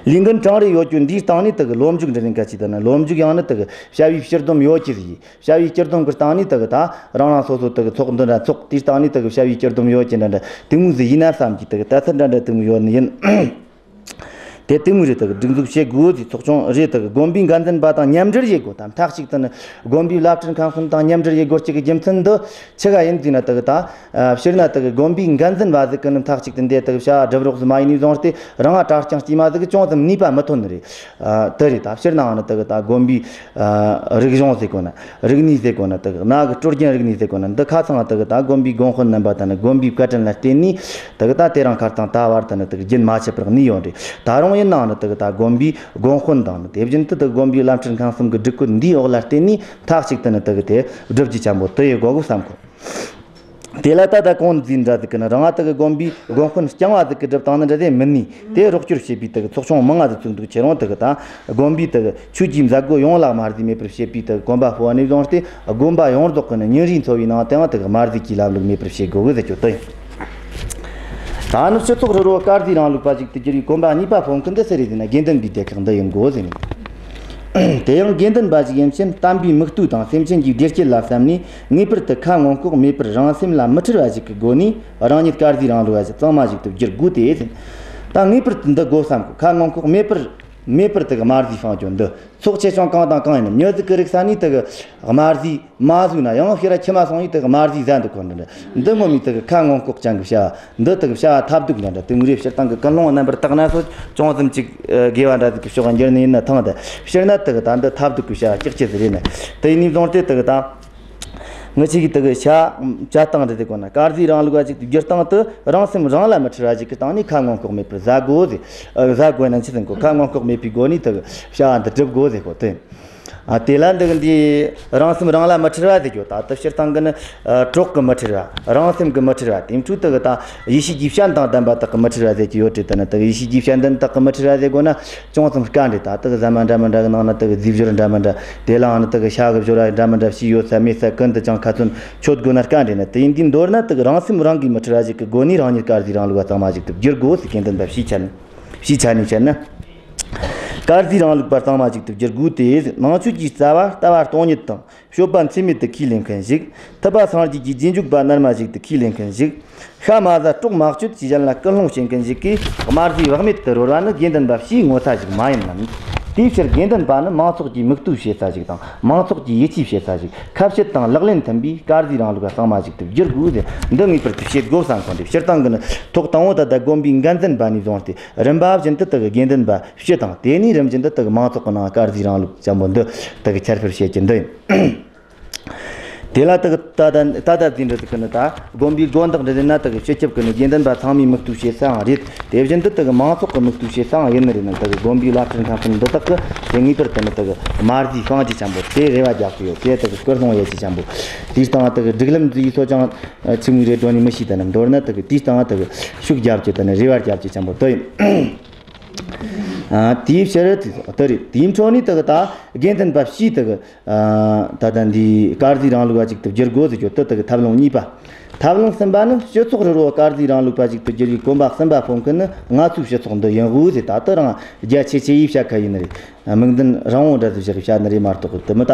ལས་འགན་གྲངས་རེ་ཡོད་རྒྱུ་འདིའི་སྟེང་ནས་དེ་གི་ལོ་མཇུག་འདྲ་ཟིག་ག་ཅི་ད་ན། ལོ་མཇུག་ཡང་ནི་དེ་གི་བྱ་བའི་སྤྱི་སྡོམ་ཡོད་ཀྱི་ཟིག། བྱ་བའི་སྤྱི་སྡོམ་གི་སྟེང་ནས་དེ་གི་ད་རང་རང་སོ་སོ་དེ་གི་ཚོགས་འདུ་འདྲ་ཚོགས། དེའི་སྟེང་ནས་དེ་གི་བྱ་བའི་སྤྱི་སྡོམ་ཡོད་ཀྱི་འདྲ་འདྲ་དེ་མོ་ཟིག་ཡིན་ན་བསམ་གྱི་དེ་གི་ལྟ་ཚུལ་འདྲ་འདྲ་དེ་མོ་ཡོད་ནི་ཡིན། དེ་དེ་མོ་རེ་དེ་གི་སྒྲིག་འཛུགས་བྱེད་དགོས་ཟིག། ཚོགས་ཆུང་རེ་དེ་གི་དགོན་པའི་འགན་འཛིན་པ་དང་མཉམ་འབྲེལ་བྱེད་དགོས་དང་། མཐའ་གཅིག་ཏུ་ནི་དགོན་པའི་བླ་སྤྲུལ་མཁན་གསུམ་དང་མཉམ་འབྲེལ་བྱེད་དགོས་ཀྱི་རྒྱུ་མཚན་འདི་ཆི་ག་ཡིན་ཟེར་ན། དེ་གི་ད། ཨ། སྤྱིར་ན་དེ་གི་དགོན་པའི་འགན་འཛིན་པ་ཟིག་གི་ནི་མཐའ་གཅིག་ཏུ་འདི་དེ་གི་བྱ་བ་སྒྲུབ་རོགས་ཟིག་མ་ཡེད་ནས་བཟུང་སྟེ། རང་ང་གྲྭ་རྐྱང་དཀྱུས་མ་ཟིག་གི་ཅུང་ཙམ་ནུས་པ་མི་ཐོན་ནི་རེད། ཨ། དེ་རེད། ད་སྤྱིར་ནའང་ནི་དེ་གི་ད་དགོན་པའི། ཨ། རིག་གཞུང་ཟེར་གོ་ན། རིག་གནས་ཟེར་གོ་ན། དེ་གི་གནའ་གི་སྲོལ་རྒྱུན་རིག་གནས་ཟེར་གོ་ན། འདི་ཁ་ཚང་དེ་གི་ད་དགོན་པའི་དགོན་དཔོན་རྣམ་པ་དང་ནི་དགོན་པའི་བཀའ་དྲིན་ལ་བརྟེན་ནས། དེ་གི་ད་དེ་རིང་ཁ་སང་ད་བར་དུ་ནི་དེ་གི་རྒྱུན་མ་ཆད་པར་གནས་ཡོད་རེད། ད་རུང་ཡིན་ནའང་ནི་དེ་གི་ད་དགོན་པའི་དགོན་དཔོན་དང་ནི། དེ་བཞིན་དུ་དེ་དགོན་པའི་བླ་སྤྲུལ་མཁན་གསུམ་གི་སྒྲིག་བཀོད་འདིའི་འོག་ལ་བརྟེན་ནས་མཐའ་གཅིག་ཏུ་ནི་དེ་གི་དེ་སྒྲུབ་རྒྱུ་ཅན་པོ་དེ་ཡེད་དགོས་གི་བསམ་གོ། དེ་ལ་ད་ལྟ་གོང་ཟིག་འདྲ་ཟིག་གི་ནི་རང་ང་དེ་གི་དགོན་པའི་དགོན་དཔོན་རྐྱང་བ་ཟིག་གི་སྒྲུབ་སྟངས་ནི་འདྲ་ཟིག་མིན་ནི། དེ་རོགས་སྐྱོར་བྱེད་པའི་དེ་གི་ཚོགས་ཆུང་མང་ང་ཟིག་བཙུགས་འདུག། ཁྱེད་རང་དེ་གི་ད་དགོན་པའི་དེ་གི་ཆོས་ཀྱི་མཛད་སྒོ་ཡོངས་ལ་དམར་ཟས་མེད་པར་བྱེད་པའི་དེ་གི་གོམ་པ་སྤོ་བ་ནས་བཟུང་སྟེ། དགོན་པ་ཡོངས་རྫོགས་གི་ནི་ཉིན་རེའི་འཚོ་བའི་ནང་དུའང་དེ་གི་དམར་ཟས་ཀྱི་ལམ་ལུགས་མེད་པར་བྱེད་དགོས་གི་ཟེར་རྒྱུ་དེ་ཡིན། ད་ནི་སྤྱི་ཚོགས་ཧྲིལ་བོ་དཀར་ཟས་རིང་ལུགས་པ་ཞིག་ཏུ་བསྒྱུར་བའི་གོམ་པ་གཉིས་པ་སྤོ་མཁན་འདི་སུ་རེད་ཟེར་ན། དགེ་འདུན་པའི་སྡེ་ཁག་འདི་ཡིན་དགོས་ཟེར་ནས། དེ་ཡང་དགེ་འདུན་པ་ཞིག་ཡིན་ཕྱིན་དམ་པའི་མིག་ལྟོས་དང་སེམས་ཅན་གྱི་བདེ་སྐྱིད་ལ་བསམ་ནས། ངེས་པར་དུ་ཁ་ངོ་ལྐོག་མེད་པར་རང་སེམས་ལ་མི་འཁྲུལ་བ་ཞིག་གི་སྒོ་ནས། རང་ཉིད་དཀར་ཟས་རིང་ལུགས་པ་ཞིག་གཙང་མ་ཞིག་ཏུ་བསྒྱུར་དགོས་ཏེ་ཟེར། ད་ངེས་པར་དུ་འདི་དགོས་བསམ་གོ། ཁ་ངོ་ལྐོག་མེད་པར། མེད་པར་དེ་གི་དམར་ཟས་སྤང་རྒྱུ་འདི། ཚོགས་ཆེ་ཆུང་གང་དང་གང་ཡིན་ན་མྱི་ཟིག་གི་རིག་ས་ནས་དེ་གི་དམར་ཟས་མ་ཟོས་ན་ཡང་ཕྱིར་ར་ཁྱིམ་མ་སོང་ཡིས་དེ་གི་དམར་ཟས་ཟ་འདུག་གོ། འདི་འདི་འདི་ངོ་མའི་དེ་གི་ཁ་ངོ་ལྐོག་ཅན་གི་བྱ་བ། འདི་དེ་གི་བྱ་བ་ཐབས་སྡུག་འདྲ་འདྲ། དེ་ངུ་རེ་སྤྱིར་བཏང་གི་ཀུན་སློང་རྣམ་པར་དག་ན་སོ་ཅུང་ཙམ་ཅིག་ཨ་དགེ་བ་འདྲ་ཟིག་གི་ཕྱོགས་འགྱུར་ནི་ཡིན་ན་ཐང་། དེ་སྤྱིར་ན་དེ་གི་ད་འདི་ཐབས་སྡུག་གི་བྱ་བ་ཅིག་ཅི་ཟིག་རེད་ན། དེ་ཡིན་ནི་བཟུང་སྟེ་དེ་གི་ད། ངི་ཆི་གི་དེ་གི་བྱ་བྱ་སྟངས་རེད་དེ་གོ་ན། དཀར་ཟས་རིང་ལུགས་པ་ཅིག་ཏུ་བསྒྱུར་སྟངས་དེ་རང་སེམས་རང་ལ་མི་ཁྲེལ་བ་ཞིག་གི་སྟེང་ནས་ཁ་ངོ་ལྐོག་མེད་པར་ཟ་དགོས་ཟེར། ཨ་ཟ་དགོས་ན་ཆི་ཟིན་གོ། ཁ་ངོ་ལྐོག་མེད་པའི་སྒོ་ནས་དེ་གི་བྱ་བ་འདི་སྒྲུབ་དགོས་ཟེར་གོ་དེ། ཨ་དེ་ལ་འདི་གི་འདི་རང་སེམས་རང་ལ་མི་ཁྲེལ་བ་ཟེར་རྒྱུ་ད་ལྟ་སྤྱིར་བཏང་གི་ནི་ཨ་གྲོགས་གི་མི་ཁྲེལ་བ། རང་སེམས་གི་མི་ཁྲེལ་བ། དེ་འཕྲོས་དེ་གི་ད་ཡེ་ཤེས་ཀྱི་སྤྱན་དང་ལྡན་པ་དག་གི་མི་ཁྲེལ་བ་ཟེར་གྱི་ཡོད་དེ། ད་ནི་དེ་གི་ཡེ་ཤེས་ཀྱི་སྤྱན་ལྡན་དག་གི་མི་ཁྲེལ་བ་ཟེར་དགོས་ན། ཅུང་ཙམ་དཀའ་འདྲེ། ད་དེ་གི་ཟ་མ་འདྲ་མི་འདྲ་གི་ནང་ན་དེ་གི་རྫས་སྦྱོར་འདྲ་མི་འདྲ། དེ་ལའང་ནི་དེ་གི་བྱ་གི་སྦྱོར་བ་འདྲ་མི་འདྲ་བྱས་ཡོད་ས་མེད་ས་ཀུན་ཏུ་ཅང་ཁ་ཚོན་ཆོད་དགོས་ན་དཀའ་འདྲེ་ན། དེ་ཡིན་དུས་མདོར་ན་དེ་གི་རང་སེམས་རང་གིས་མི་ཁྲེལ་བ་ཞིག་གི་སྒོ་ནས་རང་ཉིད་དཀར་ཟས་རིང་ལུགས་པ་གཙང་མ་ཞིག་ཏུ་བསྒྱུར་དགོས་ཟེར། དགེ་འདུན་པ་སྤྱིའི་ཆ་ནས། སྤྱིའི་ཆ་ནས་བཤད་ན། དཀར་ཟས་རིང་ལུགས་པ་གཙང་མ་ཞིག་ཏུ་བསྒྱུར་དགོས་ཏེ། ནང་ཆོས་ཀྱི་རྩ་བ་ལྟ་བ་སྟོང་ཉིད་དང་། སྤྱོད་པ་འཚེ་མེད་དུ་ཁས་ལེན་མཁན་ཞིག། ཐུབ་པ་སངས་རྒྱས་ཀྱི་རྗེས་འཇུག་པ་རྣལ་མ་ཞིག་ཏུ་ཁས་ལེན་མཁན་ཞིག། ཤ་མ་ཟ་སྲོག་མ་གཅོད་ཅེས་གཞན་ལ་སྐུལ་སློང་བྱེད་མཁན་ཞིག་གིས་དམར་ཟས་བག་མེད་དུ་རོལ་བ་ནི་དགེ་འདུན་པ་སྤྱིའི་ངོ་ཚ་ཞིག་མ་ཡིན་ནམ། དེའི་ཕྱིར་དགེ་འདུན་པ་ནི་མང་ཚོགས་ཀྱིས་མིག་ལྟོས་བྱེད་ས་ཞིག་དང་། མང་ཚོགས་ཀྱིས་ཡིད་ཆེས་བྱེད་ས་ཞིག། ཁ་བཤད་དང་ལག་ལེན་མཐུན་པའི་དཀར་ཟས་རིང་ལུགས་པ་གཙང་མ་ཞིག་ཏུ་བསྒྱུར་དགོས་ཟེར། འདི་ངེས་པར་དུ་བྱེད་དགོས་བསམ་གོ་འདི། སྤྱིར་བཏང་གི་ནི་ཐོག་དང་པོ་ད་ལྟ་དགོན་པའི་འགན་འཛིན་པ་ནས་བཟུང་སྟེ་རིམ་པ་བཞིན་དུ་དེ་གི་དགེ་འདུན་པ་སྤྱི་དང་། དེ་ནས་རིམ་བཞིན་དུ་དེ་གི་མང་ཚོགས་ཀྱི་ནང་དཀར་ཟས་རིང་ལུགས་ཅན་པོ་འདི་དེ་གི་ཁྱབ་སྤེལ་བྱེད་རྒྱུ་འདི་ཡིན། དེ་ལ་དེ་གི་ད་ད་ད་ད་ཟིན་འདྲ་ཟིག་གི་ནི་ད་དགོན་པའི་དགོན་བདག་འདྲ་ཟིན་ན་དེ་གི་སྤྱི་ཁྱབ་ཀྱི་ནི་དགེ་འདུན་པ་ཚང་མས་མིག་ལྟོས་བྱེད་སའང་རེད། དེ་བཞིན་དུ་དེ་གི་མང་ཚོགས་ཀྱི་མིག་ལྟོས་བྱེད་སའང་ཡིན་ནི་རེད། ན་དེ་གི་དགོན་པའི་བླ་སྤྲུལ་མཁན་པོ་འདི་དག་གི་དེ་ངེས་པར་དུ་ནི་དེ་གི་དམར་ཟས་སྤང་རྒྱུ་ཅན་པོ་དེ་རེ་བ་རྒྱག་གི་ཡོད། དེ་དེ་གི་སྐུལ་སློང་ཡེད་རྒྱུ་ཅན་པོ། དེའི་སྟེང་དེ་གི་སྒྲིག་ལམ་འཛིན་ཡིག་ཚོ་ཅང་ཆི་མོ་རེད་འགྲོ་ནི་མི་ཤེས། ད་ནི་མདོར་ན་དེ་གི་དེའི་སྟེང་དེ་གི་ཤུགས་རྒྱབ་རྒྱུ། ད་ནི་རེ་བ་རྒྱབ་རྒྱུ་ཅན་པོ་དེ་ཡིན། ཨ་དེའི་ཕྱིར་དེ་དེ་རེད། དེའི་འཕྲོ་ནས་དེ་གི་ད་དགེ་འདུན་པ་སྤྱིའི་དེ་གི་ཨ་ད་ལྟ་འདི་དཀར་ཟས་རིང་ལུགས་པ་ཅིག་ཏུ་བསྒྱུར་དགོས་ཟེར་རྒྱུ་དེ་དེ་གི་ཐབས་ལམ་གཉིས་པ། ཐབས་ལམ་གསུམ་པ་ནི་སྤྱི་ཚོགས་ཧྲིལ་བོ་དཀར་ཟས་རིང་ལུགས་པ་ཅིག་ཏུ་བསྒྱུར་བའི་གོམ་པ་གསུམ་པ་སྤོ་མཁན་ནི་ང་ཚོའི་སྤྱི་ཚོགས་འདི་ཡིན་དགོས་ཟེར། ད་ལྟ་རང་རྒྱ་ཆེ་ཆེ་ཡིས་བཤད་ཁ་ཡིན་ནི་རེད། དམིགས་འདུན་རིང་བོ་འདྲ་ཟིག་བཞག་བཤད་ནི་རེད་མ་གཏོགས། དེ་མི་ད་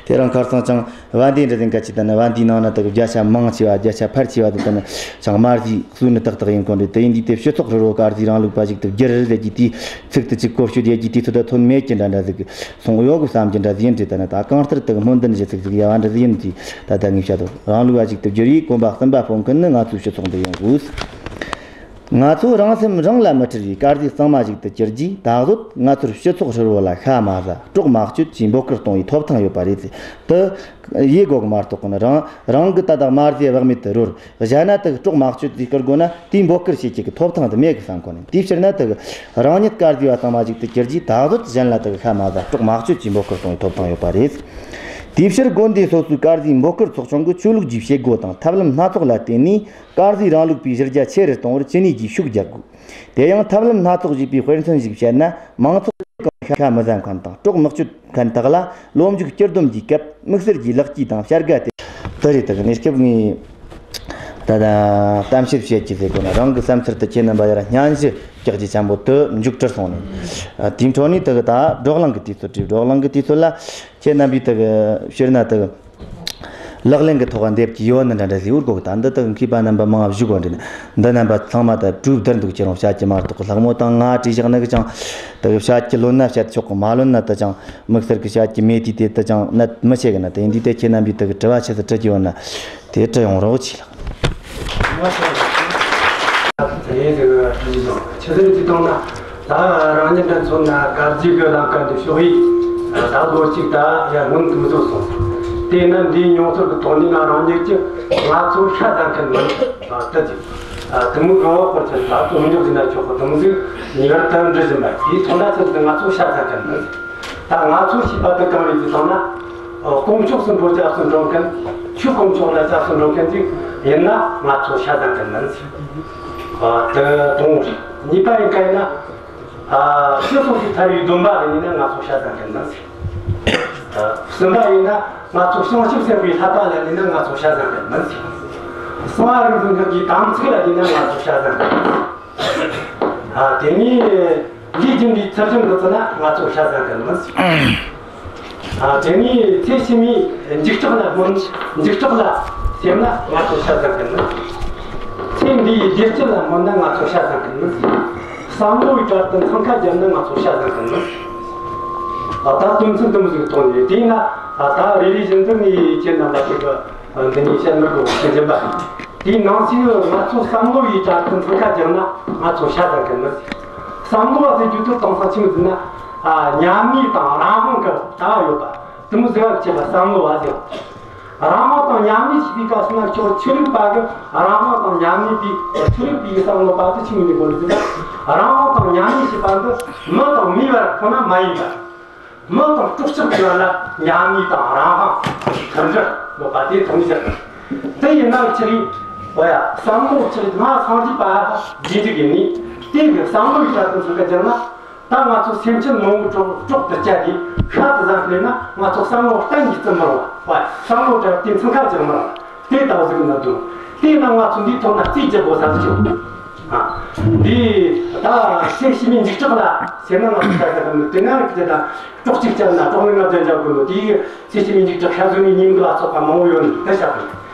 དེ་རིང་ཁ་སང་ཅང་བན་དེ་འདྲ་ཟིག་ག་ཅིག་ད་ནི་བན་དེའི་ནང་ན་དེ་གི་བརྒྱ་ཆ་མང་ཆེ་བ་བརྒྱ་ཆ་ཕལ་ཆེ་བ་དེ་ད་ནི་ཅང་དམར་ཟས་གསོལ་ནི་ཏག་ཏག་ཡིན་གོ་འདྲ། དེ་ཡིན་དུས་དེ་སྤྱི་ཚོགས་ཧྲིལ་བོ་དཀར་ཟས་རིང་ལུགས་པ་ཞིག་ཏུ་བསྒྱུར་ཟེར་རྒྱུ་དེའི་ཚིག་དེ་ཅིག་བཀོལ་སྤྱོད་ཡེད་རྒྱུ་དེའི་ཚོད་ད་ཐོན་མེད་ཀྱི་འདྲ་འདྲ་ཟིག་གི་སོང་ཡོད་གི་བསམ་གྱི་འདྲ་ཟིག་ཡིན་དྲི། ད་ནི་ད་གང་ལྟར་དེ་གི་སྨོན་འདུན་ཞུ་ཚིག་ཟིག་ཡ་བ་འདྲ་ཟིག་ཡིན་དུས་ད་ལྟ་ངས་བཤད་དོ། རིང་ལུགས་པ་ཞིག་ཏུ་བསྒྱུར་བའི་གོམ་པ་གསུམ་པ་སྤོ་མཁན་ནི་ང་ཚོའི་སྤྱི་ཚོགས་འདི་ཡིན་དགོས། ང་ཚོ་རང་སེམས་རང་ལ་མི་ཁྲེལ་བའི་དཀར་ཟས་གཙང་མ་ཞིག་ཏུ་གྱུར་རྗེས། ད་གཟོད་ང་ཚོར་སྤྱི་ཚོགས་ཧྲིལ་བོ་ལ་ཤ་མ་ཟ་སྲོག་མ་གཅོད་ཅེས་འབོད་སྐུལ་གཏོང་བའི་ཐོབ་ཐང་ཡོད་པ་རེད། དེ་ཡེད་དགོས་གི་མ་གཏོགས་གི་ནི་རང་རང་གི་ད་ལྟ་དམར་ཟས་བག་མེད་དུ་རོལ། གཞན་ན་དེ་གི་སྲོག་མ་གཅོད་ཅེས་སྐུལ་དགོས་ན་དེའི་འབོད་སྐུལ་བྱེད་ཀྱི་གི་ཐོབ་ཐང་དེ་མེད་གི་བསམ་གོ་ནས། དེའི་ཕྱིར་ན་དེ་གི་རང་ཉིད་དཀར་ཟས་པ་གཙང་མ་ཞིག་ཏུ་གྱུར་རྗེས། ད་གཟོད་གཞན་ལ་དེ་གི་ཤ་མ་ཟ་སྲོག་མ་གཅོད་ཅེས་འབོད་སྐུལ་གཏོང་བའི་ཐོབ་ཐང་ཡོད་པ་རེད། དེའི་ཕྱིར་དགོན་སྡེ་སོ་སོའི་དཀར་ཟས་འབོད་སྐུལ་ཚོགས་ཆུང་གིས་ཆོས་ལུགས་ཀྱི་བྱེད་སྒོ་དང་ཐབས་ལམ་སྣ་ཚོགས་ལ་བརྟེན་ནས། དཀར་ཟས་རིང་ལུགས་པའི་གཞི་རྒྱ་ཆེ་རུ་གཏོང་བར་ཅི་ནུས་ཀྱིས་ཤུགས་རྒྱག་དགོས། དེ་ཡང་ཐབས་ལམ་སྣ་ཚོགས་ཞེས་པའི་དཔེར་མཚོན་ཞིག་བཤད་ན། མང་ཚོགས་ཀྱི་ཤ་མི་ཟ་མཁན་དང་སྲོག་མི་གཅོད་མཁན་དག་ལ་ལོ་མཇུག་སྤྱི་བསྡོམས་ཀྱི་སྐབས་དམིགས་བསལ་གྱི་ལེགས་སྐྱེས་དང་བྱ་དགའ་སྟེར། དེ་རེད། དེ་གི་གནས་སྐབས་ངས་ད་ལྟ་གཏམ་བཤད་བྱེད་ཀྱི་ཟེར་དགོས་ན། རང་གི་བསམ་ཚུལ་དེ་ཁྱེད་རྣམ་པ་ཡར་སྙན་ཞུ་རྒྱག་རྒྱུ་ཅན་པོ་དེ་མཇུག་སྒྲིལ་སོང་ནས། དེའི་འཕྲོ་ནས་དེ་གི་ད་བགྲོ་གླེང་གི་དུས་ཚོད་རེད། བགྲོ་གླེང་གི་དུས་ཚོད་ལ་ཁྱེད་རྣམ་པས་དེ་གི་སྤྱིར་ན་དེ་གི་ལག་ལེན་གྱི་ཐོག་འདེབས་ཀྱི་ཡོད་ནི་འདྲ་འདྲ་ཟིག་འུར་གོ་གི། ད་འདི་དག་མཁས་པ་རྣམ་པ་མང་བ་བཞུགས་པ་འདྲ་ནི། འདི་རྣམ་པ་ཚང་མ་ད་གྲོས་བསྡུར་འདུག་ཁྱེད་རང་བཤད་ཀྱི་མ་གཏོགས། ལྷག་མོ་དང་ང་བྲིས་བཞག་ནི་གི་ཅང་དེ་གི་བཤད་ཀྱི་ལོན་ན་བཤད་ཆོག་གི། མ་ལོན་ན་ད་ཅང་དམིགས་བསལ་གི་བཤད་ཀྱི་མེད་དུས་དེ་ད་ཅང་ནད་མི་ཆེ་གི་ན། དེ་ཡིན་དུས་དེ་ཁྱེད་རྣམ་པས་དེ་གི་དྲི་བ་ཆི་ཟིག་དྲི་རྒྱུ་ཡོད་ན་དེ་དྲི་ཡོང་རོགས་གྱིས་ལགས། དེ་ཆི་ཟིག་དྲི་རྒྱུ་ཡོད། ཆི་ཟིག་དྲི་དང་ན། ད་རང་ཉིད་འདྲ་མཚོན་ན་དཀར་ཟས་གི་ལམ་ཁ་འདི་ཕྱོགས་ཡིག་ད་ལོ་གཅིག་ད་ཡར་སྔོན་དུ་བཟོ་སོང་། དེས་ན་འདིའི་མྱོང་ཚོར་གི་ཐོག་ནས་ང་རང་ཉིད་ཀྱི་ང་ཚོ་ཤ་ཟ་མཁན་མིན་ད་ཅིག་དུ་མོ་གང་བ་སྐོར་ཆེན་ད་དུ་མོ་འཇོག་ཟིན་ན་ཆོག་གི། དུ་མོ་ཟིག་ཉེ་བར་དུ་འདྲི་བཞིན་པ་དེའི་ཐོག་ན་ཚུལ་དུ་ང་ཚོ་ཤ་ཟ་མཁན་མིན། ད་ང་ཚོ་ཞེས་པ་དེ་གང་རེད་ཟེར་བཏང་ན། ཨོ། དཀོན་མཆོག་གསུམ་པོ་སྐྱབས་སུ་འགྲོ་མཁན། ཆོས་དཀོན་མཆོག་ལ་སྐྱབས་སུ་འགྲོ་མཁན་ཅིག་ཡིན་ན་ང་ཚོ་ཤ་ཟ་མཁན་མིན་ཟེར། ཨ། དེ་དང་པོ་རེད། གཉིས་པ་ཡིན་ག་ཡིན་ན། ཨ། སྤྱི་ཚོགས་ཀྱི་ཐར་བའི་སྡོམ་པ་ལ་ཡིན་ན་ང་ཚོ་ཤ་ཟ་མཁན་མིན་ཟེར། ཨ། གསུམ་པ་ཡིན་ན་ང་ཚོ་བྱང་ཆུབ་སེམས་དཔའི་བསླབ་པ་ལ་ཡིན་ན་ང་ཚོ་ཤ་ཟ་མཁན་མིན་ཟེར། གསང་བ་རིག་འཛིན་བཀའ་གི་དམ་ཚིག་ལ་ཡིན་ན་ང་ཚོ་ཤ་ཟ་མཁན་མིན་ཟེར། ཨ། དེ་ནས་ལས་རྒྱུ་འབྲས་ཚུལ་ཁྲིམས་འདི་ཚོ་ན་ང་ཚོ་ཤ་ཟ་མཁན་མིན་ཟེར། ཨ། དེ་ནས་ཚེ་ཕྱི་མའི་འཇིགས་སྐྲག་ལ་སྨོན། འཇིགས་སྐྲག་ལ་སེམས་ན་ང་ཚོ་ཤ་ཟ་མཁན་མིན་ཟེར། ཚེ་འདིའི་བདེ་སྐྱིད་ལ་སྨོན་ན་ང་ཚོ་ཤ་ཟ་མཁན་མིན་ཟེར། བསམ་བློ་ཡི་གྲལ་དུ་འཚང་ཁ་བརྒྱབ་ན་ང་ཚོ་ཤ་ཟ་གི་མིན། ད་དོན་ཚན་དུ་མི་ཟིག་གཏོང་ནས། དེས་ན་ད་རེ་རེ་བཞིན་དུ་ངས་ཁྱེད་རྣམ་པ་ཚོ་གི་འདི་ནས་བཤད་མི་དགོས་པ་ཞིག་ཡིན་པ། དེའི་ནང་གསེས་ང་ཚོ་བསམ་བློ་ཡི་གྲལ་དུ་འཚང་ཁ་བརྒྱབ་ན་ང་ཚོ་ཤ་ཟ་གི་མིན། བསམ་བློ་བ་ཟེར་རྒྱུ་དེ་དེང་སང་ཆི་མོ་ཟེར་ན། ཨ། མཉམ་ཉིད་དང་རང་དབང་གི་ལྟ་བ་ཡོད་པ། དེ་མོ་ཟེར་བ་བྱེད་པ་བསམ་བློ་བ་ཟེར། རང་དབང་དང་མཉམ་ཉིད་ཞེས་པའི་སྐབས་སུ་ན། ཁྱོད་ཆོས་ལུགས་པ་གི་རང་དབང་དང་མཉམ་ཉིད་པའི་ཆོས་ལུགས་པའི་བསམ་བློ་པ་དེ་ཆི་མོ་ཡིན་དགོས་ཟེར་ན། རང་དབང་དང་མཉམ་ཉིད་ཞེས་པ་འདི་མི་དང་མིའི་བར་ཁོ་ན་མ་ཡིན་པར། མི་དང་སྲོག་ཆགས་ཀྱི་བར་ལ་མཉམ་ཉིད་དང་རང་དབང་མཐུན་སྒྲིལ་ཡོད་པ་དེ་མཚོན་བྱ། དེ་ཡིན་ན་ཆི་རེད། འོ་ཡ། བསམ་བློ་ཆི་རེད། ང་སངས་རྒྱས་པ་རྗེས་འཇུག་ཡིན་ནི། དེ་གི་བསམ་བློ་ཡི་གྲལ་དུ་འཚང་ཁ་བརྒྱབ་ན། ད་ང་ཚོ་སེམས་ཅན་མང་བོ་སྲོག་སྲོག་ཏུ་བཅད་དེ་ཤ་དུ་ཟ་སླེབས་ན། ང་ཚོ་བསམ་བློ་གཏན་གྱིས་བརྩི་མི་རུང་བ། བསམ་བློ་གྲལ་དེ་འཚང་ཁ་བརྒྱབ་མི་རུང་། དེ་ལྟ་བུ་ཟིག་གི་གནད་དོན། དེས་ན་ང་ཚོ་འདིའི་ཐོག་ན་རྩིས་རྒྱག་དགོས་ས་ཟིག་བྱུང་། ཨ། འདི་ད་ཚེ་ཕྱི་མའི་འཇིགས་སྐྲག་ལ་ཟེར་ན། ང་ཚོ་ད་ལྟ་གི་དེ་ན་རིགས་དེ་དང་སྲོག་གཅིག་བཅད་ན་སྲོག་ནི་ལྔ་བརྒྱ་འཇལ་དགོས་ནོ། དེའི་ཚེ་ཕྱི་མའི་འཇིགས་སྐྲག་ཤ་ཟོས་ནས་ཉིན་གི་ལ་སོགས་པ་མང་བོ་ཡོད་ནི་དེ་བཤད་པ་ཡིན།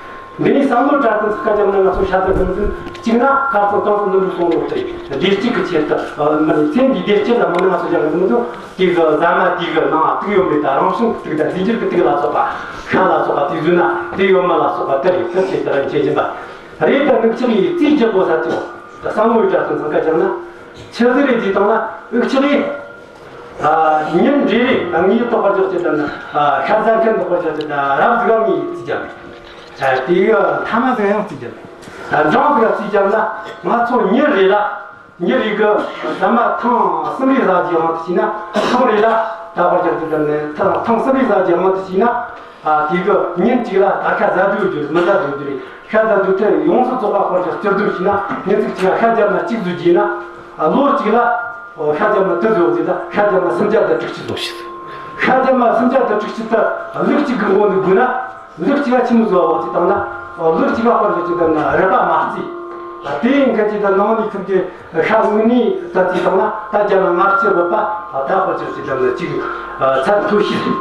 འདི་ནས་བསམ་བློ་གྲལ་དུ་འཚང་ཁ་བརྒྱབ་ན་ང་ཚོ་ཤ་ཟ་གི་མི་འདུག། གཅིག་ན་ཁ་སང་ཏང་སོ་ནུ་འབྲུ་སོང་ནོ་དེ་བདེ་སྐྱིད་ཀྱི་ཆེད་དུ། ཨ། མི་ཚེ་འདིའི་བདེ་སྐྱིད་ལ་མི་ནི་ང་ཚོ་རྒྱག་གི་མི་འདུག། དེ་གི་ཟ་མ་དེ་གི་ནང་དུག་ཡོད་མེད་དང་། རང་བྱུང་གི་དུག་དང་རྫས་འགྱུར་གྱི་དུག་ལ་སོགས་པ། ཤ་ལ་སོགས་པ་དེ་ཟོས་ན་དེ་ཡོད་མེད་ལ་སོགས་པ་དེ་རེད། དེ་ཆེད་དུ་རང་བྱེད་བཞིན་པ་རེད། ད་ནུབ་ཕྱོགས་ཡི་རྩིས་རྒྱག་དགོས་ས་དེ། བསམ་བློའི་གྲལ་དུ་འཚང་ཁ་བརྒྱབ་ན། ཆི་ཟིག་རེད་ཅེས་བཏང་ན། འུ་ཅག་གིས། ཨ། ཉིན་རེ་རེ་ངའི་ལྟོ་ཕར་འཇོག་ཅིག་དང་། ཨ། ཤ་ཟ་མཁན་ལྟོ་ཕར་འཇོག་ཅིག་དང་། རབ་ཟིག་ག་ངའི་རྩིས་རྒྱག་མེད། ཨ། དེ་གི་ཐ་མ་ཟིག་ཡང་རྩིས་རྒྱག་མེད། ཨ། འབྲིང་ཟིག་ག་རྩིས་རྒྱབ་ན། ང་ཚོ་ཉིན་རེ་ལ། ཉིན་རེ་གི་ཟ་མ་ཐེངས་གསུམ་རེ་ཟ་རྒྱུའི་དབང་དུ་བྱས་ན། ཐེངས་རེ་ལ་ད་ཕར་འཇོག་ཅིག་དང་། ཐེངས་གསུམ་རེ་ཟ་རྒྱུའི་དབང་དུ་བྱས་ན། ཨ། དེ་གི་ཉིན་གཅིག་ལ་ད་ཤ་ཟ་དུས་རྒྱུ་རེད། མི་ཟ་དུས་རྒྱུ་རེད། ཤ་ཟ་དུས་དེ་ཡོངས་སུ་རྫོགས་པ་ཕར་འཇོག་སྤྱིར་བསྡོམས་བྱས་ན། ཉིན་གཅིག་གཅིག་ལ་ཤ་རྒྱབ་ན་གཅིག་ཟོས་རྒྱུ་ན། ཨ། ལོ་གཅིག་ལ། ཨོ། ཤ་རྒྱབ་ན་དེ་ཟོས་རྒྱུ་ད། ཤ་རྒྱབ་ན་སུམ་བརྒྱ་དང་དྲུག་ཅུ་ཟོས་རྒྱུ། ཤ་རྒྱབ་ན་སུམ་བརྒྱ་དང་དྲུག་ཅུ་ད་ལུག་གཅིག་གི་ངོ་ནས་བགོས་ན། ལུག་གཅིག་ལ་ཆི་མོ་ཟོས་པ་ཟེར་བཏང་ན། ཨོ། ལུག་གཅིག་ལ་ཕར་འཇོག་ཅིག་དང་ན་རུས་པ་མ་བརྩིས། ཨ། དེ་ཡིན་ཁ་ཅིག་དང་ནང་ནས་ཁུར་གི་ཤ་དངོས་གནས་ད་བརྩིས་བཏང་ན། ད་རྒྱབ་ན་ལྔ་བཅུ་ཡོད་པ། ཨ། ད་ཕར་འཇོག་ཅིག་དང་ན་གཅིག། ཨ། ཚད་མཐོ་ཤོས་རེད།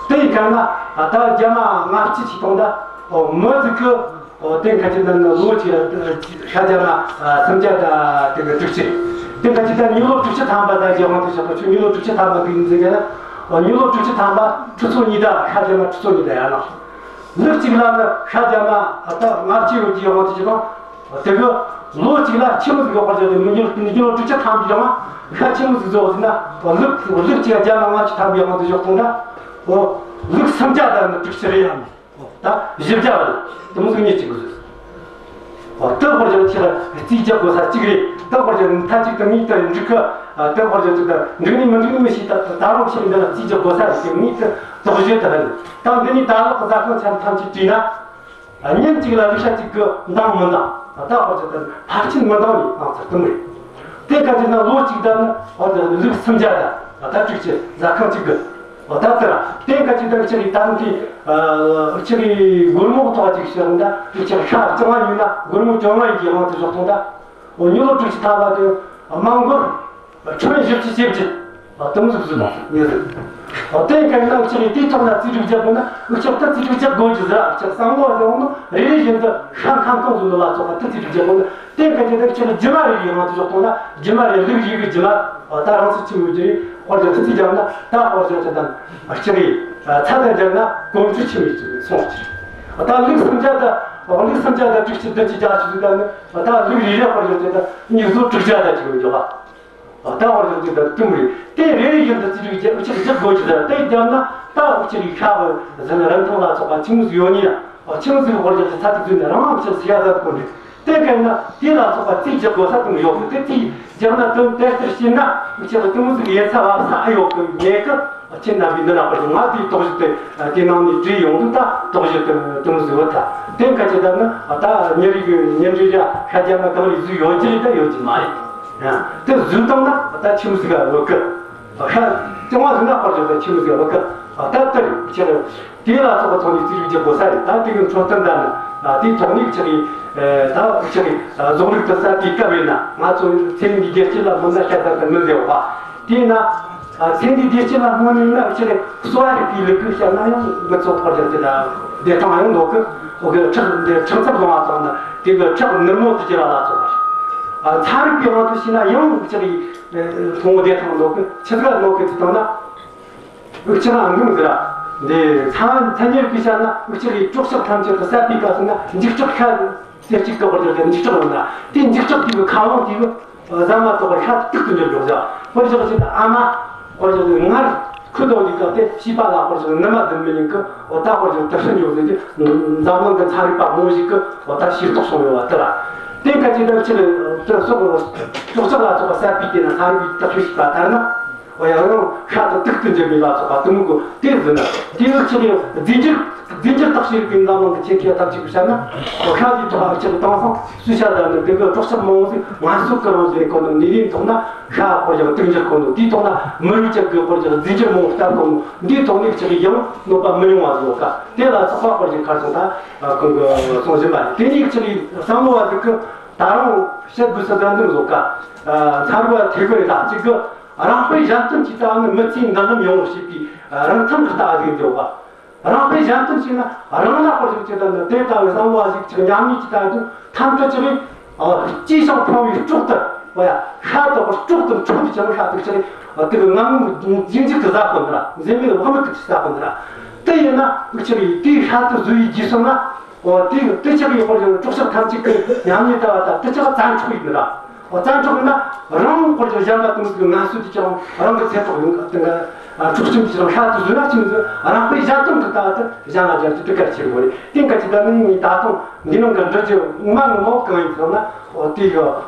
དེ་ཡིན་ཁ་ན། ཨ། ད་རྒྱབ་ན་ལྔ་བཅུ་ཅིག་བཏང་ད། ཨོ། མི་ཟིག་གི། ཨོ། དེ་ཁ་ཅིག་ན་ལོ་གཅིག་ལ་ཤ་རྒྱབ་ན། ཨ། སུམ་བརྒྱ་དང་དྲུག་ཅུ། དེ་ཁ་ཅིག་ད་མྱི་ལོ་དྲུག་ཅུ་ཐམ་པ་ད་རྒྱབ་དབང་དུ་བྱས་པ། ཁྱོད་མྱི་ལོ་དྲུག་ཅུ་ཐམ་པ་འདུག་ཡིན་ཟེར་གི་ན། ཨོ། མྱི་ལོ་དྲུག་ཅུ་ཐམ་པ་ཁྲི་ཚོ་གཉིས་ད། ཤ་རྒྱབ་ན་ཁྲི་ཚོ་གཉིས་ད་ཡར་ལངས། ལུག་གཅིག་ལ་ནི་ཤ་རྒྱབ་ན། ཨ། ད་ལྔ་བཅུ་ཡོད་རྒྱུའི་དབང་དུ་བྱས་པ། དེ་གི་ལོ་གཅིག་ལ་ཆི་མོ་ཟིག་ཡོད་པར་བརྗོད་དེ། མི་མྱི་ལོ་དྲུག་ཅུ་ཐམ་པའི་རིང་ལ་ཤ་ཆི་མོ་ཟིག་ཟོས་ཟེར་ན། ཨོ། ལུག་ལུག་གཅིག་ལ་རྒྱབ་ན་ལྔ་བཅུ་ཐམ་པའི་དབང་དུ་བཞག་སོང་ད། ཨོ། ལུག་སུམ་བརྒྱ་དང་ནི་དྲུག་ཅུ་རེད་ཡ། ཨོ། ད་བཞི་བརྒྱ་རེད། དེ་མོ་ཟིག་ཉིན་གཅིག་གི་ཟོས། ཨོ། དེ་ཕར་འཇོག་ཁྱེད་ར་རྩིས་རྒྱག་དགོས་ས་གཅིག་རེད། དེ་ཕར་འཇོག་མཐའ་གཅིག་ཏུ་ངས་དེ་འགྲིག་གི། ཨ། དེ་ཕར་འཇོག་ཅིག་ད་འགྲིག་ནི་མི་འགྲིག་ནི་མི་ཤེས། ད་ད་རུང་ཁྱེད་འདི་ལ་རྩིས་རྒྱག་དགོས་ས་རེད། དེ་ངས་དེ་དོགས་གཞི་དེ་རེད། ད་འདི་ནས་ད་ལོག་གི་ཟ་ཁང་ཆ་ཐམས་ཅད་བྲིས་ན། ཨ། ཉིན་གཅིག་ལ་ལུག་ཤ་གཅིག་གི་འདང་མི་འདང་། ད་ཕར་ཆེར་དུ་ཕར་ཕྱིན་མི་འདང་ནི་ཨང་ཚ་དུམ་རེད། དེ་ག་ཅིག་ན་ལོ་གཅིག་ད་ནི། ཨོ། ད་ལུག་སུམ་བརྒྱ་ད། ད་དྲུག་ཅུ་ཟ་ཁང་གཅིག་གི། ཨོ། ད་དེ་ར་དེ་ག་ཅིག་ད་ཅི་རེད། ད་ནི་དེ། ཨ། ཅི་རེད། སྒོར་མོ་ཐོག་ཅིག་བཤད་རུང་ད། དེ་ཅིག་ཤ་བཅོ་ལྔ་ཉོས་ན་སྒོར་མོ་བཅོ་ལྔ་ཡིན་གྱི་དབང་དུ་བཞག་སོང་ད། ཨོ། མྱི་ལོ་དྲུག་ཅུ་ཐམ་པ་དེ་མ་འགོར། ཁྲི་བཞི་བཅུ་ཞེ་བརྒྱད། ཨ། དེ་མོ་ཟིག་ཟོས་ནོ་ཉེ་ཟིག། ཨ། དེ་ག་ན་འུ་ཅག་གིས་དེའི་ཐོག་ན་རྩིས་སྒྲིག་བརྒྱབ་དགོས་ན། འུ་ཅག་ད་རྩིས་སྒྲིག་བརྒྱབ་དགོས་རྒྱུ་ཟེར། འུ་ཅག་བསམ་བློ་བ་ཟེར་བ་ནི་རེ་རེ་བཞིན་དུ་ཤ་ཁམ་གང་ཟོས་ནོ་ལ་སོགས་པ་དེ་རྩིས་སྒྲིག་བརྒྱབ་དགོས་ན། དེ་ག་ཅིག་ད་འུ་ཅག་རྒྱུ་མ་རེ་རེའི་དབང་དུ་བཞག་སོང་ན། རྒྱུ་མ་རེ་ལུག་ཡོད་གི་རྒྱུ་མ། ཨ། ད་རང་ཚོ་ཆི་མོ་རྒྱུ་རེད། ཧོར་རྒྱ་རྩིས་རྒྱབ་ན། ད་ཧོར་རྒྱ་ཅིག་དང་འུ་ཅག་གིས། ཨ། ཚད་ལ་རྒྱབ་ན་གོང་ཚད་ཆི་མོ་ཡིན་ཅིག་སོང་ཅིག། ཨ། ད་ལུག་སུམ་བརྒྱ་ད། ཨ། ལུག་སུམ་བརྒྱ་ད་དྲུག་ཅུ་བདུན་ཅུ་བརྒྱད་ཅུ་ཟིག་ད་ནི། ཨ། ད་ལུག་རེ་རེ་ཧོར་རྒྱ་ཅིག་ད་མྱི་ཟོ་དྲུག་བརྒྱ་ད་ཅིག་ཡོད་འཇོག་པ། ཨ། ད་ཧོར་རྒྱ་ཅིག་ད་དུམ་རེད། དེ་རེ་རེ་བཞིན་དུ་རྩིས་སྒྲིག་བརྒྱབ། འུ་ཅག་རྒྱག་དགོས་ཀྱི་ཟེར། དེ་བརྒྱབ་ན་ད་འུ་ཅག་གི་ཤ་བ་ཟེར་ན་རིན་ཐང་ལ་སོགས་པ་ཆི་མོ་ཟིག་ཡོད་ནི་ན། ཨ། ཆི་མོ་ཟིག་ཧོར་རྒྱ་ཅིག་ཚ་ཐིག་ཟོས་ན་རང་དབང་ཆེ་ཟིག་ཡ་ཟ་དགོས་རེད། དེ་གན་ན་དེ་ལ་སོགས་པ་རྩིས་རྒྱག་དགོས་ས་དུམ་ཡོད་གི། དེ་རྩིས་རྒྱག་ན་དུམ་དེ་ལྟར་བྱས་ན་འུ་ཅག་གི་དུམ་ཟིག་ཡིན་ས་བབ་ས་ཨེ་ཡོད་གི་མེད་གི། ཁྱེད་རྣམ་པས་འདི་ན་ཁོ་ང་དེའི་དོགས་གཞི་དེ། ཨ། དེ་ནང་ནས་བྲིས་ཡོང་དུས་ད་དོགས་གཞི་དེ་དུམ་ཟིག་ཡོད་ད། དེ་ག་ཅིག་ད་ནི། ཨ། ད་ཉིན་རེ་གི་ཉིན་རེ་ར་ཤ་རྒྱ་མ་གང་རེ་ཟོས་ཡོད་ཀྱི་རེད་ད་ཡོད་ཀྱི་མ་རེད། ཡང་དེ་ཟོས་བཏང་ན་ད་ཆི་མོ་ཟིག་ག་ཡོད་གི། ཤ་རྐྱང་བ་ཟོས་ན་ཁོ་རྒྱ་ད་ཆི་མོ་ཟིག་ག་ཡོད་གི། ཨ། ད་དེ་རེད། ཁྱེད་དེ་ལ་སོགས་པ་ཐོག་ནས་རྩིས་རྒྱག་དགོས་ས་རེད། ད་དེ་གི་འཕྲོད་བསྟེན་ད་ནི། ཨ། དེའི་ཐོག་ནས་ཁྱེད་ཀྱིས། ཨ། ད་ཁྱེད་ཀྱིས། ཨ། རྫོང་རིག་ཏུ་ས་དེའི་སྐབས་ཡིན་ན་ང་ཚོ་ཚེ་འདིའི་རྒྱལ་སྤྱི་ལ་མི་འདའ་ཤ་ཟ་གི་མི་ཟེར་བ། དེས་ན། ཨ། ཚེ་འདིའི་བདེ་སྐྱིད་ལ་སྨོན་ནས་ན་ཕྱིར་གསོ་བ་རིག་པའི་ལུགས་ཀྱིས་བཤད་ན་ཡང་མི་ཚོགས་ཁོར་རྒྱག་གི་ལ་བདེ་ཐང་ཡང་འདོད་གི། འོ་གི་ཁྲག་འདི་ཁྲག་འཚབ་ལོང་བ་དང་ནི་དེ་གི་ཁྲག་ནུར་མོ་དུ་གྱུར་བ་ལ་སོགས་པ། ཨ། ཚན་རིག་པའི་དབང་དུ་བྱས་ན་ཡང་འུ་ཅག་གི་ཐུན་མོང་བདེ་ཐང་ནོ་གི་ཆི་ཟིག་ནོ་གི་དུ་བཏང་ན། འུ་ཅག་ཨང་དུང་ཟེར་ར། འདི་ཚན་ཚན་ཉེར་གི་བཤད་ན་འུ་ཅག་གི་སྲོག་ཆགས་ཐམས་ཅད་དུ་བསད་པའི་སྐབས་སུ་ན་འཇིགས་སྐྲག་ཤ་ཟེར་གཅིག་གི་དཔེར་བརྗོད་དེ་འཇིགས་སྐྲག་ཡོད་ན། དེ་འཇིགས་སྐྲག་དེ་གི་ཁ་དབང་དེ་གི་ཟ་མ་ཐོག་ཤ་དུག་ཏུ་འགྱུར་འགྱོ་ཟེར། དཔེར་བཞག་ཅིག་ཨ་མ་དཔེར་བཞག་ངར་ཁུ་ལོ་དེ་སྐབས་དེ་བྱིས་པ་ལ་དཔེར་བཞག་ནུ་མ་འདི་མི་ཉན་གི། འོ་ད་དཔེར་བཞག་དུ་ཧྲི་འགྱོ་ཟེར་གི། འཛམ་གླིང་གི་ཚན་རིག་པ་མང་ཞིག་གི་འོ་ད་ཤེས་རྟོགས་བྱུང་ཡོད་པ་དེ་ལ། དེ་ག་ཅིག་ད་ཅིག་དེ་སྲོག་སྲོག་ཆགས་ལ་སོགས་པ་བསད་པའི་དེ་ན་ཚན་རིག་པའི་བརྟག་དཔྱད་བྱས་པ་ལྟར་ན། འོ་ཡང་ཡང་ཤ་དང་དུག་ཏུ་འགྱུར་བའི་ལ་སོགས་པ་དུ་མོ་གི་དེ་ཟེར་ན། དེ་ཡང་ཅིག་རྫས་འགྱུར་རྫས་འགྱུར་བརྟག་དཔྱད་རིག་པའི་འཛམ་གླིང་གི་ཆེད་མཁས་ཐམས་ཅད་ཀྱིས་བཤད་ན། འོ་ཤ་དེའི་ཐོག་ཅིག་དེང་སང་སུས་བཤད་ད་ནི་དེ་གི་སྲོག་ཆགས་མང་བོ་ཟིག་ངན་གསོ་གི་རང་བཞིན་གོ་ནོ་ནི་དེའི་ཐོག་ན་ཤ་དཔེར་བཞག་དུག་འགྱུར་གོ་ནོ་དེའི་ཐོག་ན་མི་རིགས་ཅིག་གི་དཔེར་བཞག་རྫས་འགྱུར་མང་བོ་བསྟན་གོ་ནོ་འདིའི་ཐོག་ནས་ཅིག་ཡང་གནོད་པ་མི་ཡོང་བ་ཟིག་ཡོད་ཀ། དེ་ལ་སོགས་པ་དཔེར་བཞག་ཁར་སོང་ད་ཁོང་གི་གསུང་བཞིན་པ་རེད། དེ་ནས་ཅིག་བསམ་བློ་བ་ཟིག་གི་ད་རུང་བཤད་དགོས་ས་ད་འདི་ཟིག་ཡོད་ཀ། ཚན་རིག་པ་ཐེ་གི་རེད། ད་ཅིག་གི་རང་དཔེ་གཞན་སྟོན་གྱི་ལྟ་བ་ནི་མི་ཚེའི་མདུན་ལམ་ཡོང་བར་བྱེད་པའི་རིན་ཐང་གི་ལྟ་བ་ཟིག་ཡིན་ཡོད་པ། རང་དཔེ་གཞན་སྟོན་བྱས་ན་རང་ལ་དཔེར་བཞག་ཅིག་ད་ནི་དེ་ལྟ་བུའི་བསམ་བློ་བ་ཞིག་ཅིག་ཉམས་ཉེས་ཀྱི་ལྟ་བ་དུ་ཐམས་ཅད་ཅིག་རེད། ཨ། སྐྱེས་ཤིང་འཕོ་བའི་སྲོག་ལྟར་བ་ཡ། ཤ་དོག་པར་སྲོག་ལྟར་འཕྲོག་ནས་ཀྱང་ཤ་དུག་ཅིག་རེད། ཨ། དེ་གི་ངང་ངམ་འཇིག་འཇིག་ཏུ་ཟ་གོ་ནི་ར། འཛེམ་མེད་དབང་མེད་དུ་ཟ་གོ་ནི་ར། དེ་ཡིན་ན་དུག་ཅིག་རེད། དེའི་ཤ་དུ་ཟོས་ཡི་རྗེས་སོང་ན། འོ་དེ་དེ་ཆགས་ཡོད་པར་ཡང་སྲོག་ཆགས་ཐམས་ཅད་ཀྱི་ཉམས་ཉེས་ལྟ་བ་དང་དེ་ཆགས་བཙན་འཕྲོག་ཡིན་ར། འོ་བཙན་འཕྲོག་ཡིན་ན་རང་བར་གྱི་གཞན་པ་དུ་མི་ཚོའི་ངལ་གསོ་དེ་ཀྱང་རང་གི་ཚེ་སྲོག་ཡོང་གི་དེ་འདྲ་འཕྲོག་བཅོམ་དེ་ཀྱང་ཤ་དུ་ཟོས་ན་ཅི་མི་ཟོས། རང་དཔེ་གཞན་སྟོན་གྱི་ལྟ་བ་དེ་གཞན་ལ་སྦྱར་རྒྱུ་དེ་གལ་ཆེན་པོ་རེད། དེ་ག་ཅིག་ད་ནི་ངས་ད་དུང་འདི་ནང་གི་འབྲི་རྒྱུ་ངོ་མ་ངོ་མ་གང་ཡིན་ཟེར་ན། འོ་དེ་གི་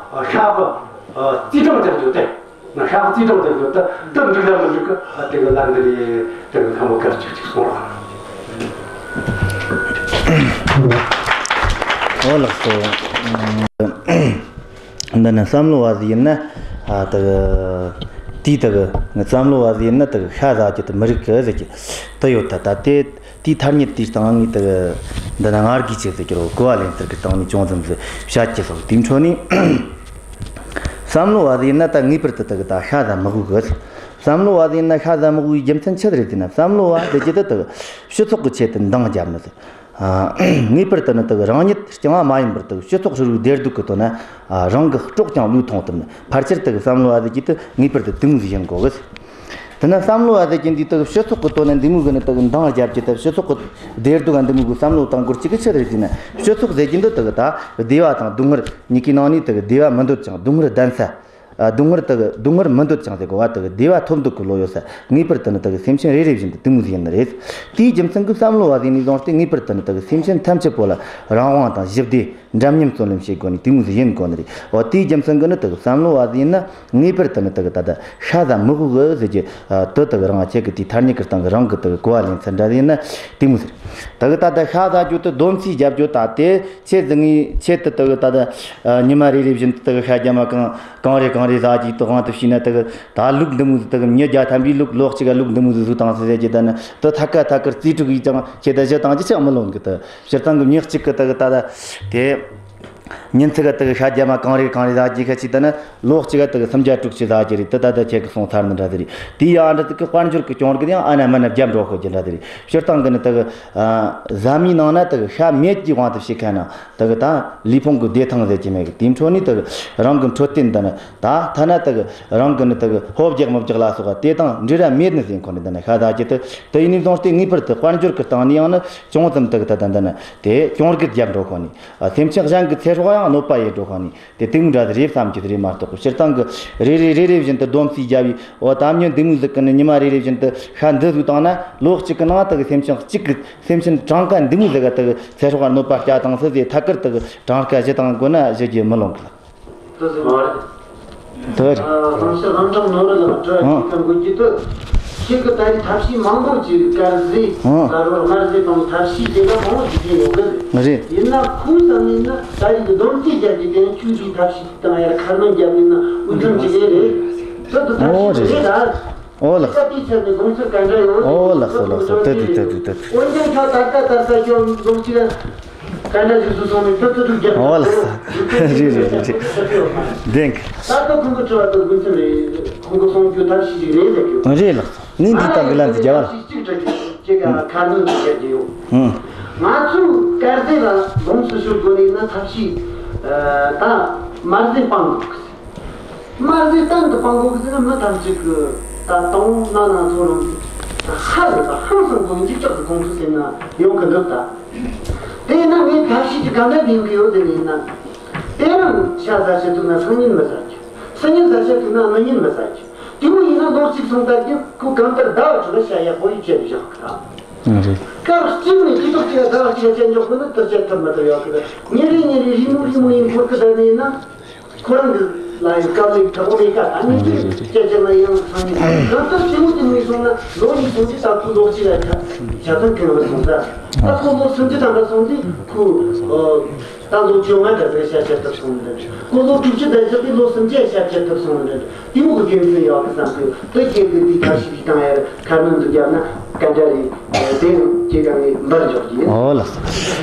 ཤ་བ་རྩིས་གྲངས་སྦྱར་རྒྱུ་དེ། ན་ཤ་བ་རྩིས་གྲངས་དེ་ཚོ་ད་ད་འགྲིག་ལ་མི་འགྲིག་གི། ཨ། དེ་གི་ལན་འདི་ནས་དེ་གི་ཁ་མོ་གར་ཅིག་ཅིག་སོང་ར། ཨོ་ལགས་སོ། འདི་ནི་བསམ་བློ་བ་ཟིག་ཡིན་ན། ཨ། དེ་གི་དེའི་དེ་གི་བསམ་བློ་བ་ཟིག་ཡིན་ན་དེ་གི་ཤ་ཟ་རྒྱུ་དེ་མི་རིགས་གི་ཟེར་གི་དེ་ཡོད་ད། ད་དེ་དེའི་ཐ་སྙད་དེའི་སྟེང་ངས་དེ་གི་འདི་ན་ངར་གི་ཅིག་ཟེར་གི་རོ། གོ་བ་ལེན་ཚུལ་གི་སྟེང་ནས་ཅུང་ཙམ་ཟིག་བཤད་ཀྱི་སོང་། དེའི་འཕྲོ་ནས། བསམ་བློ་བ་ཟིག་ཡིན་ན་ད་ངེས་པར་དུ་དེ་གི་ད་ཤ་ཟ་མི་དགོས་གི། བསམ་བློ་བ་ཟིག་ཡིན་ན་ཤ་ཟ་མི་དགོས་པའི་རྒྱུ་མཚན་ཆི་རེད་ཟེར་ན། བསམ་བློ་བ་དེ་གི་དེ་དེ་གི་སྤྱི་ཚོགས་ཀྱི་ཆེད་དུ་འདང་རྒྱབ་ནི་ཟེར། ཨ། ངེས་པར་དུ་ནི་དེ་གི་རང་ཉིད་རྐྱང་བ་མ་ཡིན་པར་དེ་གི་སྤྱི་ཚོགས་ཧྲིལ་བོའི་བདེ་སྡུག་གི་དོན་ན། ཨ། རང་གི་སྲོག་ཀྱང་བློས་ཐོངས་ཐུབ་ནི། ཕལ་ཆེར་དེ་གི་བསམ་བློ་བ་ཟིག་གི་དེ་ངེས་པར་དུ་དེ་མོ་ཟིག་ཡིན་དགོས་གི། དེ་ན་བསམ་བློ་བ་ཟེར་གྱི་འདི་དག་སྤྱི་ཚོགས་ཀྱི་དོན་ནི་འདི་མོ་གི་ནི་དག་འདང་རྒྱབ་ཀྱི་དག་སྤྱི་ཚོགས་ཀྱི་བདེ་སྡུག་ག་འདི་མོ་གི་བསམ་བློ་བཏང་དགོས་ཀྱི་གི་ཆི་རེད་ཟེར་ན། སྤྱི་ཚོགས་ཟེར་གྱི་འདི་དག་ད་བདེ་བ་དང་སྡུག་བསྔལ་གཉིས་ཀའི་ནང་ནས་དག་བདེ་བ་མི་འདོད་ཅིང་སྡུག་བསྔལ་ལྡན་ས། ཨ། སྡུག་བསྔལ་དག་སྡུག་བསྔལ་མི་འདོད་ཅིང་ཟེར་གོ་བ་དག་བདེ་བ་ཐོབ་འདོད་ཀྱི་བློ་ཡོད་ས། ངེས་པར་དུ་ནི་དག་སེམས་ཅན་རེ་རེ་བཞིན་དུ་དེ་མོ་ཟིག་ཡིན་ནི་རེད། དེའི་རྒྱུ་མཚན་གྱིས་བསམ་བློ་བ་ཟིག་ནས་བཟུང་སྟེ་ངེས་པར་དུ་ནི་དག་སེམས་ཅན་ཐམས་ཅད་པོ་ལ་རང་དབང་དང་ཞི་བདེ། འདྲ་མཉམ་བརྩོན་ལེན་བྱེད་དགོས་ནི་དེ་མོ་ཟིག་ཡིན་དགོས་ནི་རེད། འོ་དེའི་རྒྱུ་མཚན་གྱིས་ནི་དག་བསམ་བློ་བ་ཟིག་ཡིན་ན་ངེས་པར་དུ་ནི་དག་ད་ལྟ་ཤ་ཟ་མི་དགོས་གི་ཟེར་གྱི། ཨ། དེ་དག་རང་ཁྱེད་ཀྱི་དེའི་ཐ་སྙད་ཀྱི་སྟེང་གི་རང་གི་དག་གོ་བ་ལེན་ཚུལ་འདྲ་ཟིག་ཡིན་ན་དེ་མོ་ཟིག་རེད། དག་ད་ལྟ་ཤ་ཟ་རྒྱུ་དེ་སྡོམ་རྩིས་རྒྱབ་རྒྱུ་ད་དེ་ཆེད་དུ་ངས་ཆེད་དུ་དག་ད་ལྟ། ཨ། ཉི་མ་རེ་རེ་བཞིན་དུ་དག་ཤ་རྒྱ་མ་གང་གང་རེ་གང་རེ་ཟ་རྒྱུ་དེ་དབང་དུ་བྱས་ན་དག་ད་ལུག་འདི་མོ་ཟིག་དག་མྱི་བརྒྱ་ཐམ་པའི་ལུག་ལོ་གཅིག་ག་ལུག་འདི་མོ་ཟིག་ཟོས་བཏང་ཟེར་ཟེར་གྱི། ད་ནི་དེ་ཐད་ཀ་ཐད་ཀར་རྩིས་དྲུག་གིས་ཀྱང་ཁྱེད་ད་བཞི་བཏང་རྒྱུ་ཅང་མི་ལོན་གི། དེ་སྤྱིར་བཏང་གི་མྱི་གཅིག་གི་དག་ད་ལྟ་དེ། ཉིན་གཅིག་ག་དག་ཤ་རྒྱ་མ་གང་རེ་གང་རེ་ཟ་རྒྱུ་ཁ་ཅིག་ད་ནི་ལོ་གཅིག་ག་དག་སུམ་བརྒྱ་དྲུག་ཅུ་ཟ་རྒྱུ་རེད། དེ་ད་ལྟ་ཁྱེད་ཀྱིས་གསུངས་ཚར་ནི་འདྲ་ཟིག་རེད། དེ་ཡང་འདྲ་དག་གི་དཔལ་འབྱོར་གྱི་གྱོང་གུད་ཡང་ཨ་ན་མ་ན་རྒྱབ་འགྲོ་ཤོར་རྒྱུ་འདྲ་ཟིག་རེད། སྤྱིར་བཏང་གི་ནི་དག་ཨ་ཟ་མའི་ནང་ན་དག་ཤ་མེད་ཀྱི་དབང་དུ་བྱེད་མཁན་ན་དག་ད་ལུས་ཕུང་གི་བདེ་ཐང་ཟེར་གྱི་མེད་གི། དེའི་འཕྲོ་ནས་དག་རང་གི་འཕྲོད་བསྟེན་ད་ནི་ད་ཐ་ན་དག་རང་གི་ནི་དག་ཧོབ་རྒྱག་མི་རྒྱག་ལ་སོགས་པ་དེ་དང་འབྲེལ་བ་མེད་ནི་ཟེར་ཁོ་ནི་ད་ནི་ཤ་ཟ་རྒྱུ་དེ། དེ་ཡིན་ནས་བཟུང་སྟེ་ངེས་པར་དུ་དཔལ་འབྱོར་གྱི་སྟེང་ནས་ཡང་ནི་ཅུང་ཙམ་དག་ད་ད་ད་ནི་དེ་གྱོང་གུད་རྒྱབ་འགྲོ་ཁོ་ནི། ཨ། སེམས་ཅན་གཞན་གྱི་ཚེ་སྲོག་ཡང་གནོད་པ་ཡེ་འགྲོ་ཁོ་ནི། དེ་དེ་མོ་འདྲ་ཟིག་རེད་བསམ་གྱི་རེད་མ་གཏོགས། སྤྱིར་བཏང་གི་རེ་རེ་རེ་རེ་བཞིན་དུ་སྡོམ་རྩིས་རྒྱབ་བས། འོ་ད་མྱི་འདི་མོ་ཟིག་གི་ནི་ཉི་མ་རེ་རེ་བཞིན་དུ་ཤ་འདི་ཟོས་བཏང་ན་ལོ་གཅིག་གི་ནང་དག་སེམས་ཅན་གཅིག་གི་སེམས་ཅན་གྲངས་ཀ་འདི་མོ་ཟིག་ག་དག་ཚེ་སྲོག་གནོད་པ་བསྐྱལ་བཏང་ཟེར་ཟེར་ཐད་ཀར་དག་གྲངས་ཀ་བཞི་བཏང་དགོས་ན་བཞི་རྒྱུ་མི་ལོང་གི་ལགས། དེ་ཟེར་མ་རེད། དེ་རེད། ཨ། ལྷམ་ཤ་ལྷམ་སྦྲང་ནོར་བུ་ལགས་དྲི་བ་ཨང་གཅིག་བཀའ་འགོད་ཀྱི་འདུག་ཁྱེད་ཀྱིས་ད་རེས་ཐབས་ཤེས་མང་པོ་ཅིག་དཀར་ཟས་ཨང་ཟ་རོགས་དམར་ཟས་དང་ཐབས་ཤེས་དེ་འདྲ་མང་པོ་ཞིག་བྱས་ཡོད་གི་རེད། ཡིན་ན་ཁོའི་བསམ་ཡུལ་ན་ད་རེས་ཀྱི་སྡོམ་རྩིས་རྒྱབ་ཀྱི་དེ་ནི་ཁྱོད་ཀྱིས་ཐབས་ཤེས་དང་ཡར་ཁ་སྣོན་རྒྱབ་ཡིན་ན་འུ་ཐུམ་ཅིག་ཨེ་རེད། ད་དུ་ཐབས་ཤེས་རེད་ད། ཨོ་ལགས། ད་དེའི་ཆ་ནས་དགོངས་ཚུལ་ག་འདྲ་ཡོད། ཨོ་ལགས་སོ་ལགས་སོ། དེ་དེ་དེ་དེ་དེ། འོན་ཀྱང་ད་ད་ལྟ་ད་ལྟ་ཞོ་འཛོམས་ཤིག་ལ། ག་འདྲ་ཞིག་བཟོ་སོང་ནས་ཏུ་ཏུ་ཏུ་རྒྱབ། ཨོ་ལགས་སོ། རེད་རེད་རེད་རེད། བདེན་གི། ད་ལྟ་ཁོང་གི་དྲི་བ་དང་དགོས་ཚུལ་རེད། ཁོང་གི་གསུང་རྒྱུ་ཐབས་ཤེས་ཤིག་རེད་ཟེར་རྒྱུ། རེད་ལགས་སོ། ངས་འདི་ལྟ་གི་ལན་དུ་རྒྱབ་ལ། ཅིག་ཅིག་ཅིག་ཁ་སྣོན་དུ་བྱེད་ཀྱི་ཡོད། ཧུམ། ང་ཚོས་དཀར་ཟས་ལ་ལོངས་སུ་སྤྱོད་དགོས་ནས་ན་ཐབས་ཤེས། ཨ། ད། དམར་ཟས་སྤང་དགོས་གི། དམར་ཟས་གཏན་དུ་སྤང་དགོས་གི་ཟེར་ན། མི་ཐམས་ཅད་ཀྱི་ད་དང་ནང་ན་ཚོ་རང་གི་ཧ་ལས་པ་ཧང་སང་དགོས། འཇིགས་སྐྲག་གི་ཁོང་ཁྲོ་སེམས་ན་ཡོང་གི་འདུག་ད། དེས་ན་ངས་ཐབས་ཤེས་ཀྱི་ག་འདྲ་ཡིན་གི་ཡོད་དེ་ནས་ན། དེ་རིང་ཤ་ཟ་བྱེད་ཐུབ་ན་སང་ཉིན་མི་ཟ་རྒྱུ། སང་ཉིན་ཟ་བྱེད་ཐུབ་ན་གནངས་ཉིན་མི་ཟ་རྒྱུ། དེ་མོ་ཡིན་ན་ལོ་གཅིག་སོང་ད་རྒྱུ་ཁོ་གང་ལྟར་ཟླ་བ་དྲུག་ལ་ཤ་ཡག་པོ་ཡིས་བཅད་བཞག་གི་ད། ཨང་། རེད། སྐབས་གཅིག་ནས་དུས་ཐོག་གཅིག་ལ་ཟླ་བ་གཅིག་ལ་བཅད་འཇོག་དགོས་ན་དུར་བཅད་ཐུབ་མི་ཐུབ་ཡོད་གི། ཉིན་རེ་ཉིན་རེ་རེས་མོ་རེས་མོ་ཡིན་འཁོར་གི་བསྡད་ནས་ཡིན་ན། ཁོ་རང་གི་ལ་ཡང་དཀའ་ལས་དྲག་པོ་མེད་ཀ། ད་ནི་དེ་སྐད་ཆ་ལ་ཡང་ཚང་ནི་གང་ལྟར་ཆེན་མོ་དེ་མི་སོང་ན་ལོ་གཉིས་སོང་རྗེས་ད་ཁོ་ལོ་གཅིག་ལ་ཆ་ཆ་ཚང་གང་ལ་སོང་ད། ད་ཁོ་ལོ་སུམ་ཅུ་ཐམ་པ་སོང་དུས་ཁོ་ད་ལོ་བཅོ་ལྔ་ད་ཟེར་ཤ་བཅད་ཐུབ་སོང་ནི་རེད། ཁོ་ལོ་དྲུག་ཅུ་ད་བཞག་དུས་ལོ་སུམ་ཅུ་ཤ་བཅད་ཐུབ་སོང་ནི་རེད། དེ་མོ་གི་དགེ་མཚན་ཡོད་གི་བསམ་གི། དེ་ཁྱེད་ཀྱི་དེ་ཐབས་ཤེས་ཤིག་བཏང་ཡར་ཁ་སྣོན་དུ་བརྒྱབ་ན་ག་འདྲ་རེད། དེ་ཡང་ཁྱེད་རང་གི་འབར་འཇོག་གི་ཡིན། ཨོ་ལགས།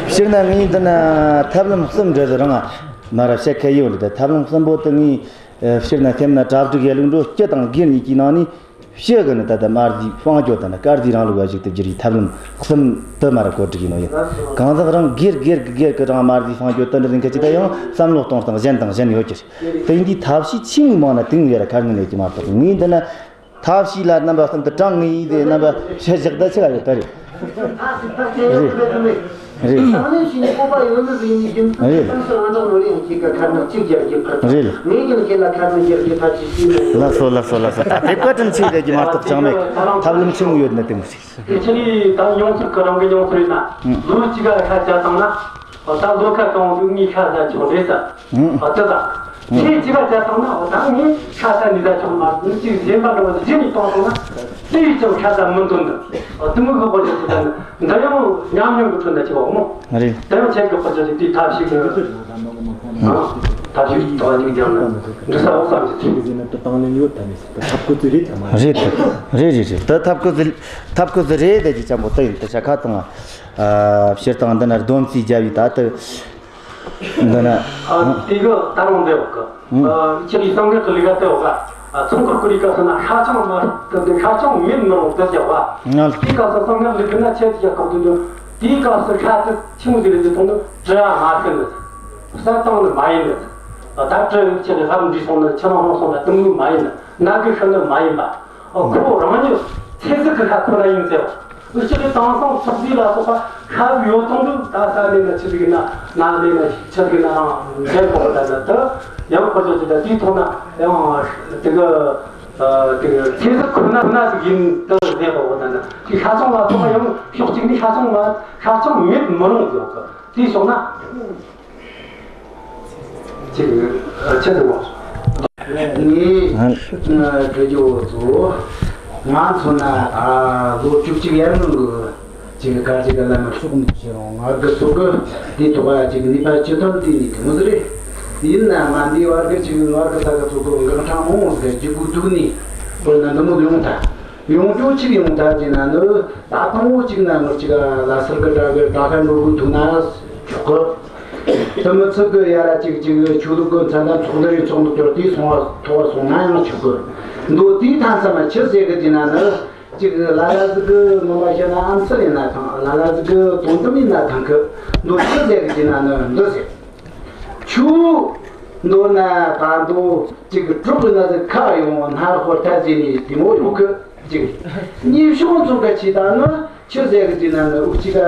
སྤྱིར་ན་ངས་འདི་ན་ཐབས་ལམ་གསུམ་འདྲ་ཟེར་རང་ང་མ་ར་བཤད་ཁ་ཡོད་ལ། ད་ཐབས་ལམ་གསུམ་པོ་དེ་ངས་ཨ་སྤྱིར་ན་སེམས་ན་གྲ་སྒྲིག་ཡེ་ལུགས་འགྲོ་སྤྱི་དང་སྒེར་གཉིས་ཀྱི་ནང་ནས་ཕྱི་གི་ནི་ད་ལྟ་དམར་ཟས་སྤང་རྒྱུ་དང་ན་དཀར་ཟས་རིང་ལུགས་ལ་གཞིགས་ཏུ་བསྒྱུར་བའི་ཐབས་ལམ་གསུམ་དུ་མ་ར་བཀོད་སྒྲིག་ཡིན་ནོ་ཡིན། གང་ཟག་རང་སྒེར་སྒེར་གི་སྒེར་གི་རང་དམར་ཟས་སྤང་རྒྱུ་དེ་འདྲ་ཡིན་ཁ་ཅིག་ད་ཡང་བསམ་བློ་གཏོང་སྟངས་གཞན་དང་གཞན་ཡོད་ཀྱི་རེད། དེ་ཡིན་དུས་ཐབས་ཤེས་ཆེས་མང་ན་དེ་ངས་ར་ཁ་སྣོན་ལས་ཀྱི་མ་གཏོགས། ངས་འདི་ན་ཐབས་ཤེས་ལ་རྣམ་པ་གསུམ་དུ་གྲངས་ངེས་ཡིན་ཏེ་རྣམ་པ་ཕྱེད་བཞག་ད་ཆེ་བ་ཡོད་ད་རེད། རེད། རེད། རེད། རེད། ལགས་སོ། ལགས་སོ། ལགས་སོ། ད་དེ་བཀའ་དྲིན་ཆེ་ལས་ཀྱི་མ་གཏོགས་ཅང་མེད། ཐབས་ལམ་ཆེན་མོ་ཡོད་ན་དེ་མོ་ཞིག་དེ་ཆེ་ནི་ད་མྱོང་ཚོར་གི་རང་གི་མྱོང་ཚོར་ཡིན་ན། ཨང་། ལོ་གཅིག་ག་ཁ་བྱ་བཏང་ན། ད་ལོ་ཁ་གང་དུ་ངའི་ཁ་ཟ་ཆོག་རེད་ས། ཨང་། ཨ་ཙི་ད། ཨང་། ཚེ་གཅིག་ག་བྱ་བཏང་ན་ད་ངའི་ཁ་ཟ་ནི་ཟ་ཆོག་མ་རེད། གཅིག་གཞན་པ་འགྲོ་བ་གཞི་ནས་གཏོང་སོང་ན། དེ་ཡིས་ཀྱང་ཁ་ཟ་མི་འདོན་ནི། དེ་མོ་གི་དཔེ་ཆ་ཞིག་ད་ནི་འདི་ཡང་ཉམས་མྱོང་གི་ཁྲོད་ན་ཆེ་བ་མོ། རེད། ད་ཡང་ཁྱེད་ཀྱི་དཔེ་ཆ་ཞིག་དེའི་ཐབས་ཤེས་གི། ཨང་། ཐབས་ཤེས་དོ་ཉིད་ཀྱང་ན་འདྲི་ས་འོག་ཙམ་ཞིག་ཆེ། རེད། ཐབས་བཀོད་ཚུལ་རེད་དམ། རེད། རེད། རེད། རེད། ད་ཐབས་བཀོད་ཚུལ། ཐབས་བཀོད་ཚུལ་རེད། དེ་ཅི་ཅང་པོ་ད་ཡིན། ད་ཤ་ཁ་དང་། ཨ། སྤྱིར་བཏང་འདི་ན་སྡོམ་རྩིས་རྒྱབ་ཡི་ད་ལྟ་འདི་ན། ཨ། དེ་གི་ད་རུང་འདི་འོག་གི། ཨང་། ཨ། ཁྱེད་ཀྱི་གསང་སྔགས་ཀྱི་ལས་ཀ་དེ་འོག་ག། ཨ། ཚོགས་འཁོར་བསྐོར་བའི་སྐབས་སུ་ན་ཤ་ཆང་མ། ཤ་ཆང་མེད་མི་རུང་དུ་བྱ་བ། ང་། དེའི་སྐབས་སུ་གསང་སྔགས་ལས་ཀྱི་ན་ཆེད་དུ་བྱ་ཁོག་ཏུ་འཇོག་དེའི་སྐབས་སུ་ཤ་དེ་ཆི་མོ་ཟིག་རེད་ཟེར་མཐོང་ན་དྲི་བ་མ་ཟིན་ནི། བསད་བཏང་ནི་མ་ཡིན་ནི། ད་དྲི་ཁྱེད་ཀྱི་ལྷ་འདྲིས་སོང་ནི་ཁྱི་རང་རང་སོང་ན་དུམ་བུ་མ་ཡིན་ནི། ནད་གི་ཤི་ནི་མ་ཡིན་པ། ཨོ། ཁོ་རང་ཉིད་ཚེ་ཟད་གི་ཤ་ཁོ་ན་ཡིན་ཟེར་བ། འུ་ཅག་གི་དེང་སང་ཚོགས་རྫས་ལ་སོགས་པ་ཤ་བུ་ཡོད་དང་དུ་ད་ས་ལས་ན་ཆི་ཟིག་ན་ན་ལས་ན་ཆི་ཟིག་ན་རང་འདྲེན་གོ་བ་ད་ན་ད་ཡང་ཁོ་ཚོ་ཅི་ད་དེའི་ཐོག་ན་ཡང་དེ་གི་དེ་གི་ཚེ་ཟད་ཁོ་ན་ན་ཟིག་ཡིན་ད་ཟེར་གོ་བ་ད་ན་དེ་ཤ་ཆང་ལ་སོགས་པ་ཡང་ཕྱོགས་གཅིག་ནས་ཤ་ཆང་ལ་ཤ་ཆང་མེད་མི་རུང་ཟེར་གི། དེའི་ཕྱོགས་ན། ཅིག་ཨ། ཆེད་དུ་བ། ངས་ཨ། བྲི་རྒྱུ་བོ་ཚོ། ང་མཚོན་ན་ད་ལོ་བཅུ་གཅིག་ཡར་སྔོན་གི་ཅིག་གི་སྐར་ཅིག་གི་ལམ་མ་ཕྱོགས་མི་ཤེས་རུང་བར་གི་ཚོ་གི་དེ་ཐོག་ཅིག་ནུས་པ་ཅི་ཐོན་དེ་ནས་དེ་མོ་ཟིག་རེད། ཡིན་ན་མ་འདི་བར་གི་ཅིག་བར་གི་ས་གི་ཚོ་གི་འགག་འཕྲང་མང་བོ་ཟིག་རྒྱུ་གུ་དུག་ནས་དཔེར་ན་འདི་མོ་ཡོང་ཐལ། ཡོང་རྒྱུ་ཆི་ཡོང་ཐལ་ཟེར་ན་ནི། ད་དང་པོ་གཅིག་ན་ངར་གཅིག་ལ་སར་གི་དགྲ་གི་དགྲ་ཁ་འགྲོ་དགོས་ཐུག་ན་ཆོག་གི། དེ་མི་ཚད་གི་ཡ་ར་གཅིག་གཅིག་ཆོས་ལུགས་གི་མཚན་ལྡན་ཚོགས་འདུ་རེ་ཚོགས་འདུ་སྐྱོར་དུས་སོང་བ་ཐོག་སོང་ན་ཡང་ཆོག་གི། མདོ་དེའི་མཐའ་མཚམས་ཆི་ཟེར་གི་ཟེར་ན་ནི། གཅིག་ལ་ལ་ཟིག་གི་ངོ་མ་བཤད་ན་ཨམ་ཚིག་ཡིན་ན་ཐང་། ལ་ལ་ཟིག་གི་དོན་དམ་ཡིན་ན་ཐང་གི། མདོ་ཆི་ཟེར་གི་ཟེར་ན་ནི་འདི་ཟེར། ཆུ་མདོར་ན་ད་མདོ་གཅིག་གི་གྲོགས་ཀྱི་ན་ཟིག་ཁ་ཡོང་ནར་ཧོར་ཐལ་ཟེར་ནས་དེ་མོ་ཡོད་གི། གཅིག་གཉིས་ཕྱོགས་ཚོ་ག་ཆི་ད་ནི་ཆི་ཟེར་གི་ཟེར་ན་ནི། འུ་ཅག་ག་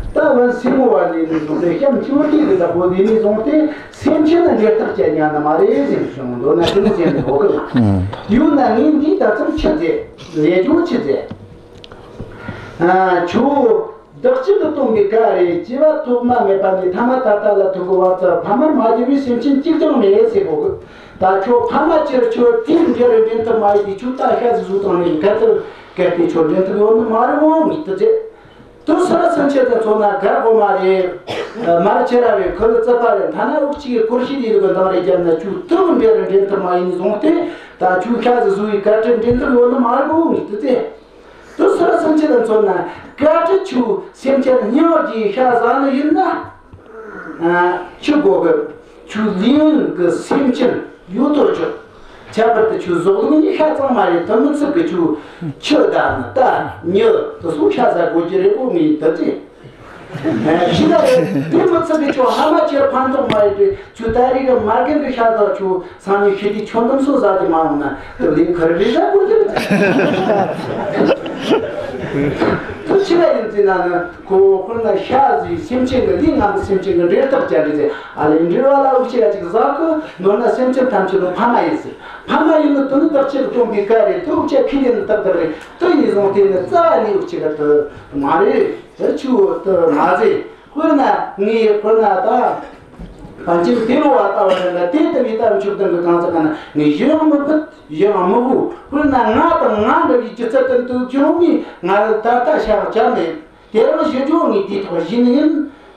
ད་བན་སེ་མོ་བ་ལས་ནས་བཟུང་སྟེ་གཤམ་ཆུ་དེ་གི་ད་པོ་ལས་ནས་བཟུང་སྟེ་སེམས་ཅན་ལ་འབྲེལ་ཐག་བཅད་ཉན་ནི་མ་རེད་ཟེར་བྱུང་། མདོར་ན་དེ་མོ་ཟེར་ནས་ཡོད་གི། ཡོད་ན་ངས་འདི་ད་ཙམ་ཆི་ཟེར་ལས་ཀྱང་ཆི་ཟེར། ཨ། ཆུ། བདག་ཅག་གི་སྟོན་པའི་བཀའ་རེད། སྐྱེ་བ་ཐོག་མ་མེད་པ་ནས་ཐ་མ་ད་ལྟ་ལ་ཐུག་གི་བར་དུ་ཕ་མར་མ་གྱུར་བའི་སེམས་ཅན་གཅིག་ཀྱང་མེད་ཟེར་གོ་གི། ད་ཁྱོད་ཕ་མ་ཁྱེར་ཁྱོད་དེའི་འབྲེལ་རེ་འདྲེན་ཐུབ་མ་ཡིན་དུས་ཁྱོད་ད་ཤ་ཟིག་ཟོས་བཏང་ནས་གལ་ཏེ་གལ་ཏེ་ཁྱོད་འདྲེན་ཐུབ་ཡོད་ནི་མ་རེད་འོ་ངས་དུ་ཟེར། དུ་སུ་ར་སེམས་ཅན་དུ་མཚོན་ན་དགའ་གོ་མ་རེད། མར་ཁྱེར་ར་བའི་ཁོ་ལ་རྩི་པ་རེད། ཐ་ན་འུ་ཅག་གི་སྐོར་ཞིག་ལས་ལུགས་འདང་རེ་བརྒྱབ་ན་ཁྱོད་དུ་འབྲེལ་རེ་འདྲེན་ཐུབ་མ་ཡིན་བཟུང་སྟེ་ད་ཁྱོད་ཤ་ཟིག་ཟོས་བའི་གལ་ཏེ་འདྲེན་ཐུབ་ཡོད་ནི་མ་རེད་འོ་ངས་དུ་ཟེར། དུ་སུ་ར་སེམས་ཅན་ལ་མཚོན་ན་བཀའ་དྲིན་ཆེ། སེམས་ཅན་སྙིང་རྗེ་ཤ་ཟ་ནི་ཡིན་ན། ཨ། ཆུ་གོ་གི་ཆུ་ལིང་གི་སེམས་ཅན་ཡོད་དོ་ཆོག་ཁྱད་པར་དུ་ཆུ་ཟོག་ལུང་ནི་ཤ་ཚང་མ་རེད། དུ་མི་ཚིག་གི་ཆུ་ཆུ་ད་ནི་ད་ཉི་དུ་སུ་ཤ་ཟ་དགོས་ཀྱི་རེད་གོ་ངས་དུ་ཅི། ཤི་ད་རེད། དེ་མི་ཚེ་གི་ཁྱོད་ཧ་མ་ཁྱེར་ཕན་ཐོགས་མ་ཡོད་པས། ཁྱོད་ད་རེས་གི་མ་རྒན་གི་ཤ་ཟ། ཁྱོད་སང་ཉིན་ཤི་དུས་ཁྱོད་འདི་མོ་ཟ་རྒྱུ་མ་ཡོང་ན། དེ་ལས་ཁར་རེ་ཟ་དགོས་རྒྱུ་རེད། དེ་ཆི་ལ་ཡིན་ཟེར་ན་ནི། ཁོ་དཔེར་ན་ཤ་ཟོས། སེམས་ཅན་གི་ལུས་ངན་པ་སེམས་ཅན་གི་འབྲས་རྟགས་ཅན་རེད་ཟེར། ཨ་ལས་འབྲས་བུ་ལ་འུ་ཅག་ཅིག་ཟ་གི་ནོར་ན། སེམས་ཅན་ཐམས་ཅད་ལ་ཕ་མ་ཡིན་ཟེར། ཕ་མ་ཡིན་ནི་དེ་ནི་བདག་ཅག་སྟོན་པའི་བཀའ་རེད། དེ་འུ་ཅག་ཁས་ལེན་ནི་ཏག་ཏག་རེད། དེ་ཡིན་སོང་དེ་ནི་རྩ་བ་ནས་འུ་ཅག་གི་དེ་མ་རེད། དེ་ཆུ་དེ་མ་ཟེར། དཔེར་ན་ངས་དཔེར་ན་ད་པཎ་ཆེན་ཏེ་ལོ་བ་ལྟ་བུ་རེད་ལ། དེ་ལྟ་བུའི་ད་མཆོད་རྟེན་གི་གང་ཟག་ག་ན་ངས་ཡིད་ཡང་མི་ཕུད། ཡིད་ཡང་མི་དགོས། དཔེར་ན་ང་དང་ང་འདྲ་བའི་སྒྱུ་རྩལ་ཏན་ཏན་བྱུང་ནས། ང་ད་ལྟ་ཤ་བཅད་ནས། དེ་རིང་ཞི་ཇོ་ངས་དེའི་ཐོག་ཞུས་ནི་ཡིན།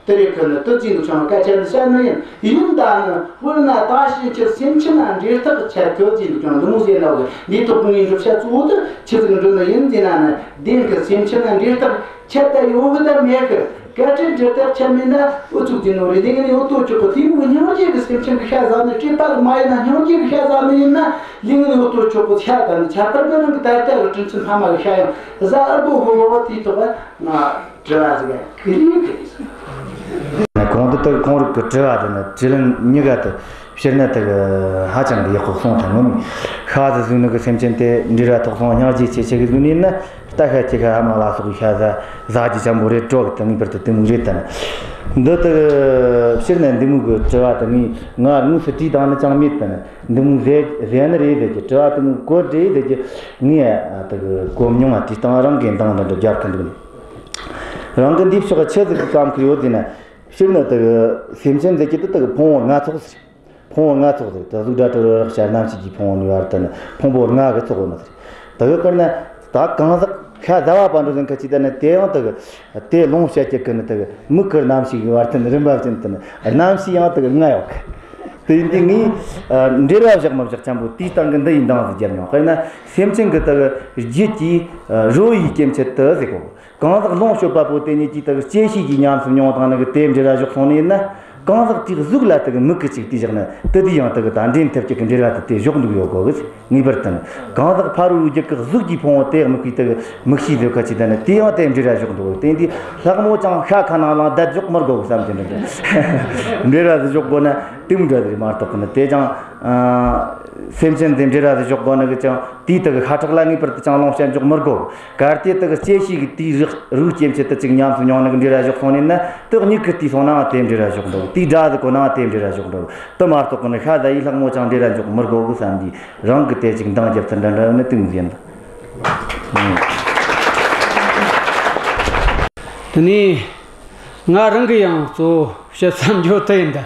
དེ་རེད། ཁོ་ནི་དེ་ཅི་འདུག་ཀྱང་སྐད་ཆ་འདི་བཤད་ནི་ཡིན། ཡིན་ད་ནི་དཔེར་ན་ད་ཕྱིན་ཆད་སེམས་ཅན་ན་འབྲས་རྟགས་ཆད་གི་ཅི་འདུག་ཀྱང་འདི་མོ་ཟེར་ན་གི། འདིའི་ཐོག་ངའི་བསྒྲུབ་བྱ་གཙོ་བོ་དེ་ཆི་ཟིག་འགྲུབ་ནི་ཡིན་ཟེར་ན་ནི། བདེན་གི། སེམས་ཅན་ན་འབྲས་རྟགས་ཆད་ད་ཡོད་གི་ད་མེད་གི། སྐད་ཆ་འབྲས་རྟགས་ཆད་མེད་ན་འུ་ཚུགས་ཀྱི་ནོ་རེད། ལས་ངན་ཡོད་དོ་ཅོག་གི། དེ་མོ་སྙིང་རྗེ་གི་སེམས་ཅན་གི་ཤ་ཟ་ནི། སྤྲད་པ་གི་མ་ཡིན་ན་སྙིང་རྗེ་གི་ཤ་ཟ་ནི་ཡིན་ན། ལས་ངན་ཡོད་དོ་ཅོག་གི། ཤ་ད་ནི་ཁྱད་པར་གི་རང་གི་ད་ལྟ་གི་དྲིན་ཆེན་ཕ་མ་གི་ཤ་ཡང་ཟ་ཨར་བོ་བོ་བོ་བོ། དེའི་ཐོག་ང་དྲི་བ་ཟིག་གི་རེད་གི་རེད། གོང་དུ་ལྟར་ཁོང་རིགས་ཀྱི་དྲི་བ་དེ་ནི་དྲིས་ལན་གཉིས་ཀ་དེ། སྤྱིར་ན་དེ་གི་ཧ་ཅང་གི་ཡག་པོ་གསུངས་ཐལ་མོ། ཤ་ཟ་ཟོས་ནི་གི་སེམས་ཅན་དེ་འབྲས་ར་ཐོག་སོང་། སྙིང་རྗེ་ཆེ་ཆེ་གི་ཟོས་ནི་ཡིན་ན། རྟ་ཤ་ཁྱི་ཤ་ཧ་མ་ལ་སོགས་ཤ་ཟ་ཟ་རྒྱུ་ཅན་པོ་རེད་འགྲོ་གི། དེ་ངེས་པར་དུ་དེ་མོ་རེད་དམ། འདི་དེ་གི་སྤྱིར་ན་འདི་མོ་གི་དྲི་བ་དེ་ངས་ང་དངོས་སུ་དྲིས་བཏང་ནི་ཅང་མེད་དམ། འདི་མོ་ཟེར་ཟེར་ནི་རེད་ཟེར་གི། དྲི་བ་དེ་མོ་གོ་དྲིས་ཟེར་གི། ངས་ཨ་དེ་གི་གོ་མྱོང་བ་དེ་སྟེང་རང་གི་འདང་འདི་འདྲ་རྒྱབ་གི་འདུག་ནི། རང་གི་འདི་ཕྱོགས་ཆི་ཟིག་གི་བསམ་གི་ཡོད་ཟེར་ན། སྤྱིར་ན་དེ་གི་སེམས་ཅན་ཟེར་གི་དེ་དེ་གི་ཕུང་བོ་ལྔ་ཚོགས་ཟེར། ཕུང་བོ་ལྔ་ཚོགས་ཟེར། དེ་གཟུགས་སྒྲ་དྲི་རོ་རེག་བྱ་རྣམ་ཤེས་ཀྱི་ཕུང་བོ་ནས་བར་དུ་ནི་ཕུང་པོ་ལྔ་གི་ཚོགས་ནི་ཟེར། དེ་གི་དཔེར་ན་ད་གང་ཟག་ཤ་ཟ་བ་པ་འདྲ་ཟིག་གི་ཅིག་ད་ནི་དེ་ཡང་དེ་གི་དེ་ལོངས་སྤྱད་ཀྱི་གི་ནི་དེ་གི་མིག་གི་རྣམ་ཤེས་ཀྱི་བར་དུ་ནི་རིམ་པ་བཞིན་དུ་ནི་རྣམ་ཤེས་ཡང་དེ་གི་ལྔ་ཡོད་གི། དེ་ཡིན་དུས་ངས་ཨ་འབྲེལ་བ་བཞག་མི་བཞག་ཅན་པོ་དེའི་སྟེང་གི་འདི་ཡིན་འདང་ཟིག་རྒྱབ་མྱོང་། དཔེར་ན་སེམས་ཅན་གི་དེ་གི་རྒྱུད་ཀྱི་ཨ་རོ་ཡི་སྐྱེ་མཆེད་དུ་ཟེར་གོ། གང་ཟག་ལོངས་སྤྱོད་པ་པོ་དེ་ཉིད་ཀྱིས་དེ་གི་ལྕེ་ཤེས་ཀྱིས་ཉམས་སུ་མྱོང་བཏང་ནི་གི་དེ་འབྲེལ་བ་བཞག་སོང་ནི་ཡིན་ན། གང་ཟག་དེའི་གཟུགས་ལ་དེ་གི་མིག་གིས་གཅིག་བལྟས་བཞག་ན། དེ་དེ་ཡང་དེ་གི་ད་འདྲེན་ཐེབས་ཀྱི་གི་འབྲེལ་བ་དེ་དེ་བཞག་འདུག་ཡོད་གོ་གི། ངེས་པར་དུ་ནི་གང་ཟག་ཕ་རོལ་རྒྱུད་ཀྱི་གཟུགས་ཀྱི་ཕུང་བོ་དེ་མིག་གིས་དེ་གི་མིག་ཤེས་ཟེར་ག་ཅིག་ད་ནི་དེ་ཡང་དེ་འབྲེལ་བ་བཞག་འདུག་གོ། དེ་འདི་ལྷག་མོ་ཅང་ཤ་ཁ་ནང་ལ་བསྡད་འཇོག་མི་དགོ་གི་བསམ་གྱི་འདུག་འབྲེལ་བ་དེ་བཞག་དགོ་ན་དེ་མོ་འདྲ་ཟིག་མ་གཏོགས་གི་ནི། དེ་ཅང་ཨ་སེམས་ཅན་དེ་འབྲེལ་བ་དེ་བཞག་དགོ་ནི་གི་ཅང་དེའི་དེ་གི་ཤ་ཁྲག་ལ་ངེས་པར་དུ་ཅང་ལོངས་སྤྱད་འཇོག་མི་དགོ། གལ་ཏེ་དེ་གི་ལྕེ་ཤེས་ཀྱིས་དེའི་རིགས་རིགས་སྐྱེ་མཆེད་དེ་གཅིག་ཉམས་སུ་མྱོང་ནི་གི་འབྲེལ་བ་བཞག་སོང་ནི་ན། དེ་མིག་གིས་བལྟས་སོང་ནའང་དེ་འབྲེལ་བ་བཞག་འགྲོ། དེའི་སྒྲ་ཟིག་གོ་ནའང་དེ་འབྲེལ་བ་བཞག་འགྲོ། དེ་མ་གཏོགས་གི་ནི་ཤ་ཟ་ཡི་ལྷག་མོ་ཅང་འབྲེལ་བ་འཇོག་མི་དགོ་གི་བསམ་གྱི། རང་གི་དེ་ཅིག་འདང་རྒྱབ་ཚུལ་འདྲ་འདྲ་ནི་དེ་མོ་ཟིག་ཡིན། དེ་ནས་ང་རང་གི་ཡང་གཙོ་བོ་བཤད་བསམ་རྒྱུ་དེ་ཡིན་ད།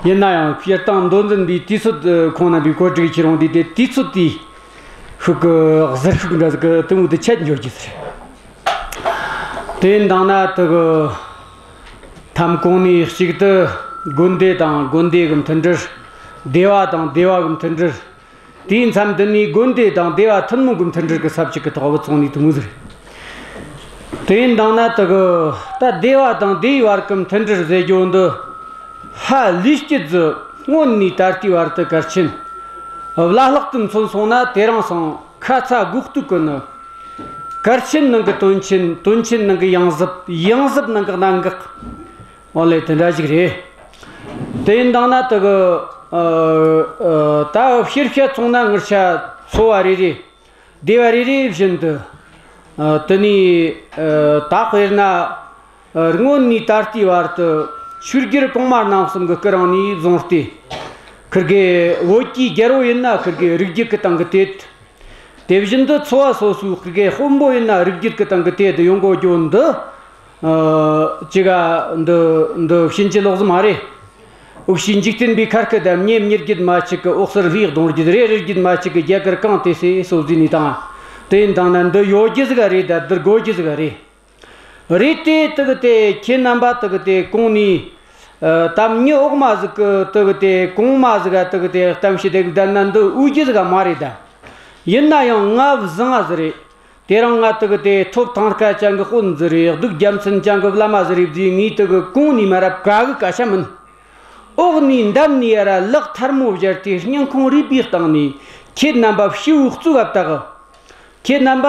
ཡིན་ན་ཡང་སྤྱིར་བཏང་མདོ་འཛིན་པའི་དུས་ཚོད་ཁོང་རྣམ་པའི་གོ་སྒྲིག་ཁྱེར་ཡོང་དུས། དེ་དུས་ཚོད་དེའི་ཤུགས་ཀྱི་ཟུར་ཤུགས་འདྲ་ཟིག་གི་དེ་མོ་དེ་ཆད་འགྱོ་རྒྱུ་ཟེར། དེ་ཡིན་དང་ན་དེ་གི་མཐའ་གོང་ནས་གཅིག་ཏུ་དགོན་སྡེ་དང་དགོན་སྡེ་གི་མཐུན་སྒྲིལ། སྡེ་བ་དང་སྡེ་བ་གི་མཐུན་སྒྲིལ། དེའི་མཚམས་འདི་ནས་དགོན་སྡེ་དང་སྡེ་བ་ཐུན་མོང་གི་མཐུན་སྒྲིལ་གི་ས་བཅད་གི་ཐོག་བུད་སོང་ནས་དེ་མོ་ཟིག་རེད། དེ་ཡིན་དང་ན་དེ་གི་ད་སྡེ་བ་དང་སྡེ་བའི་བར་གི་མཐུན་སྒྲིལ་ཟེར་རྒྱུ་འདི་ཧ་ལས་སྐྱིད་ཟིག་སྔོན་ནས་ད་ལྟའི་བར་དུ་གལ་ཆེན། བླ་ལྷག་ཏུ་མཚོན་སོང་ན་དེ་རིང་སང་ཁ་ཚ་དགོས་གཏུག་གི་ནི། གལ་ཆེན་ནང་གི་དོན་ཆེན། དོན་ཆེན་ནང་གི་ཡོངས་གཟབ། ཡོངས་གཟབ་ནང་གི་གནད་འགག། འོ་ལེ། དེ་འདྲ་ཞིག་རེད། དེ་ཡིན་དང་ན་དེ་གི་ཨ་ཨ་ད་ཕྱིར་བཤད་སོང་ན། ངེད་ཆ་ཚོ་བ་རེ་རེ། སྡེ་བ་རེ་རེ་བཞིན་དུ། ཨ་དེ་ནས་ཨ་ད་དཔེར་ན་ཨ་སྔོན་ནས་ད་ལྟའི་བར་དུ་ཆོས་རྒྱལ་གོང་མ་རྣམ་གསུམ་གི་སྐུ་རིང་ནས་བཟུང་སྟེ། ཁིར་གི་བོད་ཀྱི་རྒྱལ་པོ་ཡིན་ན་ཁིར་གི་རིགས་རྒྱུད་ཀྱི་སྟེང་གི་དེད། དེ་བཞིན་དུ་ཚོ་བ་སོ་སོའི་ཁིར་གི་དཔོན་པོ་ཡིན་ན་རིགས་རྒྱུད་ཀྱི་སྟེང་གི་དེད་ཡོང་དགོས་རྒྱུ་འདི། ཨ་ཅི་ག་འདི་འདི་ཕྱིན་ཅི་ལོག་ཟིག་མ་རེད། འུ་ཆོའི་འཇིག་རྟེན་པའི་ཁར་སྐད་དང་། མྱི་མྱི་རྒྱུད་མ་གཅིག་གི་འོད་གསལ་ལྷའི་གདུང་རྒྱུད་རེད། རི་རྒྱུད་མ་གཅིག་གི་རྒྱ་གར་གངས་ཏི་སེ་སོ་བཟོས་ནས་དང་། དེ་ཡིན་དང་ན་འདི་ཡོད་རྒྱུ་ཟིག་རེད། ད་འདི་དགོས་རྒྱུ་ཟིག་རེད། རེད་དེ། དེ་གི་དེ་ཁྱེད་རྣམ་པ་དེ་གི་དེ་གོང་ནས་ཨ་གཏམ་མྱི་འོག་མ་ཟིག་གི་དེ་གི་དེ་གོང་མ་ཟིག་ག་དེ་གི་དེ་གཏམ་བཤད་དེ་གི་བསྡད་ན་འདི་འོས་རྒྱུ་ཟིག་མ་རེད་ད། ཡིན་ན་ཡང་ང་བཟང་ང་ཟིག་རེད། དེ་རིང་ང་དེ་གི་དེ་ཐོབ་ཐང་དཀའ་ཅན་གི་དཔོན་ཟིག་རེད། སྡུག་རྒྱུ་མཚན་ཅན་གི་བླ་མ་ཟིག་རེད་བཟླས། ངས་དེ་གི་གོང་ནས་མ་ར་བཀའ་གི་སྐད་ཆ་མིན། འོག་ནས་འདམ་ནས་ཡ་ར་ལག་ཐལ་མོ་སྦྱར་ཏེ་སྙིང་ཁོང་རུས་པའི་གཏིང་ནས་ཁྱེད་རྣམ་པ་ཕྱི་བོའི་གཙུག་ག་བཏགས། ཁྱེད་རྣམ་པ་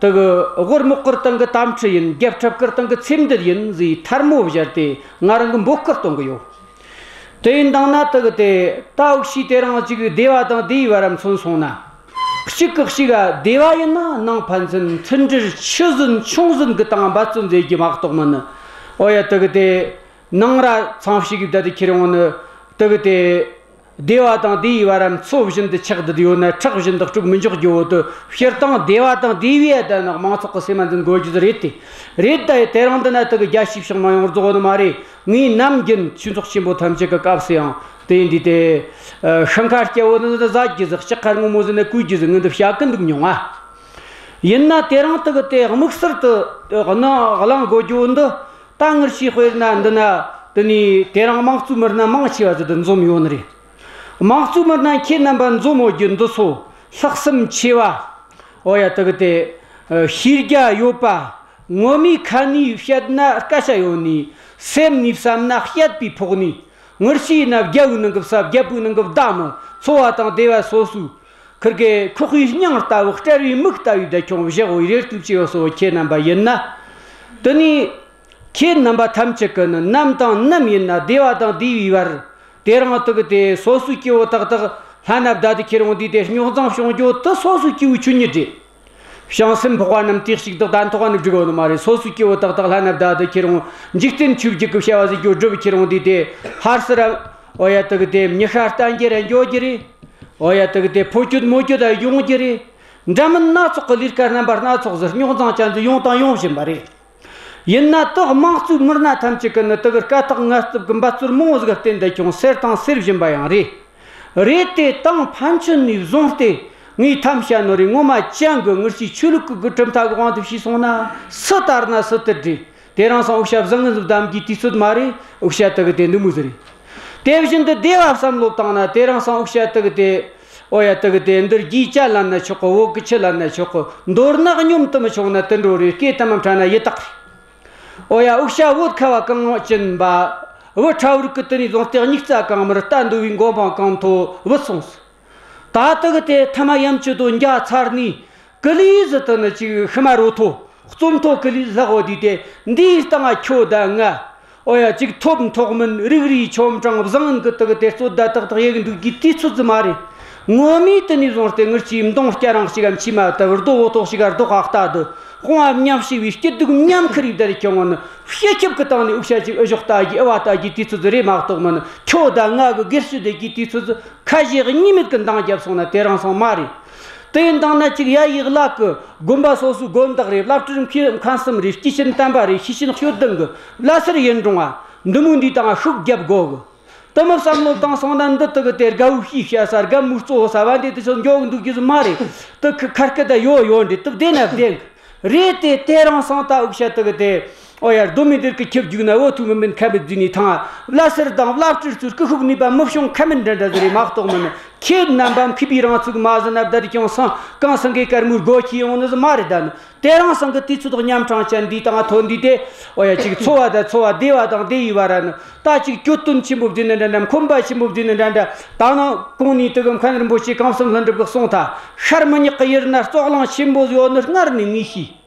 དེ་གི་དབུ་རྨོག་གི་སྟེང་གི་དམ་ཁྲི་ཡིན། རྒྱབ་ཁྲབ་གི་སྟེང་གི་ཚེམ་མདུད་ཡིན་ཟེར་ཐལ་མོ་སྦྱར་ཏེ་ང་རང་གི་འབོད་སྐུལ་གཏོང་གི་ཡོད། དེ་ཡིན་དང་ན་དེ་གི་དེ་ད་འུ་ཆོས་དེ་རིང་ཅིག་སྡེ་བ་དང་སྡེ་བའི་བར་མཚོན་སོང་ན། གཅིག་གི་གཅིག་ག་སྡེ་བ་ཡིན་ན་ནང་ཕན་ཚུན་མཐུན་སྒྲིལ་ཆེ་ཟིན་ཆུང་ཟིན་གི་སྟེང་འབད་བརྩོན་མཛད་རྒྱུ་མ་གཏོགས་མིན་ནི། འོ་ཡ། དེ་གི་དེ་ནང་ར་ཚང་ཞིག་གི་བསྡད་དེ་ཁྱེར་འོང་ནི། དེ་གི་དེ་སྡེ་བ་དང་སྡེ་བའི་བར་མཚོ་བཞིན་དུ་ཆགས་བསྡད་ཡོད་ན་ཁྲག་བཞིན་དུ་དཀྲུག་མི་འཇོག་རྒྱུ་བོ་དེ། སྤྱིར་བཏང་སྡེ་བ་དང་སྡེ་བའི་བསྡད་ན་མང་ཚོགས་ཀྱི་སེམས་མ་འཛིན་དགོས་རྒྱུ་རེད་དེ། རེད་ད། དེ་རིང་འདི་ན་དེ་གི་རྒྱལ་སྤྱིའི་ཕྱོགས་མ་ཡོང་རྫོགས་ནི་མ་རེད། ངས་ནམ་རྒྱུན་ཆོས་ཚོགས་ཆེན་པོ་ཐམས་ཅད་ཀྱི་སྐབས་སུ་ཡང་དེ་ཡིན་དུས་དེ། ཨ། ཤིང་ཁ་སྐྱ་བོ་ནི་ཟ་རྒྱུ་ཟིག་ལྕགས་ཁ་སྔོན་མོ་ཟིག་ནི་བརྐོས་རྒྱུ་ཟིག་ངས་འདི་བཤད་གི་འདུག་མྱོང་ང་། ཡིན་ན་དེ་རིང་དེ་གི་དེ་དམིགས་བསལ་དུ་གནང་གླེང་དགོས་རྒྱུ་འདི། ད་ངར་ཤི་དཔེར་ན་འདི་ན་དེ་ནས་དེ་རིང་དམངས་གཙོའི་མི་སྣ་མང་ཆེ་བ་ཟིག་འདི་འཛོམས་ཡོད་ནི་རེད། དམངས་གཙོའི་མི་སྣ་ཁྱེད་རྣམ་པ་འཛོམས་ཡོད་རྒྱུ་འདི་ཚོ་ལྷག་བསམ་ཆེ་བ། འོ་ཡ། དེ་གི་དེ་ཤེས་རྒྱ་ཡོད་པ། ངོ་མའི་ཁ་ནས་བཤད་ན་སྐད་ཆ་ཡོད་ནི། སེམས་ནས་བསམ་ན་བཤད་པའི་ཕོག་ནི། ངར་ཤི་ཡིན་ན་རྒྱལ་པོའི་ནང་གི་བཟའ། རྒྱལ་པོའི་ནང་གི་བདག་མོ། ཚོ་བ་དང་སྡེ་བ་སོ་སོའི་ཁིར་གེ་ཁོག་པའི་སྙིང་ལྟ་བུ། སྤྲ་བའི་མིག་ལྟ་བུའི་བདེ་ཁྱོང་བཞག་འོས་རེ་ལྟོས་ཆེ་བ་སོགས་ཁྱེད་རྣམ་པ་ཡིན་ན། དེ་ནས་ཁྱེད་རྣམ་པ་ཐམས་ཅད་ཀྱིས་ནི་ནམ་དང་ནམ་ཡིན་ན་སྡེ་བ་དང་སྡེ་བའི་བར། དེ་རིང་དེ་གི་དེ་སོ་སོའི་སྐྱེ་བོ་ཏག་ཏག་ལྷན་ན་བསྡད་དེ་ཁྱེར་འོང་དུས་དེ་རྙོག་འཛིང་བྱུང་རྒྱུ་དེ་སོ་སོའི་སྐྱེ་བོའི་ཆོས་ཉིད་རེད། བྱང་སེམས་འཕགས་པ་རྣམས་དེ་གཅིག་དག་དང་ཐོག་ནས་འགྲིག་གོ་ནི་མ་རེད། སོ་སོའི་སྐྱེ་བོ་ཏག་ཏག་ལྷན་ན་བསྡད་དེ་ཁྱེར་འོང་། འཇིག་རྟེན་ཆོས་བརྒྱད་ཀྱི་བྱ་བ་ཟིག་གྱོ་སྒྲུབ་ཁྱེར་འོང་དུས་དེ་ཧར་སར། འོ་ཡ། དེ་གི་དེ་མྱི་ཤ་བརྟན་རྒྱུ་ར་འགྱོ་རྒྱུ་རེད། འོ་ཡ། དེ་གི་དེ་ཕོ་གྱོད་མོ་གྱོད་ཡོང་རྒྱུ་རེད། འདྲ་མིན་སྣ་ཚོགས་ཀྱི་ལས་ཀ་རྣམ་པ་སྣ་ཚོགས་ཟིག་རྙོག་འཛིང་ཅན་ཟིག་ཡོང་དང་ཡོང་བཞིན་པ་རེད། ཡིན་ན་དེ་དམངས་གཙོའི་མི་སྣ་ཐམས་ཅད་ཀྱིས་ནི་དེ་གི་དཀའ་ཐག་ངལ་རྩོལ་གྱི་འབད་རྩོལ་མང་བོ་ཟིག་བརྟེན་ཏེ་ཀྱང་སེལ་དང་སེལ་བཞིན་པ་ཡང་རེད། རེད་དེ་དང་ཕན་ཚུན་ནས་བཟུང་སྟེ་ངས་ཐམས་ཅད་ནོ་རེད། ངོ་མ་ཅང་གི་ངར་ཤི་ཆོས་ལུགས་ཀྱི་གྲུབ་མཐའ་གི་དབང་དུ་བྱས་སོང་ན་སུ་ལྟར་ན་སུ་ལྟར་འདྲ། དེ་རིང་སང་འུ་ཤ་བཟང་ངན་ཟིག་གདམ་གྱི་དུས་ཚོད་མ་རེད། འུ་ཤ་དེ་གི་དེ་འདི་མོ་ཟིག་རེད། དེ་བཞིན་དུ་སྡེ་བ་བསམ་བློ་བཏང་ན་དེ་རིང་སང་འུ་ཤ་དེ་གི་དེ། འོ་ཡ། དེ་གི་དེ་འདིར་རྒྱུའི་ཅ་ལབ་ན་ཆོག་གི། བོད་གི་ཆི་ལབ་ན་ཆོག་གི། མདོར་ན་སྙོམས་དུ་མི་ཆོག་ན་དེ་འགྲོ་རེད། སྐད་དམ་མ་ཕྲ་ན་ཡི་དྭགས་རེད། འོ་ཡ། འུ་ཤ་བོད་ཁ་བ་གངས་ཅན་པ། བུ་ཁྲ་བུར་གི་དེ་ནས་བཟུང་སྟེ་སྙིགས་རྩ་གང་མར་རྟ་འདུལ་བའི་མགོ་འཕང་གང་མཐོ་བུད་སོང་ཟིག། ད་དེ་གི་དེ་ཐ་མ་ཡམ་ཆུ་དོ་འཇའ་ཚར་ནས་ཀི་ལི་ཟི་དེ་ནི་ཅིག་ཤི་མ་རོ་ཐོ། རྩོམ་ཐོ་ཀི་ལི་ལྷག་འོ་དུས་དེ་འདིའི་སྟེང་ང་ཁྱོད་ད་ང་། འོ་ཡ། ཅིག་ཐོབ་ཐོག་མིན་རིགས་རུས་ཆོམ་གྲངས་བཟང་ངན་གི་དེ་གི་དེ་རྩོད་ཟླ་ཏག་ཏག་ཡེ་གི་འདུག་གི་དུས་ཚོད་ཟིག་མ་རེད། ངོ་མའི་དེ་ནས་བཟུང་སྟེ་ངར་ཤི་མདུང་སྐྱ་རིང་ཞིག་གམ་མཆིལ་མ་ལྟ་བུ། རྡོ་བོ་ཐོག་ཞིག་ག་རྡོ་ཁ་ལྟ་དུ། དཔུང་བ་མཉམ་གཤིབ་བའི་སྐྱིད་སྡུག་མཉམ་ཁུར་ཡི་བསྡད་རེ་ཁྱོད་ངོ་ནི་ཤེས་ཁྱབ་ཀྱི་སྟེང་ནས་འུ་ཤ་ཅིག་ཨེ་ཞོག་ལྟ་རྒྱུ་ཨེ་བ་ལྟ་རྒྱུའི་དུས་ཚོད་ཟིག་རེད་མ་གཏོགས་མིན། ཁྱོད་ད་ང་གི་སྒེར་ཞུ་བསྡད་རྒྱུའི་དུས་ཚོད་ཟིག་ཁ་ཞེ་གཉིས་མེད་ཀྱི་འདང་བརྒྱབ་སོང་ན་དེ་རིང་སང་མ་རེད། དེ་ཡིན་དང་ན་ཅིག་ཡ་ཡིག་ལ་གི་དགོན་པ་སོ་སོའི་དགོན་བདག་རེད། བླ་སྤྲུལ་མཁས་མཁན་གསུམ་རེད། སྐྱེས་ཆེན་དམ་པ་རེད། ཤེས་ཆེན་སྐྱོ་ལྡན་གི་བླ་སེར་ཡིན་རུང་བ་འདི་མོ་འདི་དང་ཤུགས་རྒྱབ་དགོ་གི། དེ་མོ་བསམ་བློ་བཏང་སོང་ན་འདི་དེ་གི་དེ་དགའ་བོའི་ཤེས་བྱ་ས། དགའ་མོའི་གཙོ་བོ་ས་བ་འདི་དེ་ཚོ་འགྱོ་གི་འདུག་རྒྱུ་ཟིག་མ་རེད། དེ་ཁ་ཁར་སྐད་ད་ཡོད་ཡོད་འདྲ། དེ་བདེན་ན་བདེན་གི་རེད། དེ་དེ་རིང་སང་ད་འུ་ཤ་དེ་གི་དེ། ཨོ་ཡ། རྡོ་མི་འདིར་གི་ཁྱབ་རྒྱུག་ན་འོ་ཐུག་མི་མིན་ཁ་མི་བརྫི་ནི་ཐང་། བླ་སེར་དང་བླ་སྤྲུལ་ཚོར་སྐུ་ཤུགས་ནུས་པ་མི་བྱུང་ཁ་མིན་འདྲ་འདྲ་ཟིག་རེད་མ་གཏོགས་མིན། ཁྱེད་རྣམ་པ་མཁས་པའི་རང་ཚུགས་མ་ཟིན་ན་བདར་ཀྱང་སང་གང་སང་གི་དཀར་མོའི་སྒོ་ཁྱི་ཡོང་ནི་ཟིག་མ་རེད་ད་ནི། དེ་རིང་སང་གི་དུས་ཚོད་གཉན་འཕྲང་ཅན་འདི་དང་ཐོན་འདི་དེ། ཨོ་ཡ། ཅིག་ཚོ་བ་དང་ཚོ་བ། སྡེ་བ་དང་སྡེ་ཡི་བར་ནི་ད་ཅིག་གྱོད་དོན་ཆེན་པོ་བརྫིས་ནི་འདྲ་འདྲ། འཁོན་པ་ཆེན་པོ་བརྫིས་ནི་འདྲ་འདྲ། ད་ནང་གོང་ནས་དེ་གི་མཁན་རིན་པོ་ཆེ་གང་བསམ་ལྷུན་གྲུབ་གི་གསུང་ཐ། ཤར་མི་ཉག་གི་ཡུལ་ན་རྩོད་གླེང་ཆེན་པོ་ཡོད་ནི་སྔར་ནས་ངས་ཤེས།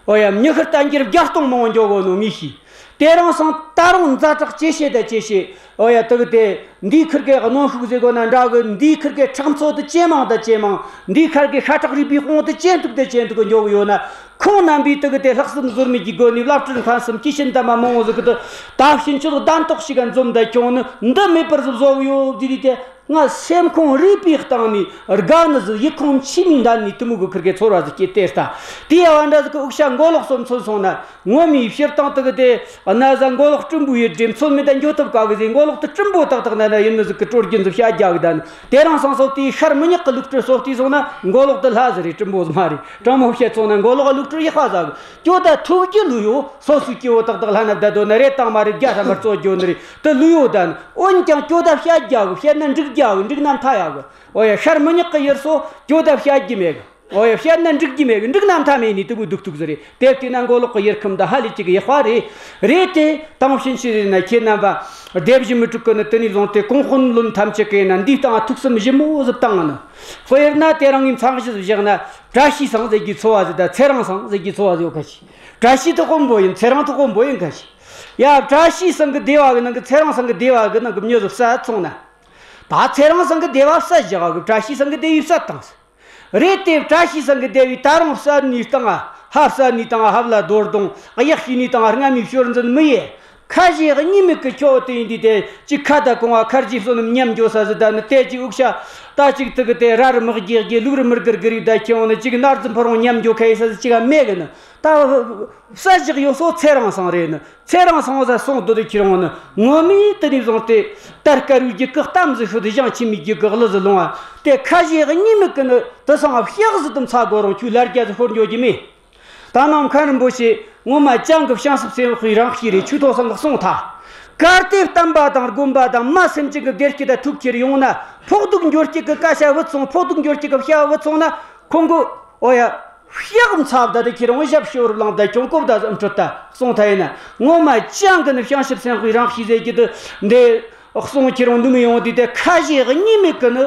ཨོ་ཡ། མྱི་ཤི་རྟ་འགྱེལ་བརྒྱ་སྟོང་མང་བོ་འགྱོ་གོ་ནོ་ངས་ཤེས། དེ་རིང་སང་ད་རུང་ཛ་དྲག་ཇེ་ཆེ་དང་ཇེ་ཆེ། ཨོ་ཡ། དེ་གི་དེ་འདིའི་ཁུར་གི་གནོན་ཤུགས་ཟེར་དགོས་ན་འདྲ་གི། འདིའི་ཁུར་གི་ཁྲག་མཚོ་དེ་ཇེ་མང་དང་ཇེ་མང་། འདིའི་ཁུར་གི་ཤ་ཁྲག་རུས་པའི་དཔུང་དེ་ཇེ་མཐུག་དང་ཇེ་མཐུག་གི་འགྱོ་གི་ཡོད་ན། ཁོང་རྣམ་པས་དེ་གི་དེ་ལྷག་བསམ་ཟོལ་མེད་ཀྱི་སྒོ་ནས་བླ་སྤྲུལ་མཁན་གསུམ་སྐྱེས་ཆེན་དམ་པ་མང་བོ་ཟིག་གི་དེ་ད་ཕྱིན་ཆད་གདན་ཐོག་ཞིག་ག་འཛོམས་དང་ཁྱོང་ནི་འདི་མེད་པར་ཟིག་བཟོ་གི་ཡོད་ཟེར་དེ། ང་སེམས་ཁོང་རུས་པའི་གཏིང་ནས་དགའ་ནི་ཟིག། ཡིད་ཁོང་མཆི་མའི་འདམ་ནས་དེ་མོ་གི་ཁུར་གི་ཚོར་བ་ཟིག་སྐྱེས་ཏེ་ལྟ། དེ་ཡ་བ་འདྲ་ཟིག་གི་འུ་ཤ་མགོ་ལོག་སོ་མཚོན་སོང་ན། ངོ་མའི་སྤྱིར་བཏང་དེ་གི་དེ་གནའ་ཟ་མགོ་ལོག་སྲིན་པོའི་ཡུལ་འདྲ། མཚོན་མེད་ད་འགྱོ་ཐུབ་ག་གི་ཟེར། མགོ་ལོག་དེ་སྲིན་པོ་ཏག་ཏག་ན་ན་ཡིན་ནི་ཟིག་གི་སྲོལ་རྒྱུན་ཟིག་བཤད་རྒྱག་གི་ད་ནི། དེ་རིང་སང་སོ་དེའི་ཤར་མི་ཉག་གི་ལུགས་སྲོལ་སོ་དེ་སོང་ན་མགོ་ལོག་དེ་ལྷ་ཟིག་རེད། སྲིན་པོ་ཟིག་མ་རེད། དྲང་མོ་བཤད་སོང་ན་མགོ་ལོག་གི་ལུགས་སྲོལ་ཡག་པ་ཟིག་གི། ཁྱོད་ད་ཐུགས་རྒྱུ་ལོས་ཡོད། སོ་སོའི་སྐྱེ་བོ་ཏག་ཏག་ལྷན་ན་བསྡད་དོ་ནི་རེད། དང་མ་རེད་རྒྱ་ཧྲ་མར་རྩོད་རྒྱུ་ནི་རེད། དེ་ལོས་ཡོད་ད་ནི། འོན་ཀྱང་ཁྱོད་ད་བཤད་རྒྱག་གི། བཤད་ན་འགྲིག་རྒྱག་གི། འགྲིག་ན་མཐའ་ཡག་གི། ཨོ་ཡ། ཤར་མི་ཉག་གི་ཡུལ་སོ་ཁྱོད་ད་བཤད་རྒྱུ་མེད་གི། ཨོ་ཡ། བཤད་ན་འགྲིག་རྒྱུ་མེད་གི། འགྲིག་ན་མཐའ་མེད་ནི་དེ་མོ་སྡུག་སྡུག་ཟིག་རེད། དེ་བལྟས་ན་མགོ་ལོག་གི་ཡུལ་ཁམས་འདི་ཧ་ལས་ཅིག་ཡག་པ་རེད། རེད་དེ། དེང་ཕྱིན་ཆད་རེད་ན་ཁྱེད་རྣམ་པ་སྡེ་བཞི་མི་དྲུག་གི་ནི་དེ་ནས་བཟུང་སྟེ་གོང་དཔོན་བློན་ཐམས་ཅད་ཀྱིས་ན་འདིའི་སྟེང་ཐུགས་བསམ་ཞིབ་མོ་ཟིག་བཏང་ང་ནི། དཔེར་ན་དེ་རིང་ངས་མཚམས་བཞག་ན་བཀྲ་ཤིས་ཚང་ཟེར་རྒྱུའི་ཚོ་བ་ཟིག་དང་ཚེ་རིང་ཚང་ཟེར་རྒྱུའི་ཚོ་བ་ཟིག་ཡོད་ཁ་ཤས། བཀྲ་ཤིས་དེ་དཔོན་པོ་ཡིན། ཚེ་རིང་དེ་དཔོན་པོ་ཡིན་ཁ་ཤས། ཡ། བཀྲ་ཤིས་ཚང་གི་སྡེ་བ་གི་ནང་གི་ཚེ་རིང་ཚང་གི་སྡེ་བ་གི་ནང་གི་མྱི་ཟིག་བསད་སོང་ན། ད་ཚེ་རིང་ཚང་གི་སྡེ་བ་བསད་བཞག་གི། བཀྲ་ཤིས་ཚང་གི་སྡེ་བས་བསད་བཏང་ཟིག། རེད་དེ། བཀྲ་ཤིས་ཚང་གི་སྡེ་བས་ད་རུང་བསད་ནི་བཏང་ང་། ཧ་བསད་ནི་བཏང་ང་། ཧབ་ལ་རྡོ་རྡུང་། གཡག་ཤི་ནི་བཏང་ང་། རྔ་མའི་ཞོར་འཛིན་མི་ཡེ། ཁ་ཞེ་གཉིས་མེད་གི་ཁྱོ་དེ་ཡིན་དུས་དེ་ཅིག་ཁ་ད་གོང་བ་ཁར་ཇི་སོ་ནམ་མཉམ་འགྱོ་ས་ཟིག་ད་ནི་དེ་ཅིག་འུག་ཤ་ད་ཅིག་དེ་གི་དེ་ར་རུ་མག་རྒྱག་རྒྱག་ལུག་རུ་མི་སྒུར་སྒུར་རིགས་ད་ཁྱེད་འོང་ནི་ཅིག་ནར་ཙམ་ཕོ་རོང་མཉམ་འགྱོ་ཁ་ཡེ་ས་ཟིག་ཅིག་ག་མེད་གི་ནི། ད་བསད་བཞག་ཡོད་སོ་ཚེ་རིང་ཚང་རེད་ནི། ཚེ་རིང་ཚང་ཟ་སོང་དུ་དེ་ཁྱེར་འོང་ནི། ངོ་མས་དེ་ནས་བཟུང་སྟེ་དར་དཀར་བོའི་རྒྱུད་ཀྱི་གཏམ་ཟིག་ཤོད་དེ་ཞང་ཆེན་མོའི་རྒྱུད་ཀྱི་གླུ་ཟིག་ལོངས་ཨ། དེ་ཁ་ཞེ་གཉིས་མེད་གི་ནི་དེ་སང་བཤགས་ཟིག་དུ་མཚོ་སྒོ་རང་ཁྱོད་ལར་རྒྱ་ཟིག་ཤོར་འགྱོ་རྒྱུ་མེད། ད་ནང་མཁན་རིན་པོ་ཆེ་ངོ་མ་ཅང་གི་བྱང་སེམས་སེམས་དཔའི་རང་གཤིས་རེད། ཆོས་ཐོག་སང་གི་གསུང་ཐལ། གལ་ཏེ་བསྟན་པ་དང་དགོན་པ་དང་མ་སེམས་ཅན་གྱི་བདེ་སྐྱིད་དང་ཐུགས་ཁྱེར་ཡོང་ན། ཕོག་ཐུག་འགྱུར་སྐྱེད་ཀྱི་སྐད་ཆ་བུད་སོང་། ཕོག་ཐུག་འགྱུར་སྐྱེད་ཀྱི་བྱ་བ་བུད་སོང་ན། ཁོང་གི། ཨོ་ཡ། བཤགས་མཚོ་བ་ད་དེ་ཁྱེར་འོང་ཞབས་ཞུ་རུ་ལངས་ད་ཁྱོད་གོ་བརྡ་ཟིག་འཕྲོད་ད་གསུང་ཐལ། ཡིན་ན་ངོ་མ་ཅང་གི་ནི་བྱང་སེམས་སེམས་དཔའི་རང་གཤིས་ཟེར་རྒྱུ་དེ་འདི་གསུང་ཁྱེར་འོང་ནུ་མི་ཡོང་དུས་དེ་ཁ་ཞེ་གཉིས་མེད་གི་ནི་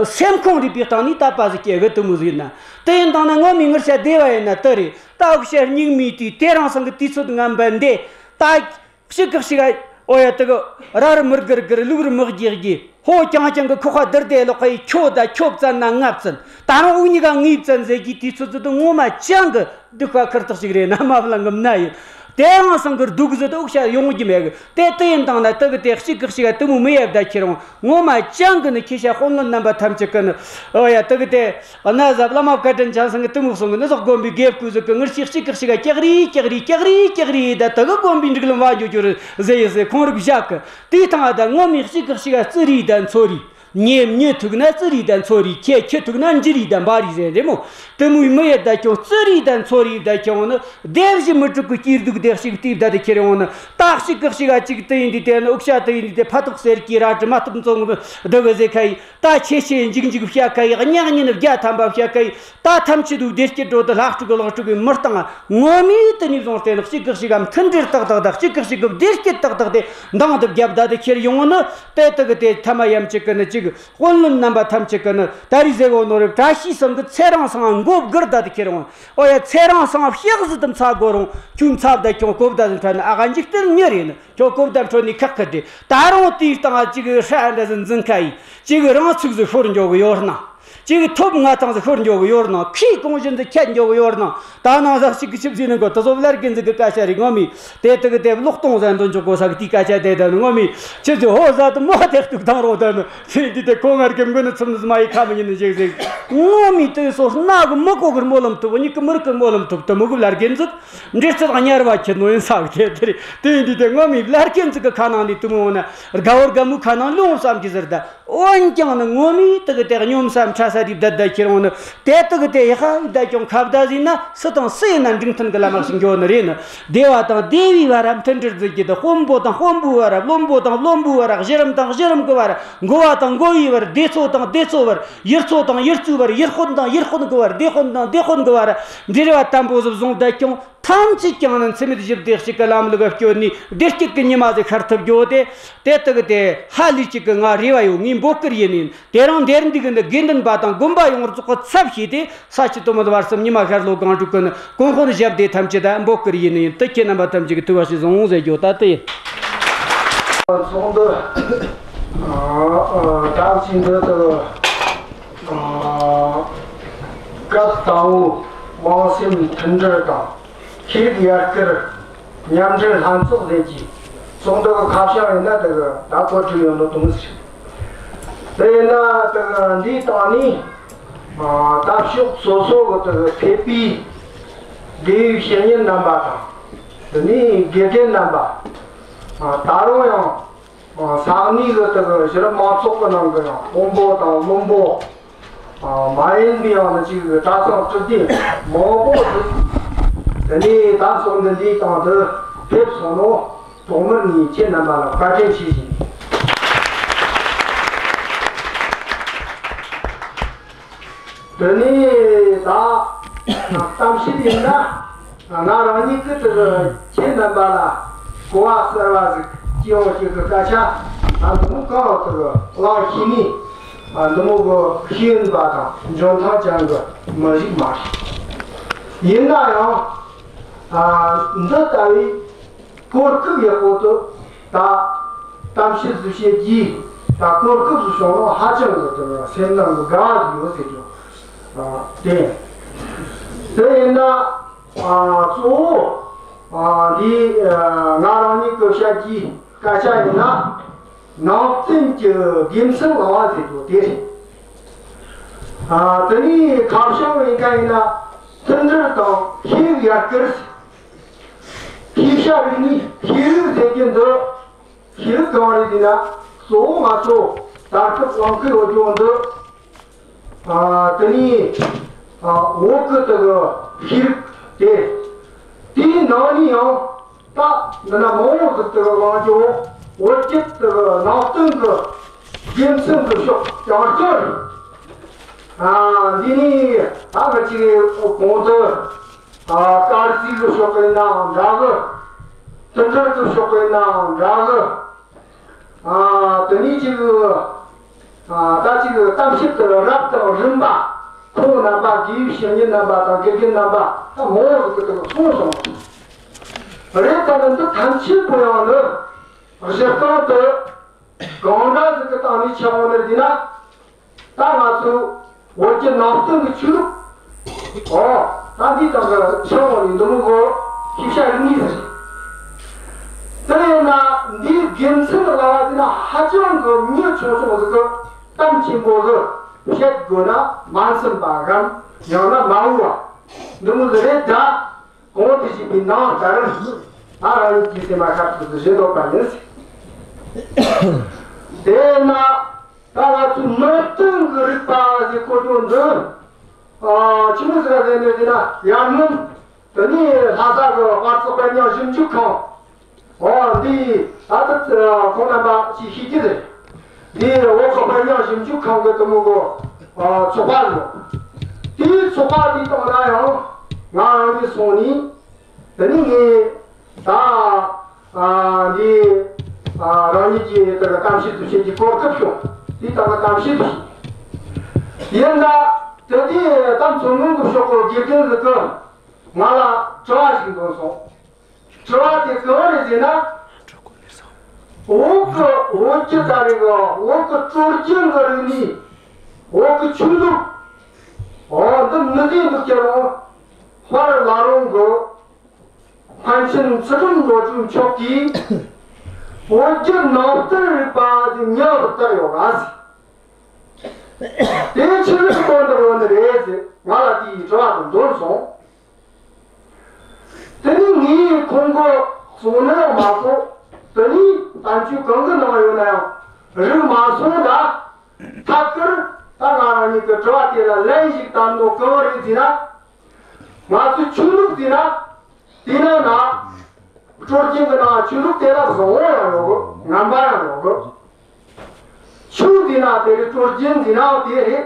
སེམས་ཁོང་རིག་པའི་སྟེང་ནས་དད་པ་ཟིག་སྐྱེ་གི་དེ་མོ་ཟིག་ཡིན་ན། དེ་ཡིན་དང་ན་ངོ་མའི་ངར་ཤ་སྡེ་བ་ཡིན་ན་དེ་རེད། ད་འུག་ཤ་སྙིགས་མའི་དུས་དེ་རིང་སང་གི་དུས་ཚོད་ངན་པ་འདི་ད། གཅིག་གི་གཅིག་ག་ཨོ་ཡ། དེ་གི་ར་རུ་མི་སྒུར་སྒུར། ལུག་རུ་མི་རྒྱག་རྒྱུ། ཧོ་རྐྱང་རྐྱང་གི་ཁོག་ཁ་རྡུལ་དེ་ལོག་གི་ཁྱོ་ད་ཁྱོ་བཙལ་ན་ང་བཙལ། ད་རུང་འུ་གཉིས་ཀ་ངས་བཙལ་ཟེར་གྱི་དུས་ཚོད་ཚོད་དུ་ངོ་མ་ཅང་གི་སྡུག་པ་ཁུར་ཐག་ཅིག་རེད། ན་མ་བླ་ངུམ་ན་ཡིན། དེ་རིང་སང་གི་སྡུག་ཟིག་དེ་འུག་ཤ་ཡོང་རྒྱུ་མེད་གི། དེ་དེ་ཡིན་དང་ན་དེ་གི་དེ་གཅིག་གི་གཅིག་ག་དེ་མོ་མི་ཡེབ་ད་ཁྱེར་འོང་། ངོ་མ་ཅང་གི་ནི་ཁྱེད་ཤ་དཔོན་བློན་རྣམ་པ་ཐམས་ཅད་གི་ནི། ཨོ་ཡ། དེ་གི་དེ། གནའ་ཟབ་བླ་མ་བཀའ་དྲིན་ཅན་ཚང་གི་དེ་མོ་གསུང་གི། ནི་ཟོག་དགོན་པའི་དགེ་བསྐོས་ཟིག་གི་ངར་ཤིག་གཅིག་གི་གཅིག་ག་ཀྱག་རི་ཀྱག་རི་ཀྱག་རི་ཀྱག་རི་ད་དེ་གི་དགོན་པའི་སྒྲིག་ལམ་བ་འགྱོ་རྒྱུ་རེད་ཟེར་ཡི་ཟེར་ཁོང་རིག་བཞག་གི། དེའི་སྟེང་ང་ད་ངོ་མའི་གཅིག་གི་གཅིག་ག་བརྩི་རེས་ད་འཚོལ་རེས། ཉེ་མྱི་ཐུག་ན་བརྩི་རེས་ད་འཚོལ་རེས། ཁྱེད་ཁྱི་ཐུག་ན་འཇུ་རེས་ད་འབའ་རེས་ཟེར་རེད་མོ། དེ་མོའི་མི་ཡེ་ད་ཀྱང་བརྩི་རེས་ད་འཚོལ་རེས་ད་ཀྱང་ནི་སྡེ་བཞི་མི་དྲུག་གི་སྐྱིད་སྡུག་དེ་གཅིག་དེ་ད་དེ་ཁྱེར་ཡོང་ནི། ད་གཅིག་གི་གཅིག་ག་གཅིག་དེ་ཡིན་དུས་དེ་ནི་འུག་ཤ་དེ་ཡིན་དུས་དེ་ཕ་ཐོག་ཟེར་གྱི་ར་དྲི་མ་ཐོབ་ཚོང་གི་འདི་གི་ཟེར་ཁ་ཡི། ད་ཆེ་ཆེ་འཇིག་འཇིག་བཤད་ཁ་ཡི། གཉག་ཉིན་བརྒྱ་ཐམ་པ་བཤད་ཁ་ཡི། ད་ཐམས་ཅད་དུ་བདེ་སྐྱིད་འགྲོ་དུ་ལྷ་ཕྲུག་གི་ལག་ཕྲུག་གི་མི་སྟེང་ངོ་མའི་དེ་ནས་བཟུང་སྟེ་ནི་གཅིག་གི་གཅིག་ག་མཐུན་སྒྲིལ་ཏག་ཏག་དང་གཅིག་གི་གཅིག་གི་བདེ་སྐྱིད་ཏག་ཏག་དེ་འདང་དུ་བརྒྱབ་ད་དེ་ཁྱེར་ཡོང་ནི། དེ་དེ་གི་དེ་ཐ་མ་ཡམ་གཅིག་གི་ནི་གཅིག་དཔོན་བློན་རྣམ་པ་ཐམས་ཅད་གི་ནི་ད་རེས་ཟེར་གོ་ནོ་རེ། བཀྲ་ཤིས་ཚང་གི་ཚེ་རིང་ཚང་མགོ་སྒུར་ད་དེ་ཁྱེར་ཡོང་། ཨོ་ཡ། ཚེ་རིང་ཚང་བཤགས་ཟིག་དུ་མཚོ་སྒོ་རང་ཁྱོད་མཚོ་བ་ད་ཁྱོད་གོ་བརྡ་ཟིག་འཕྲོད་ནི། ཨ་ག་འཇིག་རྟེན་མྱི་རེད་ནི། ཁྱོད་གོ་བརྡ་འཕྲོད་ནི་ཁག་གི་རེད། ད་རུང་དེའི་སྟེང་ང་གཅིག་ཧྲ་འདྲ་ཟིག་འཛིན་ཁ་ཡི། གཅིག་རང་ཚུགས་ཟིག་ཤོར་འགྱོ་གི་ཡོད་སྣང་། གཅིག་ཐོབ་ང་ཐང་ཟིག་ཤོར་འགྱོ་གི་ཡོད་སྣང་། ཁོས་གོང་བཞིན་ཟིག་ཁྱད་འགྱོ་གི་ཡོད་སྣང་། ད་ནང་ཟག་གཅིག་གི་ཆིབས་ཟིན་ནི་གོ་དེ་ཚོ་བླ་རྒན་ཟིག་གི་སྐད་ཆ་རེད། ངོ་མས་དེ་དེ་གི་དེ་ལོག་གཏོང་ཟ་འདོན་འཇོག་གོ་ས་གི་དེའི་སྐད་ཆ་དེ་ད་ནི་ངོ་མས་ཆི་ཟིག་ཧོ་ཟ་དུ་མོ་དེ་གཏུག་དང་རོ་ད་ནི། ཚེ་འདི་དེ་ཁོ་ང་རྒན་མགོ་ནི་ཚུམ་ནི་མ་ཡི་ཁ་མི་ཉན་ནི་ཞིག་ཟིག། ངོ་མས་དེ་སོ་སྣ་གི་མི་གོ་གི་སྨོན་ལམ་ཐོབ། མྱིག་གི་མི་རིག་གི་སྨོན་ལམ་ཐོབ། དེ་མོ་གི་བླ་རྒན་ཟིག་འབྲེལ་ཚད་དང་དམྱལ་བ་ཁྱེར་ནོ་ཡིན་ས་གི་དེ་རེད། དེ་ཡིན་དུས་དེ་ངོ་མས་བླ་རྒན་ཟིག་གི་ཁ་ནང་ནས་དེ་མོ་ཡོང་ན་དགའ་བོ་དགའ་མོའི་ཁ་ནང་ལོང་བསམ་གི་ཟེར་ད། འོན་ཀྱང་ནི་ངོ་མས་དེ་གི་དེ་སྙོམས་སམ་ཁྲ་ས་རིབ་བསྡད་བསྡད་ཁྱེར་འོང་ནི། དེ་དེ་གི་དེ་ཡག་པ་བསྡད་ཀྱང་ཁ་བརྡ་ཟིན་ན་སུ་དང་སུ་ཡིན་ན་འགྲིག་མཐུན་གི་ལམ་ཞིག་འགྱོ་ནི་རེད་ནི། སྡེ་བ་དང་སྡེ་བའི་བར་མཐུན་སྒྲིལ་འཛིན་རྒྱུ་དེ། དཔོན་པོ་དང་དཔོན་པོའི་བར། བློན་པོ་དང་བློན་པོའི་བར། གཞི་རིམ་དང་གཞི་རིམ་གི་བར། འགོ་བ་དང་འགོ་བའི་བར། སྡེ་ཚོ་དང་སྡེ་ཚོའི་བར། ཡུལ་ཚོ་དང་ཡུལ་ཚོའི་བར། ཡུལ་དཔོན་དང་ཡུལ་དཔོན་གི་བར། སྡེ་དཔོན་དང་སྡེ་དཔོན་གི་བར། འབྲེལ་བ་དམ་པོ་ཟིག་བཟུང་བསྡད་ཀྱང་། ཐམས་ཅད་ཀྱང་ནི་འཚེ་མེད་ཞི་བདེ་གཅིག་གི་ལམ་ལུགས་བསྐྱོད་ནས་བདེ་སྐྱིད་ཀྱི་ཉི་མ་ཟིག་ཤར་ཐུབ་རྒྱུ་དེ། དེ་དག་དེ་ཧ་ལས་གཅིག་གི་ང་རེ་བ་ཡོད། ངས་འབོད་སྐུལ་ཡིན་ནི། དེ་རིང་འདིར་འདུས་ཀྱི་འདི་དགེ་འདུན་པ་དང་དགོན་པ་ཡོངས་རྫོགས་ཀྱི་ཚབ་བྱས་ཏེ། ས་ཆུ་སྟོད་སྨད་བར་གསུམ་ཉི་མ་ཤར་ལྷོ་སྒང་དྲུག་གི་ནི་གོང་དཔོན་ཞབས་སྡེ་ཐམས་ཅད་ད་འབོད་སྐུལ་ཡིན་ནི་ཡིན། དེ་ཁྱེད་རྣམ་པ་ཐམས་ཅད་ཀྱིས་ཐུགས་བ་ཞིག་བཟུང་ཟེར་རྒྱུ་ད་དེ་ཡིན། ཚོགས་འདུ་ཨ་ཨ་ད་ཅི་འདི་དུ་ཨ་སྐབས་དང་པོ་དམངས་སེམས་མཐུན་སྒྲིལ་དང་། ཤེས་རིག་ཡར་སྐུལ། མཉམ་འབྲེལ་ལྷན་ཚོགས་ཟེར་གྱི་ཚོགས་འདུ་གི་ཁ་བྱང་ཡིན་ན་དེ་གི་ད་གོ་སྒྲིག་ཡོད་ནོ་དུང་ཟེར། དེ་ཡིན་ན་དེ་གི་འདིའི་སྟེང་ནས་ཨ་ད་ཕྱོགས་སོ་སོ་གི་དེ་གི་ཕེབས་པའི་དགེ་བའི་བཤེས་གཉེན་རྣམ་པ་དང་། དེ་ནས་དགེ་རྒན་རྣམ་པ། ཨ་ད་རུང་ཡང་ཨ་ས་གནས་གི་དེ་གི་གཞི་རིམ་མང་ཚོགས་ཀྱི་ནང་གི་ཡང་དཔོན་པོ་དང་བློན་པོ། ཨ་མ་ཡིན་པའི་ཡང་ན་ཅིག་གྲྭ་ཚང་སྤྲུལ་སྡེ་མང་པོ་ཟིག། དེ་ནས་ད་ཚོགས་འདུ་འདིའི་སྟེང་དུ་ཕེབས་སོང་ནོ། ཐོག་མར་ངས་ཁྱེད་རྣམ་པ་ལ་བཀའ་དྲིན་ཆེ་ཞུ། དེ་ནས་ད་ གཏམ་བཤད་ཡིན་ན། ང་རང་ཉིད་ཀྱིས་དེ་གི་ཁྱེད་རྣམ་པ་ལ་གོ་བ་གསར་བ་ཟིག་སྐྱེ་ཡོང་ཞིག་གི་སྐད་ཆ། ཨ། འདི་མོ་གང་དེ་གི་གླེང་ཤེས་ནི། ཨ། འདི་མོ་གི་ཤེས་ཡོན་པ་དང་འཇོན་ཐང་ཅན་གི་མི་ཞིག་མ་རེད། ཡིན་ན་ཡང་། ཨ། འདི་ལྟ་བུའི་གོ་སྐབས་ཡག་པོ་དེ་ད་གཏམ་བཤད་ཟིག་བྱེད་རྒྱུའི་ད་གོ་སྐབས་ཟིག་བྱུང་ནོ་ཧ་ཅང་གི་དེ་སེམས་ནང་གི་དགའ་བ་ཟིག་ཡོད་ཟེར་རྒྱུ། ཨ། དེ་དེ་ཡིན་ན། ཨ། གཙོ་བོ། ཨ། འདི། ཨ། ང་རང་ཉིད་ཀྱི་བཤད་རྒྱུའི་སྐད་ཆ་ཡིན་ན། ནང་བསྟན་གྱི་དགེ་མཚན་བླང་བ་ཟེར་རྒྱུ་དེ་རེད། ཨ། དེ་ནས་ཁ་བྱང་ཡིན་ཀ་ཡིན་ན། མཐུན་སྒྲིལ་དང་ཤེས་རིག་ཡར་སྐུལ། ཤེས་བྱ་རིག་གནས་ཤེས་རིག་ཟེར་རྒྱུ་འདི། ཤེས་རིག་གང་རེད་ཟེར་ན། གཙོ་བོ་ང་ཚོ་ད་སྐབས་གླེང་གི་ཡོད་རྒྱུ་འདི། ཨ། དེ་ནས། ཨ། བོད་ཀྱི་དེ་གི་ཤེས་རིག་དེ། དེའི་ནང་ནས་ཡང་ད་འདི་ན་མང་བོ་ཟིག་དེ་གི་གླེང་རྒྱུ། བོད་ཀྱི་དེ་གི་ནང་བསྟན་གྱི་དགེ་མཚན་གྱི་ཕྱོགས་རྐྱང་རྐྱང་རེད། ཨ། འདི་ནས་ད་ང་ཅིག་གོང་དུ། ཨ། དཀར་རྩིས་ཀྱི་ཕྱོགས་ཡིན་ནའང་འདྲ་གི། མཐུན་སྒྲིལ་གྱི་ཕྱོགས་ཡིན་ནའང་འདྲ་གི། ཨ། དེ་ནས་ཅིག། ཨ། ད་ཅིག་གཏམ་བཤད་དེ་རབ་དང་རིམ་པ། ཁོང་རྣམ་པ། དགེ་བའི་བཤེས་གཉེན་རྣམ་པ་དང་དགེ་རྒན་རྣམ་པ་ད་མང་བོ་ཟིག་གི་དེ་གསུངས་སོང་། རེད། ད་ནི་འདི་ཐམས་ཅད་པོ་ཡང་ནི་གཞི་རྐང་དེ་གང་འདྲ་ཟིག་གི་སྟེང་ནས་ཆགས་ཡོང་ནི་རེད་ཟེར་ན། ད་ང་ཚོ་བོད་ཀྱི་ནང་བསྟན་གྱི་ཆོས་ལུགས། ཨོ། ད་འདི་དག་གི་ཆེན་མོ་ནི་འདི་མོ་གོ་ཤེས་བྱ་རིག་གནས་ཟེར། དེ་ཡིན་ན་འདིའི་དགེ་མཚན་ལ་བ་དེ་ན་ཧ་ཅང་གི་མྱི་ཆུང་ཆུང་ཟིག་གི་གཏམ་ཆེན་པོ་ཟིག་བཤད་དགོས་ན་མ་འཚམས་པ་གམ། ཡང་ན་མ་འོས་པ་འདི་མོ་ཟིག་རེད་ད། གོང་དུ་ཞུས་པའི་ནང་ལྟར། ང་རང་ཉིད་ཀྱི་སེམས་པ་ཤར་ཚུལ་དུ་བཞེས་འདོད་པ་ཡིན། དེས་ན། ད་ང་ཚོའི་ནང་བསྟན་གྱི་རིག་པ་ཟེར་གོ་རྒྱུ་འདི། ཨ། ཆི་མོ་ཟིག་རེད་ཟེར་ན། ཡར་སྔོན་དེ་ནས་ལྷ་ས་གི་དཔལ་བརྩེགས་དཔེ་རྙིང་ཞིབ་འཇུག་ཁང་། ཨོ། འདི་ད་ལྟ་ཁོང་རྣམ་པ་ཅིག་ཤེས་ཀྱི་རེད། འདི་བོད་ཀྱི་དཔེ་རྙིང་ཞིབ་འཇུག་ཁང་གི་དེ་མོ་གི། ཨ། ཚོགས་པ་རེད། དེའི་ཚོགས་པ་དེའི་སྟེང་ན་ཡང་ང་རང་གིས་སོང་ནས། དེ་ནས་ངས་ད། ཨ། འདི། ཨ། རང་ཉིད་ཀྱི་དེ་གི་གཏམ་བཤད་དེ་བྱེད་རྒྱུའི་གོ་སྐབས་བྱུང་། དེའི་སྟེང་གི་གཏམ་བཤད་དེ་བྱས། ཡིན་ད། དེ་དུས་ད་མཚོ་སྔོན་གྱི་ཕྱོགས་གི་དགེ་རྒན་ཟིག་གིས་ང་ལ་དྲི་བ་ཞིག་འདོན་སོང་། དྲི་བ་དེ་གང་རེད་ཟེར་ན། བོད་ཀྱི། བོད་ཀྱི་ད་རེས་ཀྱི་བོད་ཀྱི་སྲོལ་རྒྱུན་གྱི་རིག་གནས། བོད་ཀྱི་ཆོས་ལུགས། འོ། འདི་མི་ཟེར་འདུག་ཀྱང་རུང་། དཔལ་བླ་རུང་གི་མཁན་ཆེན་ཚུལ་ཁྲིམས་བློ་གྲོས་མཆོག་གིས་བོད་བརྒྱུད་ནང་བསྟན་རིག་པ་དེ་ཉམས་སུ་བསྟར་ཡོད་ར་ཟེར། དེ་ཆི་ཟིག་དོན་དུ་ཡོད་ནི་རེད་ཟེར་ང་ལ་དེའི་དྲི་བ་དེ་འདོན་སོང་། དེ་ནས་ངས་ཁོང་གི་གསུང་ནི་མ་གོ། དེ་ནས་བསྟན་བཅོས་གང་གི་ནང་ཡོད་ན་ཡང་རིག་མ་སོང་ད། ཐད་ཀར་ད་ང་རང་ཉིད་ཀྱི་དྲི་བ་དེ་ལ་ལན་ཞིག་བཏབ་ནོ་གང་རེད་ཟེར་ན། ང་ཚོའི་ཆོས་ལུགས་ཟེར་ན། དེའི་ནང་ན། སྲོལ་རྒྱུན་གྱི་ནང་ཆོས་ལུགས་དེ་ལ་བཟང་བོ་ཡང་ཡོད་གི། ངན་པ་ཡང་ཡོད་གི། ཆོས་ཟེར་ན་དེ་རེད། སྲོལ་རྒྱུན་ཟེར་ནའང་དེ་རེད།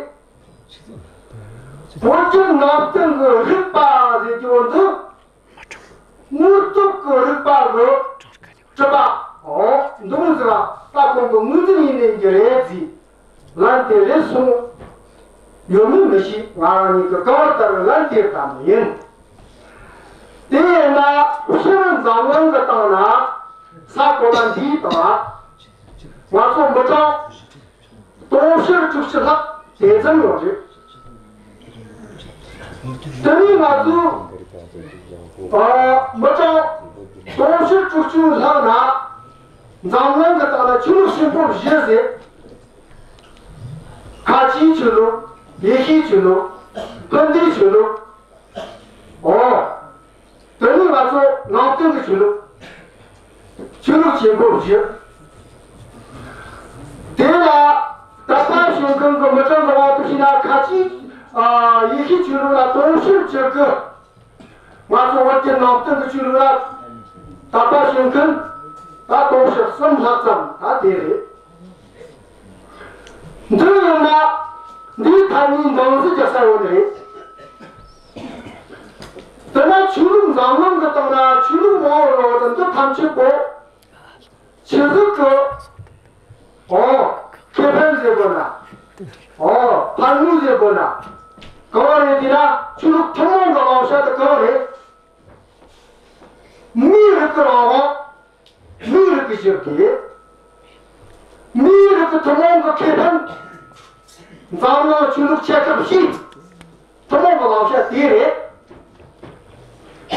བོད་བརྒྱུད་ནང་བསྟན་གྱི་རིག་པ་ཟེར་རྒྱུ་བོ་འདི། དངོས་སྟོབས་ཀྱི་རིག་པ་གི་གྲུབ་པ། འོ། འདི་མོ་ཟེར་བ་ད་ཁོང་གི་ངོས་འཛིན་ཡིན་ནི་འདི་རེད་ཟེར། ལན་དེ་རེད་སོང་། ཡོད་མིན་མི་ཤེས། ང་རང་ཉིད་ཀྱི་གང་ལྟར་ལན་དེ་བཏབ་ནི་ཡིན། དེ་ཡིན་ན་སྤྱིར་འཛམ་གླིང་གི་སྟེང་ན་ས་གོ་ལ་འདིའི་སྟེང་ང་ཚོ་མི་གྲངས་དུང་ཕྱུར་དྲུག་ཅུ་ལྷག་དེ་ཙམ་ཡོད་རེད། དེ་ནས་ང་ཚོ། ཨ། མི་གྲངས་དུང་ཕྱུར་དྲུག་ཅུ་ལྷག་ན། འཛམ་གླིང་གི་སྟེང་ན་ཆོས་ལུགས་ཆེན་པོ་བཞི་ཟེར། ཁ་ཆེའི་ཆོས་ལུགས། ཡེ་ཤུའི་ཆོས་ལུགས། ཧིན་དུའི་ཆོས་ལུགས། ཨོ། དེ་ནས་ང་ཚོ་ནང་བསྟན་གྱི་ཆོས་ལུགས། ཆོས་ལུགས་ཆེན་པོ་བཞི། དེ་ལ་དད་པ་བྱེད་མཁན་གྱི་མི་གྲངས་འདྲ་བ་དུ་ཕྱིན་ན། ཁ་ཆེའི། ཨ། ཡེ་ཤུའི་ཆོས་ལུགས་ལ་དུང་ཕྱུར་བཅུ་དགུ། ང་ཚོ་བོད་ཀྱི་ནང་བསྟན་གྱི་ཆོས་ལུགས་ལ་དད་པ་བྱེད་མཁན་ད་དུང་ཕྱུར་གསུམ་ལྷག་ཙམ་ད་དེ་རེད། འདི་ཡིན་ན་འདིའི་ཐད་ནས་འདང་ཟིག་རྒྱག་ས་ཡོད་ནི་རེད། ཨོ། ཁེ་ཕན་ཟེར་དགོས་ན། ཨོ། ཕན་ནུས་ཟེར་དགོས་ན། གང་རེད་དེ་ན་ཆོས་ལུགས་ཐུན་མོང་གི་བླང་བྱ་དེ་གང་རེད། མིའི་རིགས་ཀྱི་རང་དབང་། མིའི་རིགས་ཀྱི་ཞི་བདེ། མིའི་རིགས་ཀྱི་ཐུན་མོང་གི་ཁེ་ཕན། འཛམ་གླིང་ཆོས་ལུགས་ཆེ་ཁག་བཞི། ཐུན་མོང་གི་བླང་བྱ་དེ་རེད།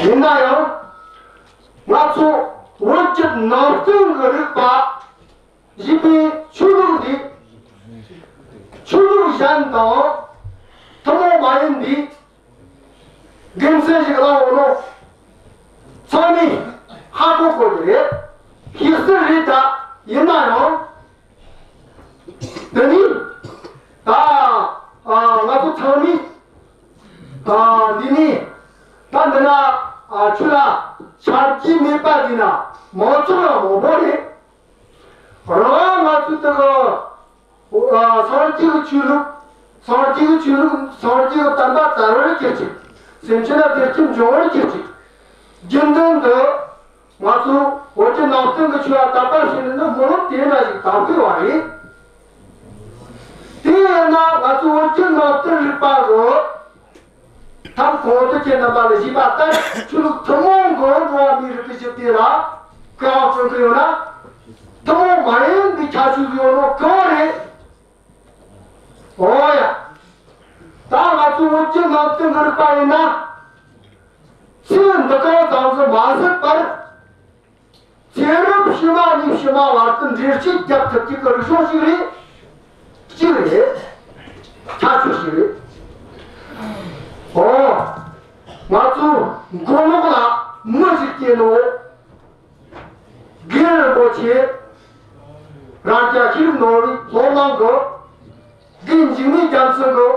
ཡིན་ན་ཡང་། ང་ཚོ་བོད་བརྒྱུད་ནང་བསྟན་གྱི་རིག་པ། བཞི་པའི་ཆོས་ལུགས་འདི། ཆོས་ལུགས་གཞན་དང་ཐུན་མོང་མ་ཡིན་པའི་དགེ་མཚན་ཞིག་བླངས་ཡོད་ནོ། ཚང་མས་ཧ་གོ་གོ་གི་རེད། ཤེས་གསལ་རེད་ད། ཡིན་ན་ཡང་། འདི་ནི། ད། ཨ། ང་ཚོ་ཚང་མས། ཨ། འདི་ནི། ད་འདི་ན། ཨ། ཆོས་ལ་ཆ་རྒྱུས་མེད་པ་འདི་ན་མང་ཚོགས་ཡང་མང་པོ་རེད། རང་ང་ཚོའི་དེ་གི། ཨ། སངས་རྒྱས་ཀྱི་ཆོས་ལུགས། སངས་རྒྱས་ཀྱི་ཆོས་ལུགས། སངས་རྒྱས་ཀྱི་བསྟན་པ་དར་བར་གྱུར་ཅིག། སེམས་ཅན་ལ་བདེ་སྐྱིད་འབྱུང་བར་གྱུར་ཅིག། རྒྱུན་ལྡན་དུ་ང་ཚོ་བོད་ཀྱི་ནང་བསྟན་གྱི་ཆོས་ལ་དད་པ་བྱེད་ནི་ནི་སྨོན་ལམ་དེ་འདྲ་ཞིག་བཏབ་དགོས་པ་རེད། དེ་ཡིན་ན་ང་ཚོ་བོད་ཀྱི་ནང་བསྟན་རིག་པ་གི། ཐམ་གོང་དུ་ཁྱེད་རྣམ་པ་ལ་ཞུས་པ་ལྟར་ཆོས་ལུགས་ཐུན་མོང་གི་འགྲོ་བ་མིའི་རིགས་ཀྱི་ཞི་བདེ་ལ་གལ་བ་བརྩོན་གི་ཡོད་ན། ཐུན་མོང་མ་ཡིན་པའི་ཁྱད་ཆོས་ཡོད་ནོ་གང་རེད། འོ་ཡ། ད་ང་ཚོ་བོད་ཀྱི་ནང་བསྟན་གྱི་རིག་པ་ཡིན་ན། ཚེ་འདི་ག་ཙམ་ཞིག་མ་ཟད་པར། ཚེ་རབས་ཕྱི་མ་ནས་ཕྱི་མ་བར་དུ་འགྲེལ་བཤད་རྒྱབ་ཐུབ་ཀྱི་རིག་གཞུང་ཞིག་རེད། གཅིག་རེད། ཁྱད་ཆོས་ཤིག་རེད། ཨོ། ང་ཚོའི་མགོ་ལོག་ལ་མི་ཞིག་སྐྱེས་ནོ། རྒན་རིན་པོ་ཆེ། རྭ་རྒྱ་ཤེས་རིག་ནོར་བུའི་སློབ་གླིང་གི་རྒན་འཇིགས་མེད་རྒྱལ་མཚན་གྱིས།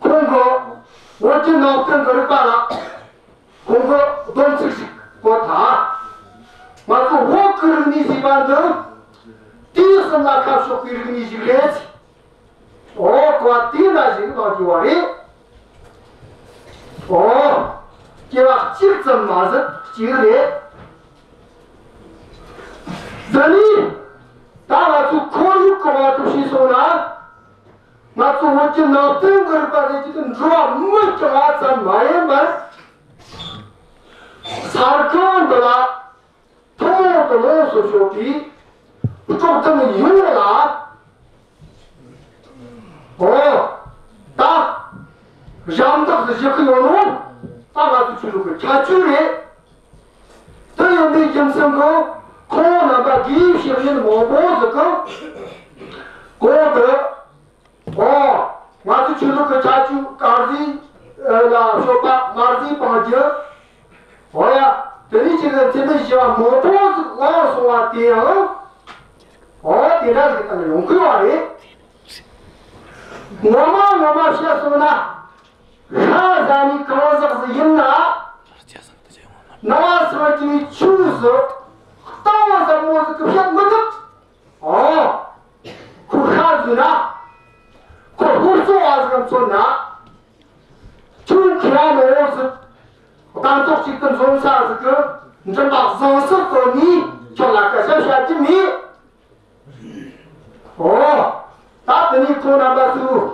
ཁོང་གིས་བོད་ཀྱི་ནང་བསྟན་གྱི་རིག་པ་ལ། ཁོང་གིས་སྡོམ་ཚིག་ཞིག་བཀོད་ད། ང་ཚོ་བོད་ཀྱི་རིག་གནས་ཞེས་པ་འདི། དུས་གསུམ་ལ་ཁ་ཕྱོགས་པའི་རིག་གནས་ཤིག་རེད། འོ། གོ་བ་དེ་འདྲ་ཞིག་གནང་རྒྱུ་བ་རེད། འོ། སྐྱེ་བ་གཅིག་ཙམ་མ་ཟད་གཅིག་རེད། འདི་ནི། ད་ང་ཚོ་ཁོར་ཡུག་གི་བར་དུ་ཕྱིན་སོང་ན། ང་ཚོ་བོད་ཀྱི་ནང་བསྟན་གྱི་རིག་པ་དེ་ཅིག་ཏུ་འགྲོ་བ་མི་རྐྱང་བ་ཙམ་མ་ཡིན་པར། ས་ཁོངས་འདི་ལ་ཐུན་མོང་དུ་ལོངས་སུ་སྤྱོད་པའི་སྲོག་ལྡན་ཡོངས་ལ། འོ། ད། ཞབས་འདེགས་སུ་བཞེས་ཀྱི་ཡོད་ནོ། ད་ང་ཚོ་ཆོས་ལུགས་ཀྱི་ཁྱད་ཆོས་རེད། དེ་ཡིན་པའི་རྒྱུ་མཚན་གྱིས་ཁོང་རྣམ་པ་དགེ་བའི་བཤེས་གཉེན་མང་པོ་ཟིག་གིས། གོང་དུ། ཨོ། ང་ཚོའི་ཆོས་ལུགས་ཀྱི་ཁྱད་ཆོས་དཀར་ཟས་ལ་སྤྱོད་པ། དམར་ཟས་སྤང་རྒྱུ། ཨོ་ཡ། དེ་ནས་ཅིག་ལ་འཚེ་མེད་ཞི་བ་མང་པོ་ཟིག་བླངས་སོང་བ་དེ་ཡང་། ཨོ། དེ་འདྲ་ཟིག་དང་ཡོང་གི་བ་རེད། ངོ་མ་ངོ་མ་བཤད་སོང་ན། ཤ་ཟ་ནི་གང་ཟག་ཟིག་ཡིན་ན། ནང་སངས་རྒྱས་ཆོས་སུ་གཏིང་ཟབ་མོ་ཟིག་གི་བཤད་མི་ཐུབ། ཨོ། ཁོ་ཤ་ཟོས་ན། ཁོ་སློབ་གསོ་བ་ཟིག་མཚོན་ན། ཁྱོད་མཁས་པ་མང་བོ་ཟིག་གདན་ཐོག་གཅིག་ཏུ་འཛོམས་ས་ཟིག་གི་མགྲིན་པ་བཟང་སར་བཏོན་ནས་ཁྱོད་ལ་སྐད་ཆ་བཤད་རྒྱུ་མེད། ཨོ། ད་དེ་ནས་ཁོང་རྣམ་པ་ཚོས།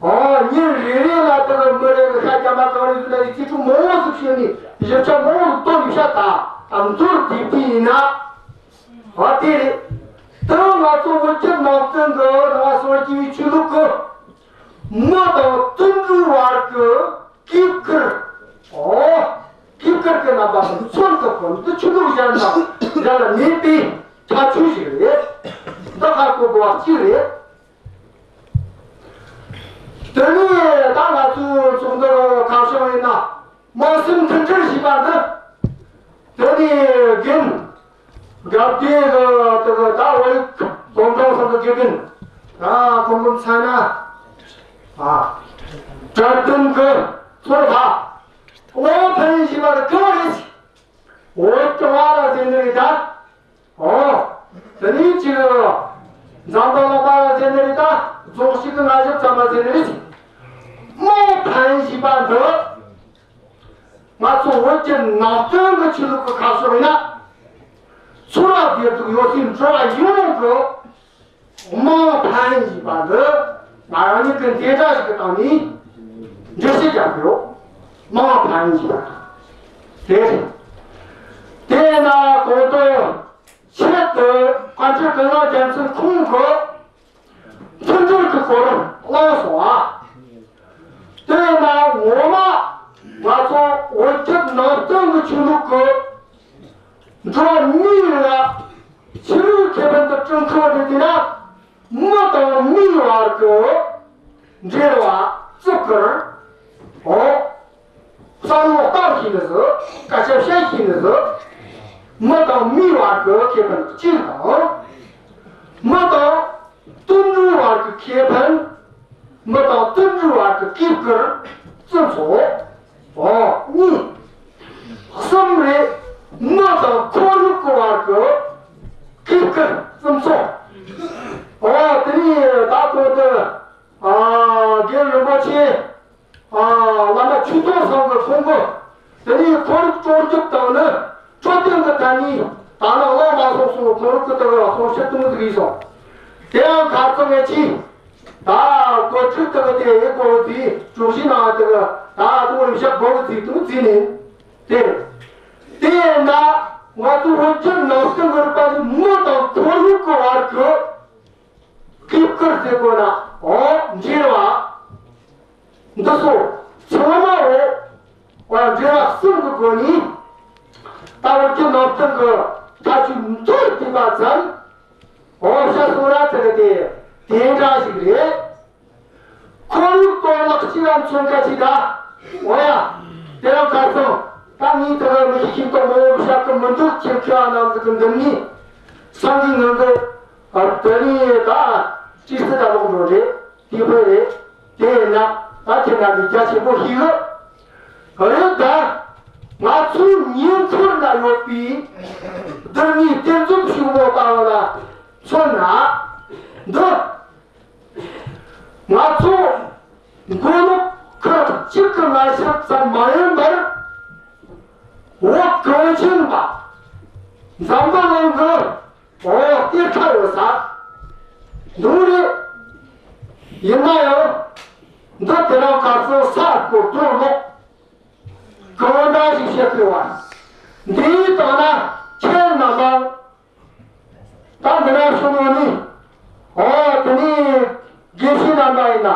ཨོ། ཉིན་རེ་རེ་ལ་དེ་གི་མི་རེ་གི་ཤ་རྒྱ་མ་གང་རེ་ཟོས་ན་ཡི་ཚིག་གྲུབ་མང་བོ་ཟིག་བཤད་ནས་ཞིབ་ཆ་མང་བོ་ཟིག་བཏོན་ནས་བཤད། ད་ད་མདོར་བསྡུས་པ་ཡིན་ན། ཨ། དེ་རེད། དེ་ང་ཚོ་བོད་ཀྱི་ནང་བསྟན་གྱི་རང་སངས་རྒྱས་པའི་ཆོས་ལུགས་ཀྱི་མི་དང་དུད་འགྲོའི་བར་གྱི་གུས་བཀུར། ཨོ། གུས་བཀུར་གྱི་རྣམ་པ་མཚོན་ཐུབ་པ་འདི་ཆོས་ལུགས་གཞན་དང་གཞན་ལ་མེད་པའི་ཁྱད་ཆོས་ཤིག་རེད། འདི་ཧ་གོ་དགོས་པ་གཅིག་རེད། དེ་ནས་ད་ང་ཚོའི་ཚོགས་འདུ་ཁ་བྱང་ཡིན་ན། དམངས་སེམས་མཐུན་སྒྲིལ་ཞེས་པ་འདི། དེ་ནས་རྒན། དགའ་བདེ་གི་དེ་གི་ད་བོད་ཡིག་སློབ་འབྲིང་ཚང་གི་དགེ་རྒན། ཨ། ཁོང་ཁོང་ཚང་ན། ཨ། གྲྭ་བཙུན་གི་ཚོགས་ཁག། བློ་ཕན་ཞེས་པ་འདི་གང་རེད། བོད་གྲྭ་བ་ལ་ཟེར་ནི་རེད་ད། ཨོ། དེ་ནས་ཅིག་འཛམ་བུ་གླིང་པ་ལ་ཟེར་ནི་རེད་ད། རྫོང་གཅིག་གི་མངའ་ཞབས་ཚང་མ་ཟེར་ནི་རེད། བློ་ཕན་ཞེས་པ་འདི། ང་ཚོ་བོད་ཀྱི་ནང་བསྟན་གྱི་ཆོས་ལུགས་ཀྱི་ཁ་ཕྱོགས་ཡིན་ན། ཚོར་བ་བདེ་སྡུག་ཡོད་སའི་འགྲོ་བ་ཡོངས་ཀྱི་ དམངས་ཕན་ཡིན་པ་འདི་ང་རང་ཉིད་ཀྱི་འདི་འདྲ་ཞིག་གི་སྟེང་ནས་འགྲེལ་བཤད་རྒྱག་གི་ཡོད། དམངས་ཕན་ཡིན་པ་དེ་རེད། དེས་ན་གོང་དུ་ཆེད་དུ་དཔལ་འབྱོར་ཀུན་བཟང་རྒྱལ་མཚན་ཁོང་གིས་མཐུན་སྒྲིལ་གྱི་སྐོར་གླེང་སོང་ཨ། དེས་ན་ངོ་མ་ང་ཚོ་བོད་བརྒྱུད་ནང་བསྟན་གྱི་ཆོས་ལུགས་ཀྱི་འགྲོ་བ་མིའི་རིགས་ལ་ཆོས་ལུགས་ཁེ་ཕན་དུ་བསྐྲུན་ཁུལ་རེད་དེ་ན། མི་དང་མིའི་བར་གྱི་འབྲེལ་བ་བཙུགས་ཁུལ། འོ། བསམ་བློ་བཏང་ཤེས་ནི་ཟིག་སྐད་ཆ་བཤད་ཤེས་ནི་ཟིག་མི་དང་མིའི་བར་གྱི་ཁེ་ཕན་གཅིག་དང་། མི་དང་དུད་འགྲོའི་བར་གྱི་ཁེ་ཕན། མི་དང་དུད་འགྲོའི་བར་གྱི་གུས་བཀུར་བཙུན་ཚོགས། འོ། གཉིས། གསུམ་རེད། མི་དང་ཁོར་ཡུག་གི་བར་གྱི་གུས་བཀུར་བཙུན་ཚོགས། འོ། དེ་ནས་ད་གོང་དུ། ཨ། རྒན་རིན་པོ་ཆེ། ཨ། བླ་མ་ཆོས་སྐྱོང་ཚང་གི་ཁོང་གི། དེ་ནས་ཁོར་ཡུག་སྲུང་སྐྱོབ་དང་ནི་འཕྲོད་བསྟེན་གྱི་ཐད་ནས་ད་ནི་གླེང་མ་སོང་གསུངས། ཁོང་རང་གི་དེ་གི་གསུང་བཤད་དུ་མི་ཟིག་ཡིན་སོང་། དེ་ཡང་ཁ་རྩང་ངེད་ཆོས་ད་གོ་ཁྲིད་དེ་གི་དེ་ཡེ་གོ་ཟིག་ཅུང་ཞིག་ནང་དེ་གི་ད་དུང་རིམ་བཤད་གོ་གི་ཟིག་དུ་མི་ཟིག་ནི། དེ་དེ་ཡིན་ན་ང་ཚོ་བོད་བརྒྱུད་ནང་བསྟན་གྱི་རིག་པ་ནི་མི་དང་ཁོར་ཡུག་གི་བར་གྱི་གུས་བཀུར་ཟེར་དགོས་ན། འོ། འབྲེལ་བ། འདི་ཚོ་ཚང་མ་འོ། འོ། འབྲེལ་བ་གསུམ་གྱི་སྒོ་ནས་ད་བོད་བརྒྱུད་ནང་བསྟན་གྱི་ཐ་ཆུ་མཐོར་ཕེབས་པ་ཙམ། འོ། བཤད་སོང་ར་དེ་གི་དེ་དེ་འདྲ་ཞིག་རེད། ཁོར་ཡུག་གཏོར་བརླག་ཅི་ལ་མཚོན་ཁ་ཅིག་ད། འོ་ཡ། དེ་རིང་ཁ་སང་ད་ངས་དེ་གི་མི་ཤེས་ཤེས་མདོག་མང་བོ་བཤད་གི་མི་འདུག་ཁྱེད་ཁྱེད་རྣམས་ཟིག་གི་འདི་ནས་སང་གི་ངང་གི། ཨ། དེ་ནས་ད་ཅི་སྲིད་ད་ལོག་འགྲོ་རེད། དེ་དཔེ་རེད། དེ་ཡིན་ན་ད་ཁྱེད་རྣམས་ཀྱིས་རྒྱ་ཆེན་པོ་ཤེས་གི་རེད་ད། ང་ཚོའི་ཉེ་འཁོར་ན་ཡོད་པའི་བདུད་མོའི་གཏེར་མཛོད་ཕྱུག་མོ་ལྟ་བུ་ལ་མཚོན་ན། འདི་ང་ཚོ་མགོ་ལོག་ཁག་གཅིག་གི་ལ་ཤག་ཙམ་མ་ཡིན་པར། བོད་གངས་ཅན་པ་འཛམ་བུ་གླིང་གི། འོ། གཏེར་ཁ་ཡོད་ས་འདུག་རེད། ཡིན་ན་ཡང་འདི་དེ་རིང་ཁ་སང་ས་རྐོ་རྡོ་སློག་གང་འདྲ་ཞིག་བྱེད་དགོས་པ། འདིའི་སྟེང་ན་ཁྱེད་རྣམ་པ་ད་འདི་ན་བྱུང་ཡོད་ནི། འོ། དེ་ནས་དགེ་བཤེས་རྣམ་པ་ཡིན་ན།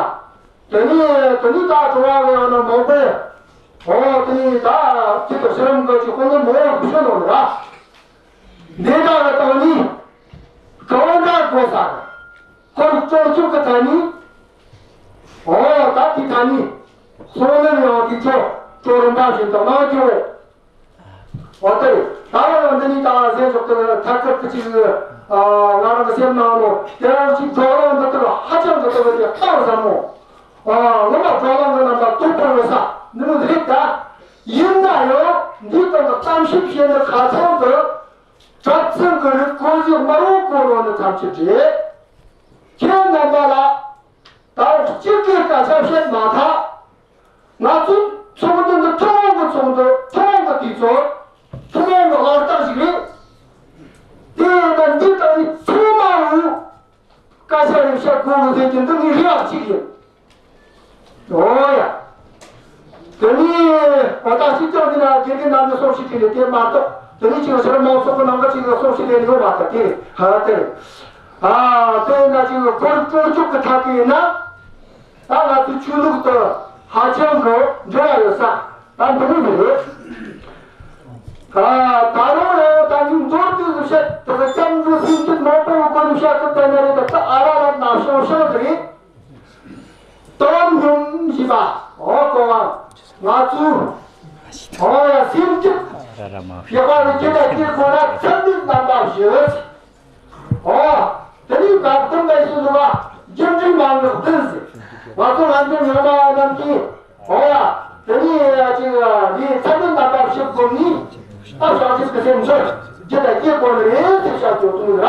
དེ་ནས་དེ་ནས་ད་གྲྭ་བ་གི་ཡང་ན་མང་པོ། འོ། དེ་ནས་ད་ཁྱེད་དང་ཕྱི་རིམ་གི་ཅིག་དཔོན་སློབ་མང་པོ་བྱོན་ཡོད་ནི་ར། འདི་དག་གི་སྟེང་ནས་གང་འདྲ་དགོས་ས་གི། ཁོར་སྲུང་སྐྱོབ་ཀྱི་ཐད་ནས། འོ། ད་དེའི་ཐད་ནས་གསུང་ལན་ཡང་དེ་ཚོ་གྲོགས་རིམ་པ་བཞིན་དུ་གནང་རྒྱུ། འོ། དེ་རེད། ད་ང་ཡང་འདི་ནས་ད་གཟེངས་ཕྱོགས་དེ་ཐད་ཀར་དུ་ཅིག་ཨ། ང་རང་གི་སེམས་ནང་ནས་དེ་རང་ཅིག་བགྲོ་གླེང་འདི་ལྟར་ཧ་ཅང་གི་དེ་གི་གཏིང་ཟབ་མོ། ཨ། ངོ་མ་བགྲོ་གླེང་གི་རྣམ་པ་དོད་པོ་ཡོད་ས་འདི་མོ་རེད་ད། ཡིན་ན་ཡང་འདིའི་སྟེང་དུ་གཏམ་བཤད་བྱེད་ནི་ཁ་ཚང་དུ། གྲྭ་བཙུན་གྱི་རིགས་གོན་ཟས་དམར་པོ་གོན་ནོ་ནི་ཐམས་ཅད་རེད། ཁྱེད་རྣམ་པ་ལ་ད་སྤྱི་སྒེར་སྐད་ཆ་བཤད་མ་ཐག་ང་ཚོའི་ཚོགས་འདུ་འདི་ཐུན་མོང་གི་ཚོགས་འདུ། ཐུན་མོང་གི་དུས་ཚོད། ཐུན་མོང་གི་གླེང་སྟེགས་ཤིག་རེད། དེ་ཡིན་ན་འདི་ལྟ་བུའི་ཚང་མ་འུ་སྐད་ཆ་རེ་བཤད་དགོས་གི་ཟེར་གྱི་འདི་ངའི་རེ་བ་གཅིག་ཡིན། འོ་ཡ། དེ་ནས་འོ་ད་སྤྱི་ཚོགས་འདི་ན་དགེ་རྒན་རྣམས་ནས་གསུང་བཤད་བྱས་ནས་དེ་མ་གཏོགས། དེ་ནས་ཅིག་ཕྱི་རོལ་མང་ཚོགས་ཀྱི་ནང་གི་ཅིག་གསུང་བཤད་ལས་ཡོད་མ་ཐག་དེ་རེད། ཧ་དེ་རེད། ཨ། དེ་ཡིན་ན་ཅིག་ཁོར་སྲུང་སྐྱོབ་ཀྱི་ཐད་ཀྱི་ཡིན་ན། ད་ང་ཚོའི་ཆོས་ལུགས་དང་ཧ་ཅང་གི་འབྲེལ་བ་ཡོད་ས་ད་འདི་མོ་ཟིག་རེད། ཨ། ད་རུང་ཡང་ད་ནི་མདོར་བསྡུས་སུ་བཤད་དེ་གི་སྐྱབས་འགྲོ་སེམས་བསྐྱེད་མང་པོ་ཡོད་གོ་ནི་བཤད་ཐུབ་པ་ན་རེད། ད་ད་ཨ་ར་ལ་ན་ཤང་ཤང་ཟིག་རེད། དོན་སྙོམས་ཞེས་པ། འོ་གོ་བ། ང་ཚོས། འོ་ཡ། སེམས་བསྐྱེད་ཡག་པ་རེ་བྱེད་ལ་དེ་ཁོ་ན་ཚད་མེད་རྣམ་པ་བཞི། འོ། དེ་ནས་བཀའ་གདམས་པའི་ཚུལ་ལ་རྒྱུ་འབྲས་མན་ངག་བདུན་ཟེར། ང་ཚོ་ང་ཚོ་ཡོང་མ་རྣམས་ཀྱིས། འོ་ཡ། དེ་ནས་ཅིག་འདིའི་ཚད་མེད་རྣམ་པ་བཞི་བསྒོམས་ནས། ད་བྱང་ཆུབ་ཀྱི་སེམས་འདི་རྒྱུད་ལ་སྐྱེ་དགོས་ནི་རེད་ཟེར་བཤད་རྒྱུ་དུ་ར།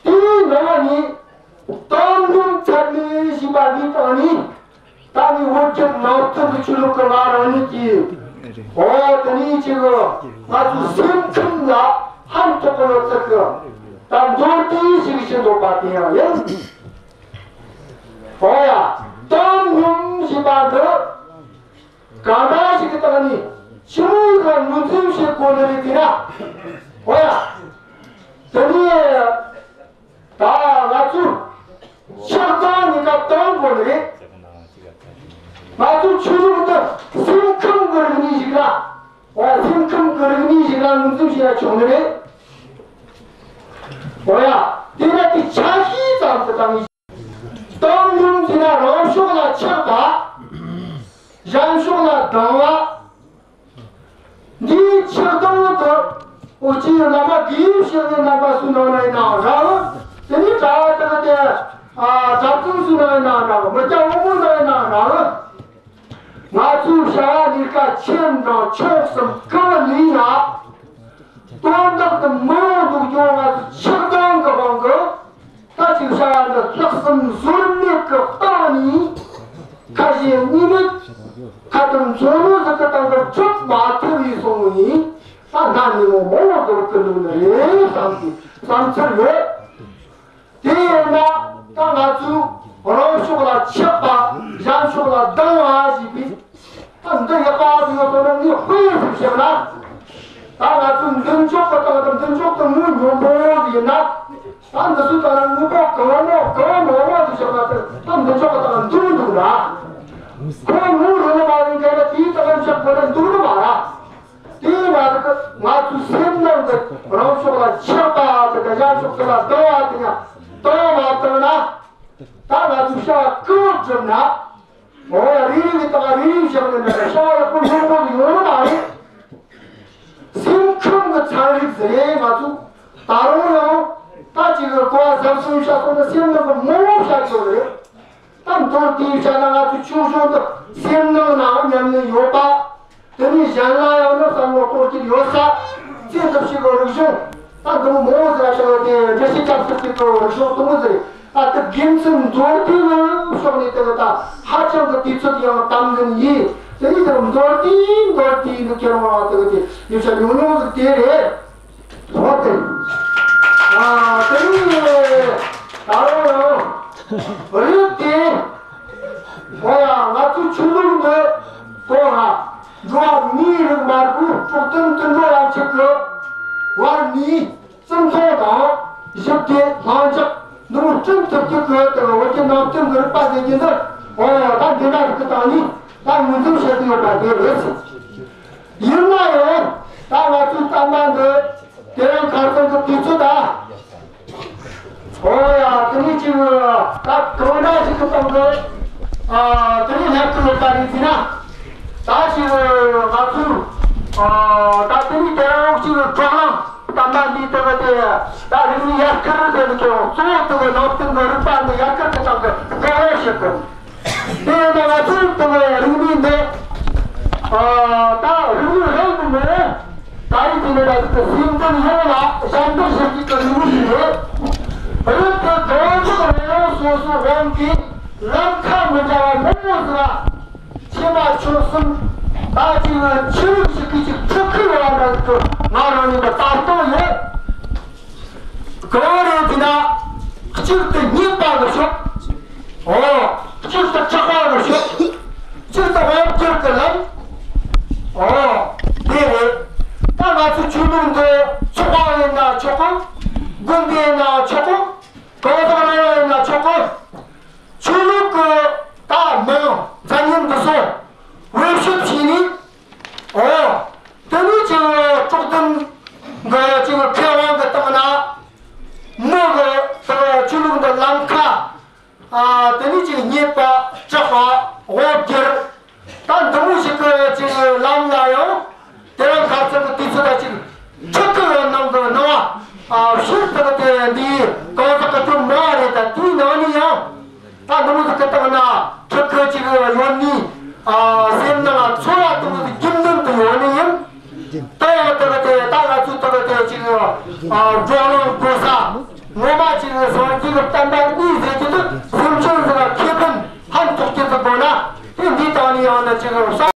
དེའི་ནང་ནས་དོན་སྙོམས་ཚད་མེད་ཞེས་པ་འདིའི་སྟེང་ནས། ད་ནི་བོད་བརྒྱུད་ནང་བསྟན་གྱི་ཆོས་ལུགས་ཀྱི་ང་རང་ཉིད་ཀྱིས། འོ། དེ་ནས་ཅིག་ང་ཚོའི་སེམས་ཁམས་ལ་ཕན་ཐོགས་ཡོད་ཚད་ཀྱི། ད་ ད་མདོར་བསྡུས་ཤིག་བྱེད་འདོད་པ་དེ་ཡང་ཡིན། འོ་ཡ། བཏང་སྙོམས་ཞེས་པ་འདི་གང་འདྲ་ཞིག་གི་སྟེང་ནས་ཆི་མོ་ཟིག་ངོས་འཛིན་བྱེད་དགོས་ནི་རེད་ཟེར་ན། འོ་ཡ། དེ་ནས་ད་ང་ཚོས་ཆགས་སྡང་གཉིས་ཀ་བཏང་དགོས་ནི་རེད། ང་ཚོས་ཆོས་ལུགས་འདི་སེམས་ཁམས་ཀྱི་རིག་གནས་ཤིག་ལ། འོ་ཡ། སེམས་ཁམས་ཀྱི་རིག་གནས་ཤིག་ལ་ངོས་འཛིན་བྱས་ན་ཆོག་ནི་རེད། འོ་ཡ། དེ་ན་དེ་ཆ་ཤས་ཙམ་དུ་བཏང་ཡིན། བཏང་སྙོམས་ཟེར་ན་རང་ཕྱོགས་ལ་ཆགས་པ། གཞན་ཕྱོགས་ལ་སྡང་བ། འདིའི་ཆགས་སྡང་དེ་འུ་ཅག་བླ་མ་དགེ་བའི་བཤེས་གཉེན་རྣམ་པ་ཚོའི་ནང་ན་ཡིན་ནའང་འདྲ་གི། དེ་ནས་གྲྭ་བ་དག་དེ་ཨ་གྲྭ་བཙུན་ཚོའི་ནང་ན་ཡིན་ནའང་འདྲ་གི། མི་སྐྱ་ཕོ་མོའི་ནང་ན་ཡིན་ནའང་འདྲ་གི། ང་ཚོའི་བྱ་བ་ལས་ཀ་ཁྱིམ་དང་ཕྱོགས་གསུམ་གང་ལས་ན། དོན་དག་དེ་མང་དུ་འགྱོ་ང་ཚོ་ཆགས་སྡང་གི་དབང་གིས། ད་ཅིག་བྱ་བ་འདི་ལྷག་བསམ་ཟོལ་མེད་ཀྱི་སྟེང་ནས། ཁ་ཞེ་གཉིས་མེད། ཁ་དང་མཛོ་ནོར་ཟིག་གི་སྟེང་དུ་འཇུག་མ་ཐུབ་པའི་སོང་ནས། ད་ང་ནི་མོ་མོ་དུ་ཀི་ལུ་ནི་རེད་བསམ་གྱི་བསམ་ཚུལ་ཡོད། དེ་ཡིན་ན་ད་ང་ཚོས་རང་ཕྱོགས་ལ་ཆགས་པ། གཞན་ཕྱོགས་ལ་སྡང་བ་ཞེས་པའི། ད་འདི་ཡག་པ་ཟིག་ཡོད་དོ་ན་ངས་དཔེ་ཟིག་བཤད་ན། ད་ང་ཚོའི་མདུན་ཅོག་གི་སྟེང་དུ་མདུན་ཅོག་ཏུ་མོ་སྙོམས་པོ་ཟིག་ཡིན་ན། ད་འདི་ཚོའི་སྟེང་ན་དངོས་པོ་གང་མོ་གང་མོ་མོ་ཟིག་བཞག་ན། ད་མདུན་ཅོག་གི་སྟེང་འདུག་འདུག་ན། ཁོ་མོ་རུ་ལ་མ་ཡིན་ག་ན་དེའི་སྟེང་ན་བཞག་དགོས་ན་འདུག་ནི་མ་རེད། དེ་ཡིན་ན་ང་ཚོའི་སེམས་ནང་གི་རང་ཕྱོགས་ལ་ཆགས་པ་དེ་དང་གཞན་ཕྱོགས་ལ་སྡང་བ་དེ་ཡང་བཏང་མ་བཏང་ན། ད་ང་ཚོས་བྱ་བ་གང་བསྒྲུབ་ན། འོ་ཡ། རེ་རེ་གི་སྟེང་རེ་རེ་བཞག་ནས་ན་བྱ་བ་ཡག་པོ་ཡོང་གོ་ཡོང་ནི་མ་རེད། སེམས་ཁམས་ཀྱི་ཚན་རིག་ཟེར་ཡས་ང་ཚོ་ད་རུང་ཡང་ད་ཅིག་གི་གོ་བ་ཟབ་ཟིན་བྱ་སོང་ན་སེམས་ནང་གི་མང་བོ་བྱ་རྒྱུ་རེད། ད་མདོར་བསྡུས་བྱས་ན་ང་ཚོ་ཆོས་གཞུང་དུ་སེམས་ནང་ནའང་ཉམས་ལེན་ཡོད་པ། དེ་ནས་གཞན་ལ་ཡང་ན་བསམ་བློ་གཏོང་རྒྱུ་ཡོད་ས། བཙན་ཐབས་ཤིག་གི་རིག་གཞུང་། ད་འདི་མོ་མོ་ཟེར་བ་ཞིག་ཡོད་དེ། འགྲེལ་བཤད་རྒྱབ་ཐུབ་ཀྱི་གི་རིག་གཞུང་དུ་མོ་ཟེར། ད་དེ་དགེ་མཚན་མདོར་བསྡུས་ནང་ཕྱོགས་ནས་དེ་གི་ད་ཧ་ཅང་གི་དུས་ཚོད་ཡང་དམ་འཛིན་ཡིན། དེ་ནས་དེ་མདོར་བསྡུས་མདོར་བསྡུས་ནི་ཁྱེད་རང་ལ་དེ་གི་དེ་ཡོད་ས་ཉུང་ཉུང་ཟིག་དེ་རེད། འོ་དེ། ཨ་དེ་ནས་ད་རུང་ཡང་རིགས་དེ། འོ་ཡ། ང་ཚོའི་ཆོས་ལུགས་འདི་གོ་ཧ། འགྲོ་བ་མིའི་རིགས་མ་དགོས། འགྲོ་དོན་དུད་འགྲོ་ཡན་ཆད་ཀྱི་བར་ནས་བཙུན་ཐུང་དང་ཞི་བདེ་ལྷིང་འཇགས་འདི་མོ་བསྐྲུན་ཐུབ་རྒྱུ་གི་དེ་བོད་ཀྱི་ནང་བསྟན་གྱི་རིག་པ་ཟེར་རྒྱུ་འདི། འོ་ཡ། ད་འདི་འདྲ་རིགས་ཀྱི་སྟེང་ནས་ད་ངོས་འཛིན་བྱེད་ཀྱི་ཡོད་པ་དེ་རེད། ཡིན་ན་ཡང་ད་ང་ཚོའི་བསྟན་པ་འདི་དེ་རིང་ཁ་སང་གི་དུས་ཚོད་ད། འོ་ཡ། དེ་ནས་ཅིག་ད་གང་འདྲ་ཞིག་གི་སྟེང་གི། ཨ་དེ་ནས་ལྷག་གི་ཡོད་པ་རེད་ཟེར་ན། ད་ཅིག་ང་ཚོས་ཨ་ད་དེ་ནས་དེ་རིང་ཅིག་བགྲོ་གླེང་བསྟན་པ་འདིའི་སྟེང་གི་དེ། ད་རིག་གནས་ཡར་སྐུལ་དེ་ནི་ཀྱང་གཙོ་བོ་དེ་གི་ནང་བསྟན་གྱི་རིག་པ་འདི་ཡར་སྐུལ་གྱི་སྟེང་གི་བགྲོ་གླེང་བྱེད་དགོས། དེ་ཡིན་ན་ང་ཚོའི་དེ་གི་རིག་གནས་འདི། ཨ་ད་རིག་གནས་རང་གི་ངོ་བོ། ད་རེས་དེ་ནས་ད་གི་སེམས་ཅན་ཡོངས་ལ་ཞབས་འདེགས་ཞུ་རྒྱུ་གི་རིག་གནས་ཤིག་རེད། རེད་དེ་གང་ཟག་རང་རང་སོ་སོའི་དབང་གིས་ལམ་ཁ་མི་འདྲ་བ་མང་པོ་ཟིག་ལ། ཕྱི་མ་ཆོལ་གསུམ། ད་ཅིག་ཆོས་ལུགས་ཤིག་གི་ཅིག་ཁྲིད་ཁུལ་ཡོང་བ་འདྲ་ཟིག་གི་ང་རང་ཉིད་ལ་ལྟ་སྟངས་ཡོད། གང་རེད་ཟེར་ན། གཅིག་ཏུ་རྙེད་པ་གི་ཕྱོགས། འོ། གཅིག་ཏུ་གྲགས་པ་གི་ཕྱོགས། གཅིག་ཏུ་དབང་བསྒྱུར་གི་ལམ། འོ། དེ་རེད། ད་ང་ཚོ་ཆོས་ལུགས་འདི་ཚོགས་པ་ཡིན་ན་ཆོག་གི། དགོན་སྡེ་ཡིན་ན་ཆོག་གི། གང་ཟག་རང་རང་ཡིན་ན་ཆོག་གི། ཆོས་ལུགས་ཀྱི་ད་མི་མཛད་ཉམས་འདི་ཚོ་བེད་སྤྱོད་བྱས་ནས། འོ། དེ་ནས་ཅིག་སྲོག་ལྡན་གྱི་ཅིག་མཁས་དབང་གི་སྟེང་ན་མི་གི་ད་ཆོས་ལུགས་འདི་ལམ་ཁ། ཨ་དེ་ནས་ཅིག་རྙེད་པ་གྲགས་པ་དབང་བསྒྱུར། ད་འདི་མོ་ཞིག་གི་ཅིག་ལམ་ལ་ཡང་དེ་རིང་ཁ་སང་གི་དུས་ཚོད་ད་ཅིག་ཁྲིད་ཀྱི་ཡོད་ནང་གི་ནང་བ། ཨ་ཕྱིར་དུ་དེ་འདིའི་གང་ཟག་གི་དོན་མང་བ་རེད། ད་དེའི་ནང་ནས་ཡང་ད་འདི་མོ་ཟིག་གི་སྟེང་ན་ཁྲིད་ཀྱི་ཅིག་ཡོད་ནི། ཨ་སེམས་ནང་ཚོར་བ་འདི་མོ་ཟིག་རྒྱུན་ལྡན་དུ་ཡོད་ནི་ཡིན། ད་ཡང་དེ་གི་དེ་ད་ང་ཚོས་དེ་གི་དེ་ཅིག་ཨ་བགྲོ་གླེང་དགོས་ས། ངོ་མ་ཅིག་སངས་རྒྱས་ཀྱི་བསྟན་པ་གཉིས་ཟེར་གྱི་འདུག་སེམས་ཅན་ཟིག་ལ་ཁེ་ཕན་ཕན་ཐོགས་ཀྱི་འདུག་དགོས་ན། དེ་འདི་དང་ནི་ཡང་ན་ཅིག